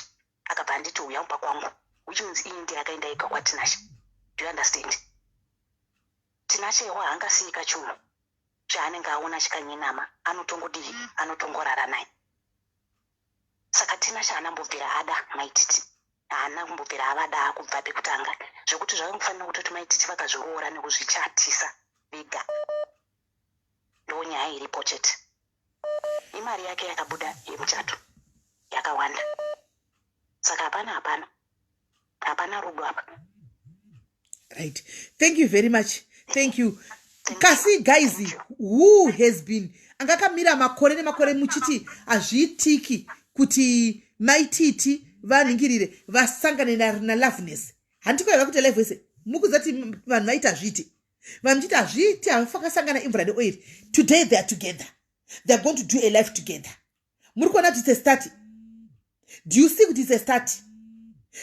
akabva anditi huya kumba kwangu which means iye ndiye akaenda ega kwa Tinashe do you understand Tinashe haangasiyi kachunhu chaanenge aona chikanyenama anotongodii anotongorara naye saka Tinashe haana mbobvira ada Mai Titi haana kumbobvira avada kubva pekutanga zvekuti zvakangofanira kutoti Mai Titi vakazviroora nekuzvichatisa vega ndonyaya iripo chete imari yake yakabuda yemuchato yakawanda saka hapana hapana hapana rudo apa right thank you very much thank you kasi guys who has been angakamira makore nemakore muchiti hazviitiki kuti maititi vanhingirire vasangane naloveness handiko yava kuita live wese mukuzati vanhu vaiti hazviiti vanhu muchiti hazviiti havafakasangana imvura neoiri today they are together they are going to do a life together muri kuona kuti it's a start do you see kuti it's a start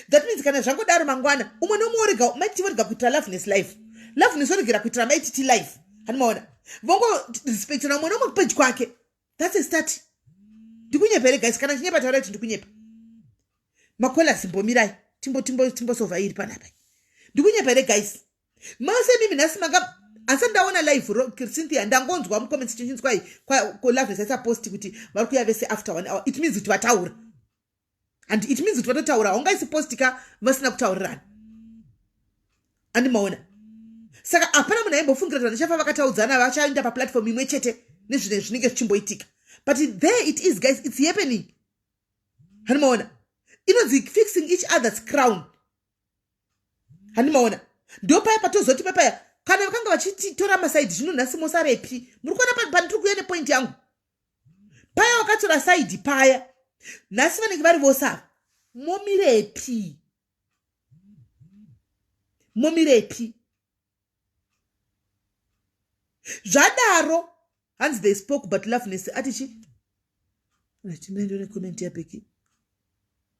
that means kana zvangodaro mangwana umwe neumwe orega maititi vorega kuitira loveness life loveness oregera kuitira maititi life hani maona vongorespectana umwe neumwe kupeji kwake that's a start ndikunyepa here guys kana chinyepa taura kuti ndikunyepa makola zimbomirai timbo timbo timbosova iri panapa ndikunyepa here guys mose mimi nhasi manga asi ndaona live cynthia ndangonzwa mucomment section chinzwai koloveness aisa post kuti vari kuya vese after one hour it means kuti vataura and it means kuti vatotaura haungaisi post ka vasina kutaurirana andimaona saka hapana munhu aimbofungira kuti vanochafa vakataudzana vachaenda paplatform imwe chete nezvine zvinenge zvichimboitika but there it is guys it's happening handimaona inonzi fixing each other's crown handimaona ndopaya patozoti papaya kana vakanga vachititora masaidi zvino nhasi mosarepi muri kuona pandiri kuuya nepoint yangu paya wakatora saidi paya nhasi vanenge vari vose ava momirepi momirepi zvadaro hanzi they spoke but loveness ati chi comment yabeki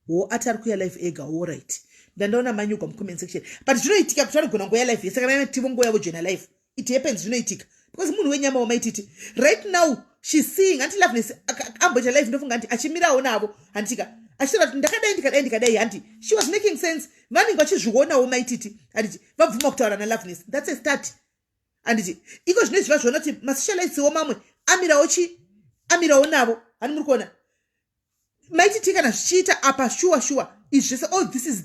wo ati ari kuya live ega wo right ndandaona manyugwa mucomment section but zvinoitika kuti vanogona ngoya live yese kana tivo ngoya vojoina live it happens zvinoitika because munhu wenyama wamaititi right now she's seeing anti loveness amboita live ndofunga anti achimirawo navo handitika achitaura kuti ndakadai ndikadai ndikadai hanti she was making sense vanenge vachizvionawo maititi handiti vabvuma kutaura naloveness that's a start handiti iko zvino izvi vazviona kuti masocialitesiwo mamwe amirawo chi amirawo navo hani muri kuona maititi kana zvichiita apa shuwa shuwa izvi zvese all this is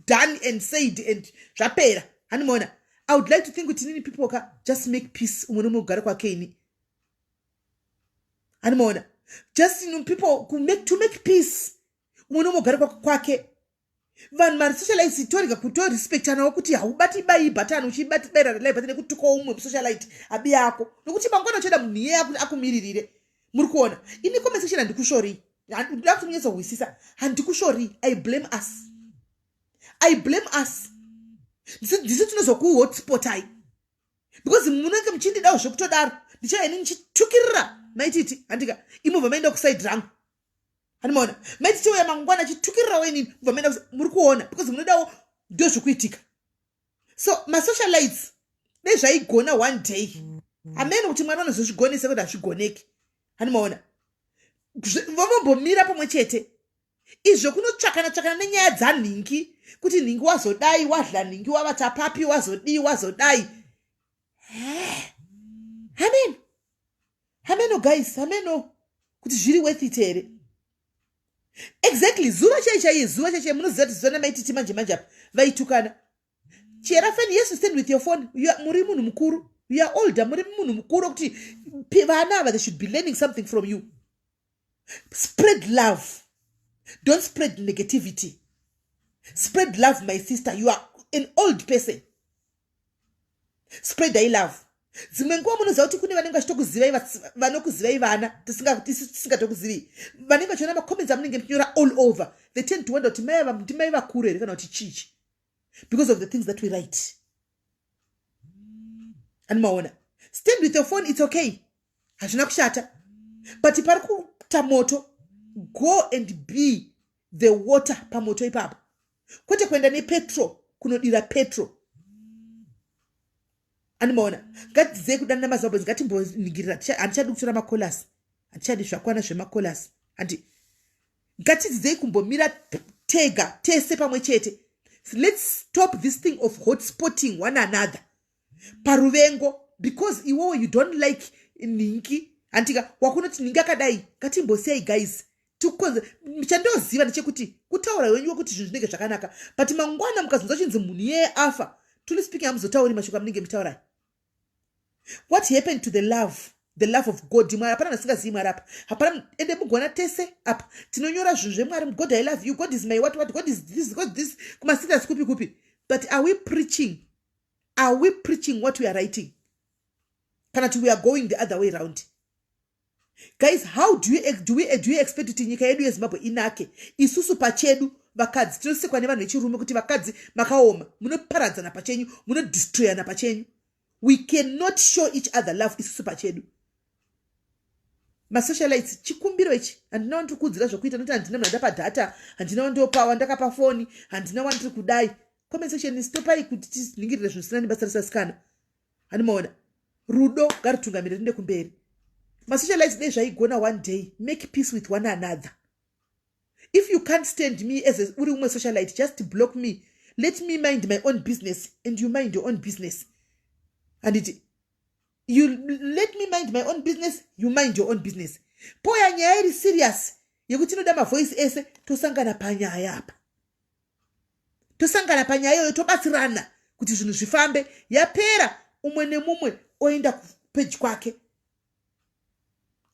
done and said and zvapera hani maona i would like to think kuti nini people ka just make peace umwe nomwe kugara kwake ini. Animaona, just people to make peace, umwe nomugare kwake. Vanhu masocialites, torega kutorespectanawo kuti haubati bai bhatani uchibati baira lai bhatani nekutukawo umwe musocialite abi yako, nokuti mangwana uchaida munhu iyeye akumiririre. Muri kuona, ini comment section handikushori. Ndoda kuti munyatsohwisisa, handikushori. I blame us, I blame us. Ndisi tinozokuhotspotai because munenge muchindidawo zvekutodaro. Ndichauya ini ndichitukirira Maititi, handika? Imubva maenda kuside rangu, handimaona? Maititi uya mangwana achitukirirawo inini, mubva maenda. Muri kuona? Because munodawo, ndo zvekuitika. So masocialites, dai zvaigona one day, hamene kuti Mwari vanozozvigonesa kuti hazvigoneki, handimaona? Vovombomira pamwe chete. Izvo kunotsvakana tsvakana nenyaya dzanhingi, kuti nhingi wazodai, wadla nhingi, wavata papi, wazodii, wazodai. Hameno, hameno guys, hameno kuti zviri worth it here. Exactly, zuva chai chaiye, zuva chai chai. Munoziva kuti zuva namaititi manje manje apa vaitukana. Chera feni. Yes, stand with your phone. Muri munhu mukuru, you are older, muri munhu mukuru kuti vana ava, they should be learning something from you. Spread love, don't spread negativity. Spread love, my sister. You are an old person. Spread i love. Dzimwe nguva munoziva kuti kune vanenge vachitokuzivai, vanokuzivai, vana tisingatokuzivii, vanenge vachiona macomments amunenge muchinyora all over. They tend to wonder kuti mai ava ndimai vakuru here kana kuti chichi, because of the things that we write. Animaona? Stand with your phone, it's okay, hazvina kushata, but pari kuita moto, go and be the water pamoto ipapo, kwete kuenda nepetrol kunodira petrol. Animaona? Ngatidzidzei kudanana maZimbabweans. Ngatimboningirira. Handichadi kutora macallers, handichadi, zvakwana zvemacallers. Handi, ngatidzidzei kumbomira tega tese pamwe chete. Let's stop this thing of hotspotting one another paruvengo, because iwowo you don't like nhingi, handika? Wakunoti nhingi akadai. Ngatimbosiyai, guys. Tikukonze chandoziva ndechekuti kutaura wenyu wekuti zvinhu zvinenge zvakanaka, but mangwana mukazonzwa chinzi munhu iyeye afa, truly speaking, hamuzotauri mashoko amunenge muchitaurai. What happened to the love, the love of God? Mwari, hapana nasingazivi Mwari apa, hapana. Ende mugona tese apa tinonyora zvinhu zvemwari: "God, I love you. God is my what what, God is this, God this," kumastatus kupi kupi. But are we preaching? Are we preaching what we are writing, kana kuti we are going the other way round? Guys, how do you expect kuti nyika yedu yeZimbabwe inake, isusu pachedu vakadzi tinosekwa nevanhu vechirume kuti vakadzi makaoma, munoparadzana pachenyu, munodestroyana pachenyu? We cannot show each other love isusu pachedu. Masocialites, chikumbiro ichi. Handina wandiri kuudzira zvokuita, nokuti handina munhu andapa data, handina wandopa wandakapa foni, handina wandiri kudai. Comment section, stopai kuti tiningirire zvinhu zvisina nebasa risasikana. Handimaona? Rudo ngaritungamire, rinde kumberi. Masocialites, dai zvaigona one day, make peace with one another. If you can't stand me as uri umwe socialite, just block me. Let me mind my own business and you mind your own business. Handiti you let me mind my own business, you mind your own business. Poya nyaya iri serious yekuti inoda mavoice ese, tosangana panyaya apa, tosangana panyaya iyoyo, tobatsirana kuti zvinhu zvifambe. Yapera, umwe nemumwe oenda kupeji kwake.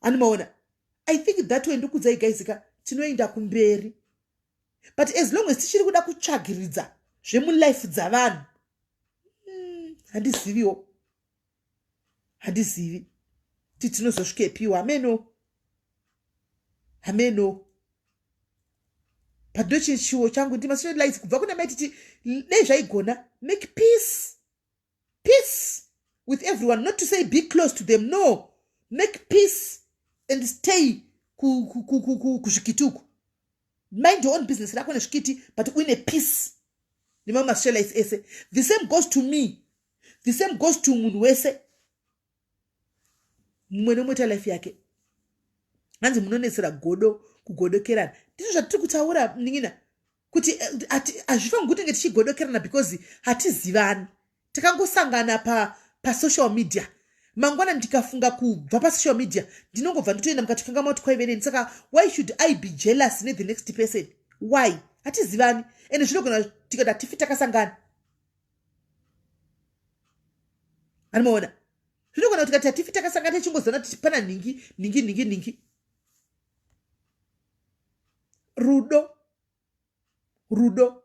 Animaona? I think that way, ndikudzai guys ka, tinoenda kumberi. But as long as tichiri kuda kutsvagiridza zvemulife dzavanhu, handiziviwo, handizivi kuti tinozosvikepiwa. Hameno, hameno. But ndochishuwo changu ndi masocialites, kubva kuna Maititi, dai zvaigona, make peace, peace with everyone. Not to say be close to them, no. Make peace and stay kuzvikiti uku. Mind your own business rako nezvikiti, but uine peace nemamwe masocialites ese. The same goes to me, the same goes to munhu wese. Mumwe nemumwe ta life yake. Hanzi munonetsera godo, kugodokerana. Ndizvo zvatiri kutaura, nin'ina, kuti hazvifangi kutinge tichigodokerana because hatizivani. Takangosangana pasocial media. Mangwana ndikafunga kubva pasocial media, ndinongobva nditoenda mukati kanga mati kwaive neni. Saka why should I be jealous nethe next person? Why? Hatizivani, ende zvinogona tikati hatifi takasangana. Anomaona? Zvinogona kuti kati hatifi takasangana tichingozona kuti pana nhingi nhingi nhingi nhingi. Rudo, rudo,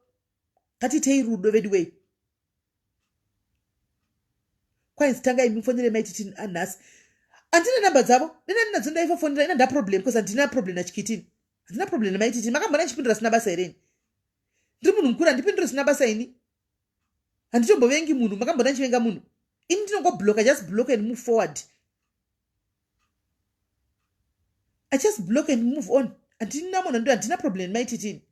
ngatiitei rudo veduwei. Kwainzi tangai mufonere maititi nhasi. Handina namba dzavo, dena ndinadzo ndaivafonera. Ina ndaproblem because handina problem nachikitini, handina problem nemaititi. Makambona ndichipindura sina basa here ini? Ndiri munhu mukuru, handipinduri sina basa ini. Handitombovengi munhu. Makambona ndichivenga munhu ini? Ndinongobloka, just block and move forward. I just block and move on. Handina munhu, handina problem nemaititini.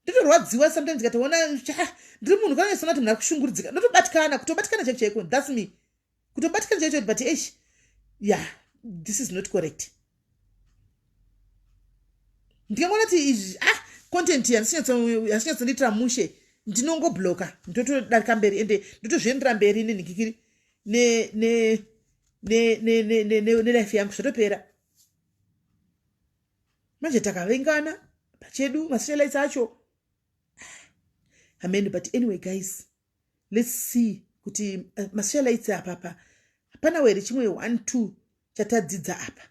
Ndotorwadziwa sometimes katoona ndiri munhu kanonyasona kuti munhu ari kushungurudzika, ndotobatikana, kutobatikana chaiko chaiko. That's me, kutobatikana chaiko chaiko. But eish, yeah, this is not correct. Ndingangoona kuti izvi, ah, content yandisinyatso mushe, ndinongobloka, ndotodarika mberi, ende ndotozviendera mberi nenhikikiri nelife yangu, zvatopera. Manje takavengana pachedu, masocialites acho amen. But anyway guys, let's see kuti masocialites apapa hapana here chimwe 1 2 chatadzidza apa.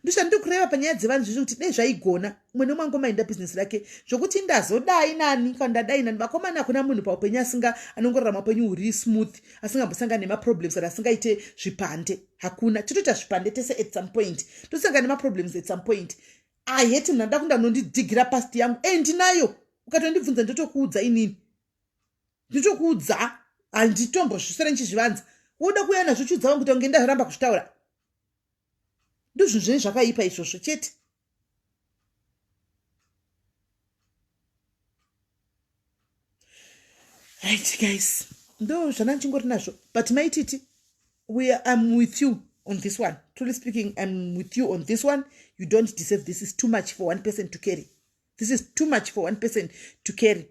Ndoshandiri kureva panyaya dzevanhu zvizvi kuti dei zvaigona umwe nemwe angomainda bhizinesi rake, zvokuti ndazodai nani kana ndadai nani. Vakomana, hakuna munhu paupenyu asinga anongorarama upenyu huri smooth, asingambosangani nemaproblems kana asingaite zvipande. Hakuna. Titoita zvipande tese at some point, tosangana nemaproblems at some point. I hate munhu anoda kunda unondidhigira past yangu. E, ndinayo. Ukatondibvunza ndotokuudza inini, ndinotokuudza, handitombozviswera ndichizvivanza. Woda kuuya nazvo chiudza vangu kuti unge ndaramba kuzvitaura. Ndozvinhu zvine zvakaipa izvozvo chete. Right guys, ndo zvana ndichingori nazvo. But Maititi, we are, I'm with you on this one. Truly speaking, I'm with you on this one. You don't deserve this. Is too much for one person to carry. This is too much for one person to carry.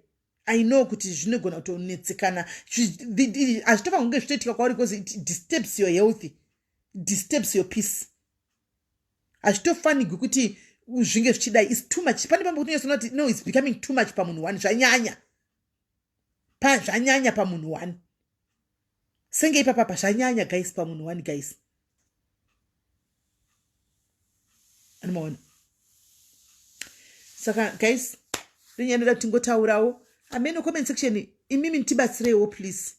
I know kuti zvinogona kutonetsekana, hazvitofanira kunge zvitoitika kwauri because it disturbs your health, disturbs your peace. Hazvitofanigwi kuti zvinge zvichidai. Is too much. Pane pamwe kuti kuti no, it's becoming too much pamunhu one. Zvanyanya, zvanyanya pamunhu one. Senge ipapapa zvanyanya guys, pamunhu one guys, anomaona. Saka guys, rinyaya kuti tingotaurawo ameno. Comment section, imimi tibatsireiwo please,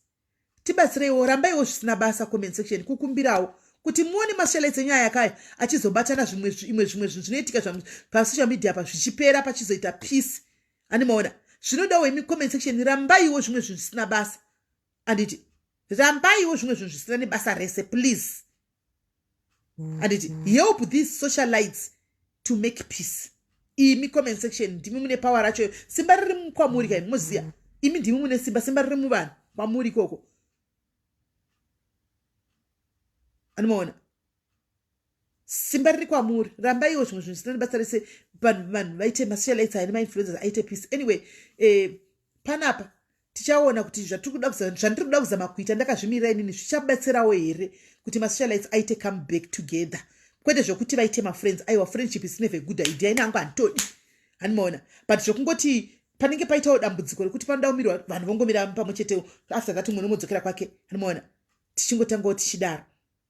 tibatsireiwo. Rambaiwo zvisina basa, comment section. Kukumbirawo kuti muone masocialites enyaya yakaya achizobatana, zvimwe imwe zvimwe zvinhu zvinoitika pasocial media pa zvichipera, pachizoita peace. Animaona zvinodawo imi comment section. Rambaiwo zvimwe zvinhu zvisina basa, anditi? Rambaiwo zvimwe zvinhu zvisina nebasa rese please, anditi? Help these socialites to make peace. Imi comment section, ndimi mune power racho. Simba riri kwamuri kai, muziya imi ndimi mune simba. Simba riri muvanhu, kwamuri ikoko, anomaona simba riri kwamuri. Rambaiwo zvimwe zvinhu zvisina nebasa rese, vanhu vaite, masocialites aya nemainfluencers aite peace. Anyway, panapa tichaona kuti zvandiri kuda kuzama kuita ndakazvimirira inini zvichabatsirawo here kuti masocialites aite come back together, kwete zvokuti vaite mafriends. Aiwa, friendship is never a good idea. Ine hangu handitodi, handimaona. But zvokungoti panenge paitawo dambudziko rekuti panoda kumirwa, vanhu vongomira pamwe chetewo, after that umwe nomodzokera kwake, handimaona. Tichingotangawo tichidaro,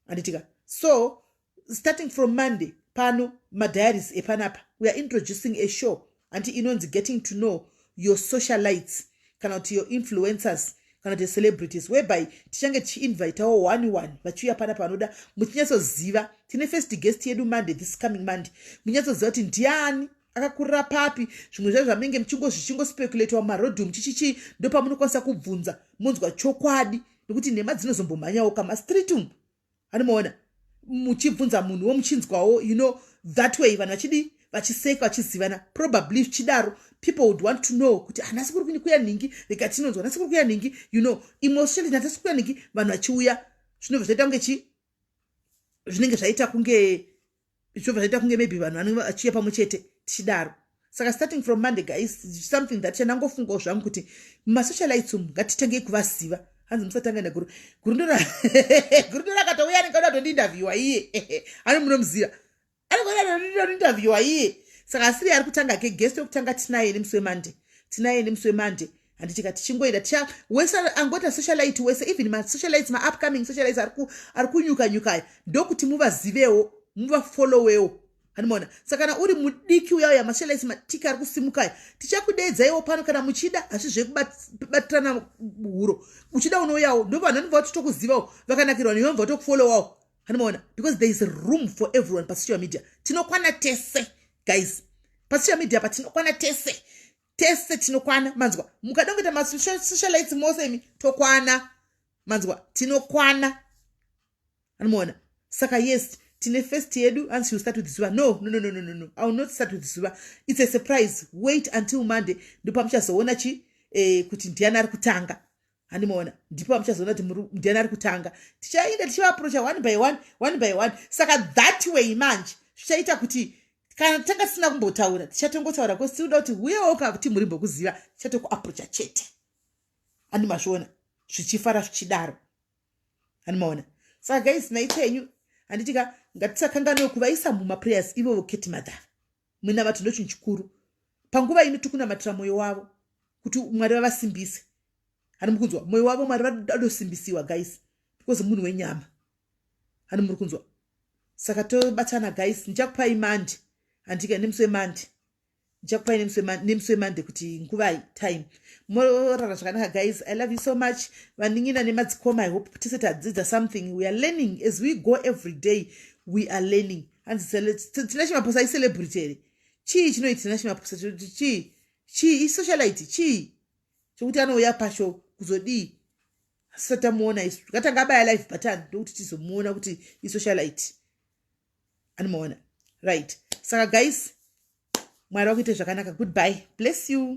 handitika? So starting from Monday, pano madiaries epanapa, we are introducing a show, anti, inonzi Getting to Know Your Socialites kana kuti Your Influencers kana kuti Celebrities, whereby tichange tichiinvitawo one one vachiuya panapa vanoda muchinyatsoziva. Tine first guest yedu Monday, this coming Monday, munyatsoziva kuti ndiani, akakurira papi, zvimwe zvacho zvamunenge muchingozvichingospeculatewa mumarodhi umu chichichii. Ndo pamunokwanisa kubvunza munzwa chokwadi, nekuti nhema dzinozombomhanyawo kamastreet umu, anomaona. Muchibvunza munhuwo, muchinzwawo, that way vanhu vachidi vachiseka, vachizivana. Probably zvichidaro, people would want to know kuti hanasi kuri kuya nhingi, rega tinonzwa nhasi kuri kuya nhingi. Imwe socialite, nhasi kuya nhingi, vanhu vachiuya, zvinobva zvaita kunge chi zvinenge zvaita kunge zvinobva zvaita kunge maybe vanhu vanenge vachiuya pamwe chete tichidaro. Saka starting from Monday guys, something that chandangofungawo zvangu kuti mumasocialites umu ngatitangei kuvaziva. Hanzi musatanga neguru gurundo rakatouya, anenge ada kutondiinterviewa iye, ani munomuziva, anenge ada kutondiinterviewa iye. Saka asiri ari kutanga ke guest wekutanga tinaye nemusi weMonday, tinaye nemusi weMonday. Handitika tichingoenda ticha wese angoita socialite wese, even masocialites, maupcoming socialites ari kunyuka nyukaya, ndokuti muvazivewo, muvafollowewo. Handimaona? Saka kana uri mudiki uya uya, masocialites matiki ari kusimukaya, tichakudeedzaiwo pano kana muchida. Hasi zvekubatirana huro, uchida unouyawo. Ndo vanhu vanobva vatotokuzivawo, vakanakirwa newe vabva vatokufollowawo. Handimaona? Because there is room for everyone pasocial media. Tinokwana tese, guys, pasocial media pa tinokwana tese, tese tinokwana. Manzwa? Mukada kungoita masocialites mose imi, tokwana. Manzwa? Tinokwana. Anomuona? Saka yes, tine first yedu. Hanzi you start with Zuva. No, no, no, no, no, no, no, I will not start with Zuva. It's a surprise. Wait until Monday, ndopamuchazoona chi kuti ndiani ari kutanga. Handimaona? Ndipo pamuchazoona kuti ndiani ari kutanga. Tichaenda tichivaapproacha one by one, one by one. Saka that way manje zvichaita kuti kana tanga tisina kumbotaura, tichatongotaura, because tinoda kuti uyewo kakuti muri mbokuziva, tichatokuapproacha chete. Handimazviona zvichifara zvichidaro? Handimaona? Saka guys, naitenyu, handitika ngatisakanganwe kuvaisa mumaprayers ivovo Keti Madhava. Munamato ndo chinhu chikuru panguva ino. Tikunamatira mwoyo wavo kuti Mwari vavasimbise. Hani muri kunzwa? Mwoyo wavo, Mwari vadosimbisiwa, guys, because munhu wenyama. Hani muri kunzwa? Saka tobatana, guys. Ndichakupai Monday, handika? Nemusi weMonday ndichakupai, nemusi weMonday kuti nguvai, time. Morara zvakanaka, guys. I love you so much, vanin'ina nemadzikoma. I hope tese tadzidza something. We are learning as we go. Every day we are learning. Hanzi Tina Chimaposa icelebrity here? Chii chinoiti Tina Chimaposa? Chii? Chii? Isocialite? Chii chokuti anouya pasho kuzodii? Asisati tamuona isu. Tikatanga abaya live button, ndokuti tizomuona kuti isocialite. Anomaona? Right. Saka guys, Mwari wakuite zvakanaka. Goodbye, bless you.